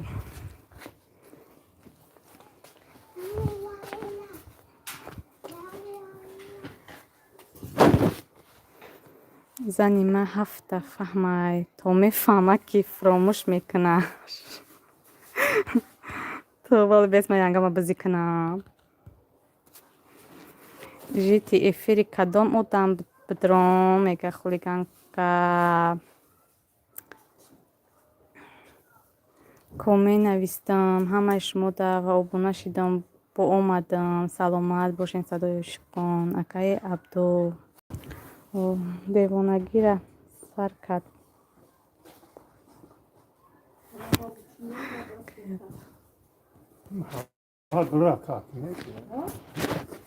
Зани ман ҳафта фаҳмай, то мефаҳмад, ки фуромӯш мекунад. То вале бес ман янгама бизӣ кунам. Жити эфири кадом одам бидром, мега хулиганка. Коммент навистам ҳамаи шумода ва обуна шидам, бо омадам. Саломат бошед, садои ошиқон. Акаи Абду девонагира сар кард.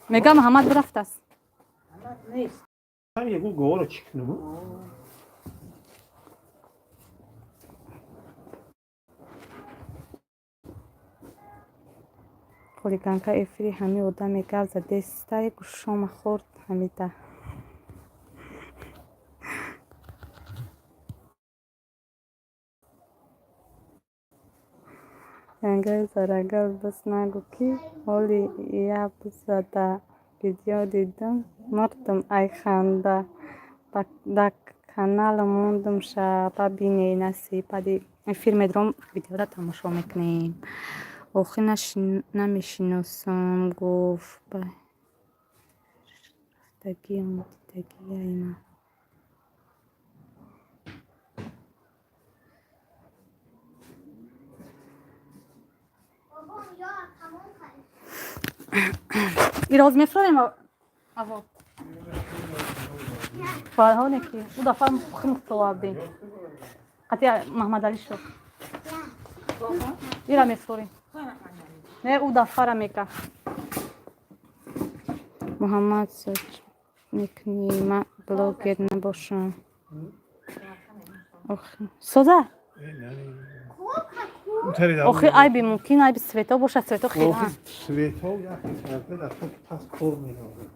Мега, Муҳаммад бирафтааст. Ягон говоро чӣ кунам? Хулиганка эфири ҳами одаме гап задестай, гӯшома хӯрд ҳамида. Янгаи Зарагул, бас нагӯ, ки ҳоли ябзада видео дидам, мурдум ай ханда. Да канал мондум ша, бабине, насиб. Баъди эфир медром, видеора тамошо мекунем. Охир намешиносам, гуфт, ба рафтагиам дидагиай ман. Бобом, я тамом кард. Ироз мефурем аво. Фарҳоне ки ӯ дафъа хунук овардем. Қатъи Маҳмадалӣ шуд. Ира мефурем. Не, ӯ дафъара мека. Муҳаммад, соч мекунӣ, ман блогер набошам. Соза? Охи, айби мумкин айби свето бошад, свето хеле. Свето як қисмат дар пас кор меравад.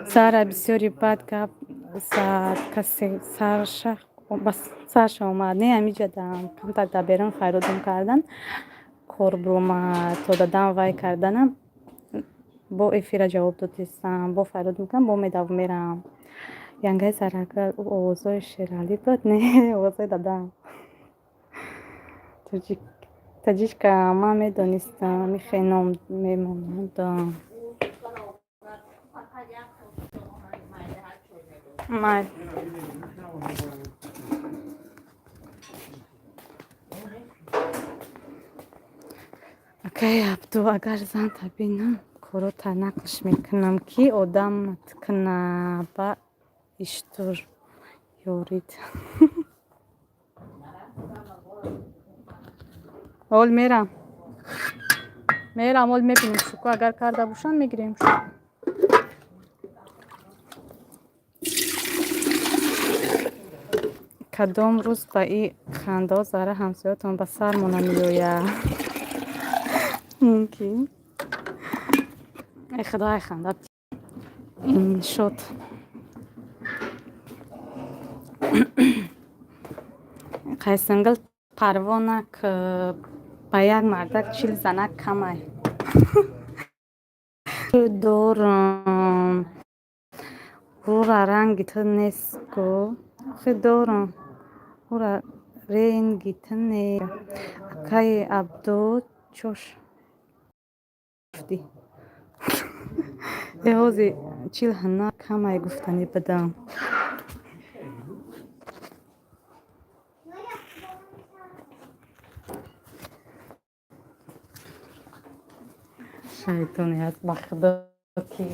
Сара бисёри бад гап зад, касе сарша омад. Не, ҳамиҷадам камтар дар берун файродум кардан, кор буромад, то дадам вай карданам, бо эфира ҷавоб додистам, бо файрод мекунам, бо медаву мерам. Янгаи Зарагул, ӯ овозҳои Шералӣ буд? Не, овозҳои дадам. Таҷичка, ман медонистам, михе ном мемондам. Май. Акаи Абду, агар занта бинам, корота нақлш мекунам, ки одамат куна ба иштур ёрид. Ҳол мерам. Мерам, ҳол мебинем, шуку агар карда бошанд, мегирем. Кадом рӯз ба и хандао зара ҳамсоятон ба сармона меояд? Мумкин. Эй худо, ай ханда. Ин шуд. Қайсангил, парво нак, ба як мардак 40 занак камай. Дорам. Ура ранги ту нест ку. Охи дорам. Ура ренги ту не. Акаи Абду чош гуфтӣ. Э ҳози чил ҳана камай гуфтанӣ будам. Шайтоне ҳаст, ба худо ки.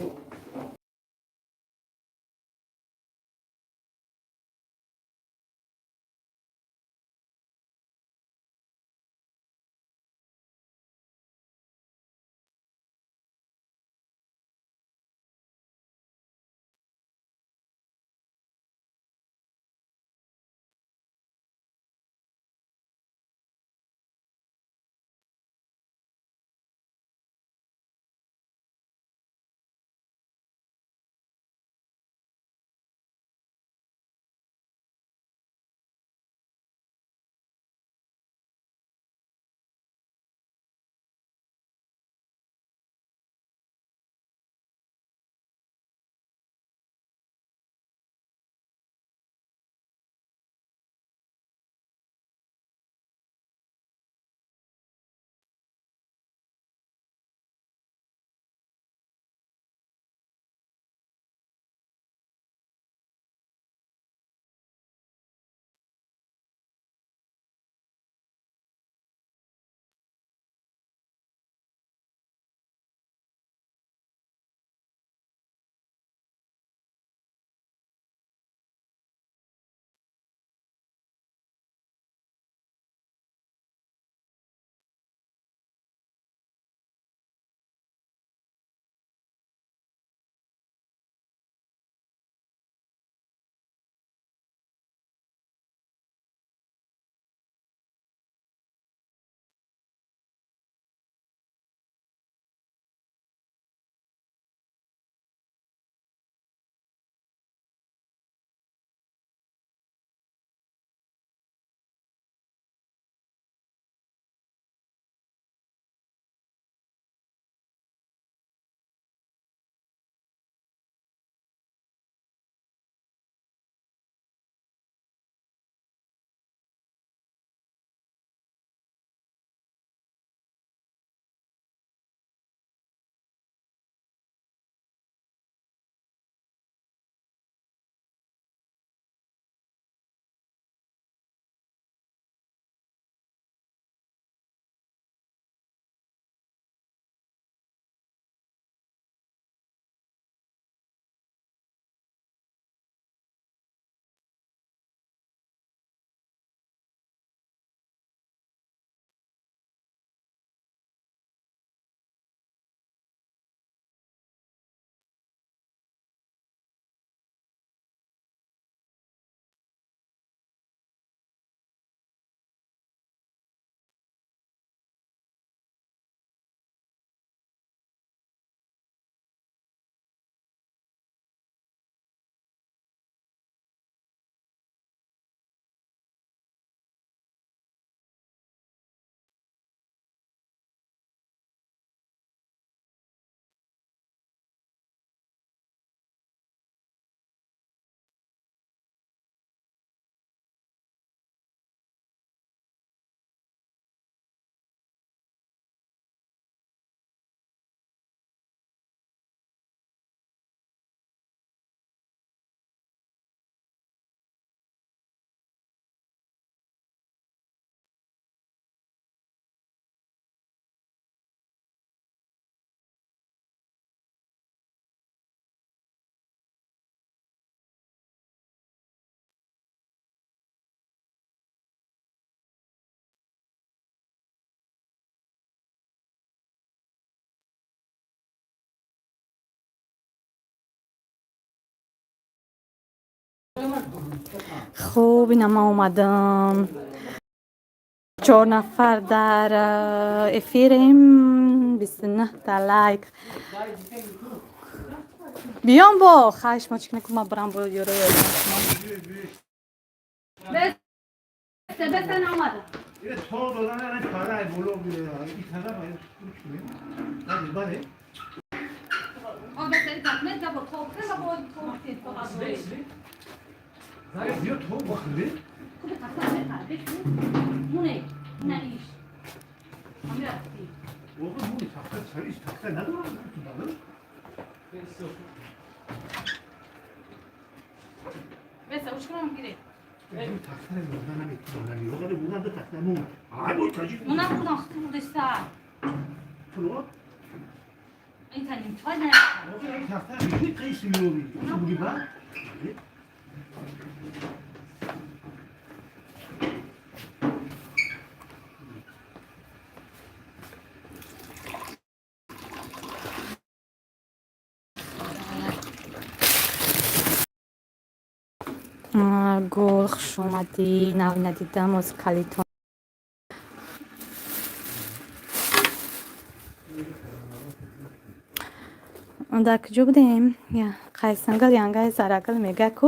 Хуб, ина ман омадам. Чор нафар дар эфирем, 29 та лайк. Биём бо хай, шумо чӣ кунед, ман барам бо ёро. То додан пара боло. Гул, хуш омадӣ. Нав надидам оз калитон. Дар куҷо будем? Қайсангал янгаи Зарагал мега, ку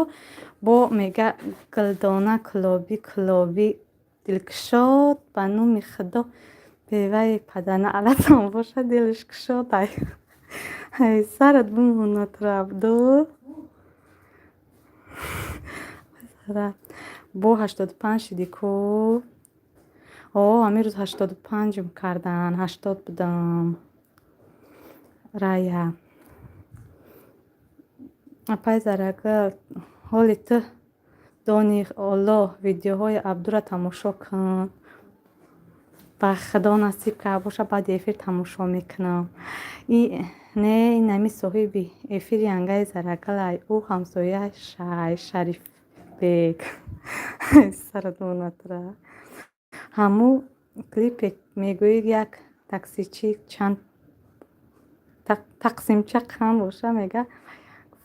бо мега гулдона кулобӣ кулобӣ дилкушод, ба номи Худо, беваи падана алатон бошад, дилш кушод. Ай сарат бимонад, Абду. Бо 85 шидӣ ку? О, ҳамин рӯз 85-м кардан, 80 будам. Рая апай Зарагал, ҳоли ту дони Оллоҳ, видеоҳои Абдура тамошо кун. Ба Худо, насиб карда боша, баъди эфир тамошо мекунам. И не, инами соҳиби эфири янгаи Зарагалай, ӯ ҳамсояшай, Шарифбек. Сарадонатра ҳаму клипе мегӯӣ, як таксичӣ чанд тақсимча қанд боша, мега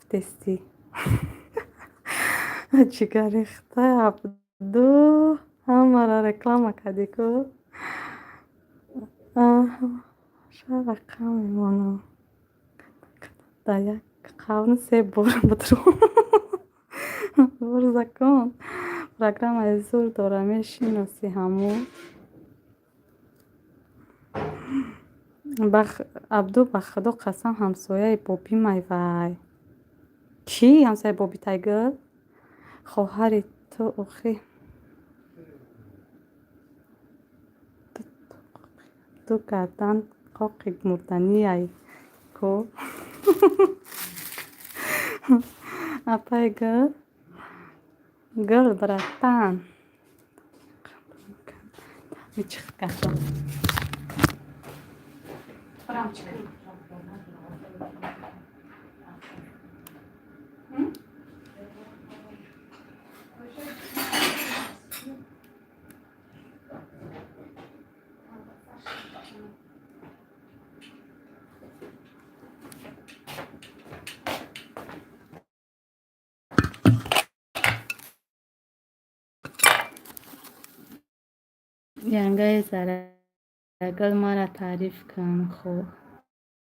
гуфтестӣ. Ҷигаррехта Абду, ҳамаро реклама кардӣ ку. Ша рақам мемонам, дар як қавн се бор будро. Бор закон программаи зур дора, мешиноси ҳаму. Абду, ба Худо қасам, ҳамсояи бобимай вай. Кӣ ҳамсояи бобитай, гул? Хоҳари ту охи. Ду гардан қоқи мурданиай ку. Апай гул, гул, братан. Мичих гардон. Барам чӣ кунам? Янгаи Зарагал, мара таъриф кун. Хуб.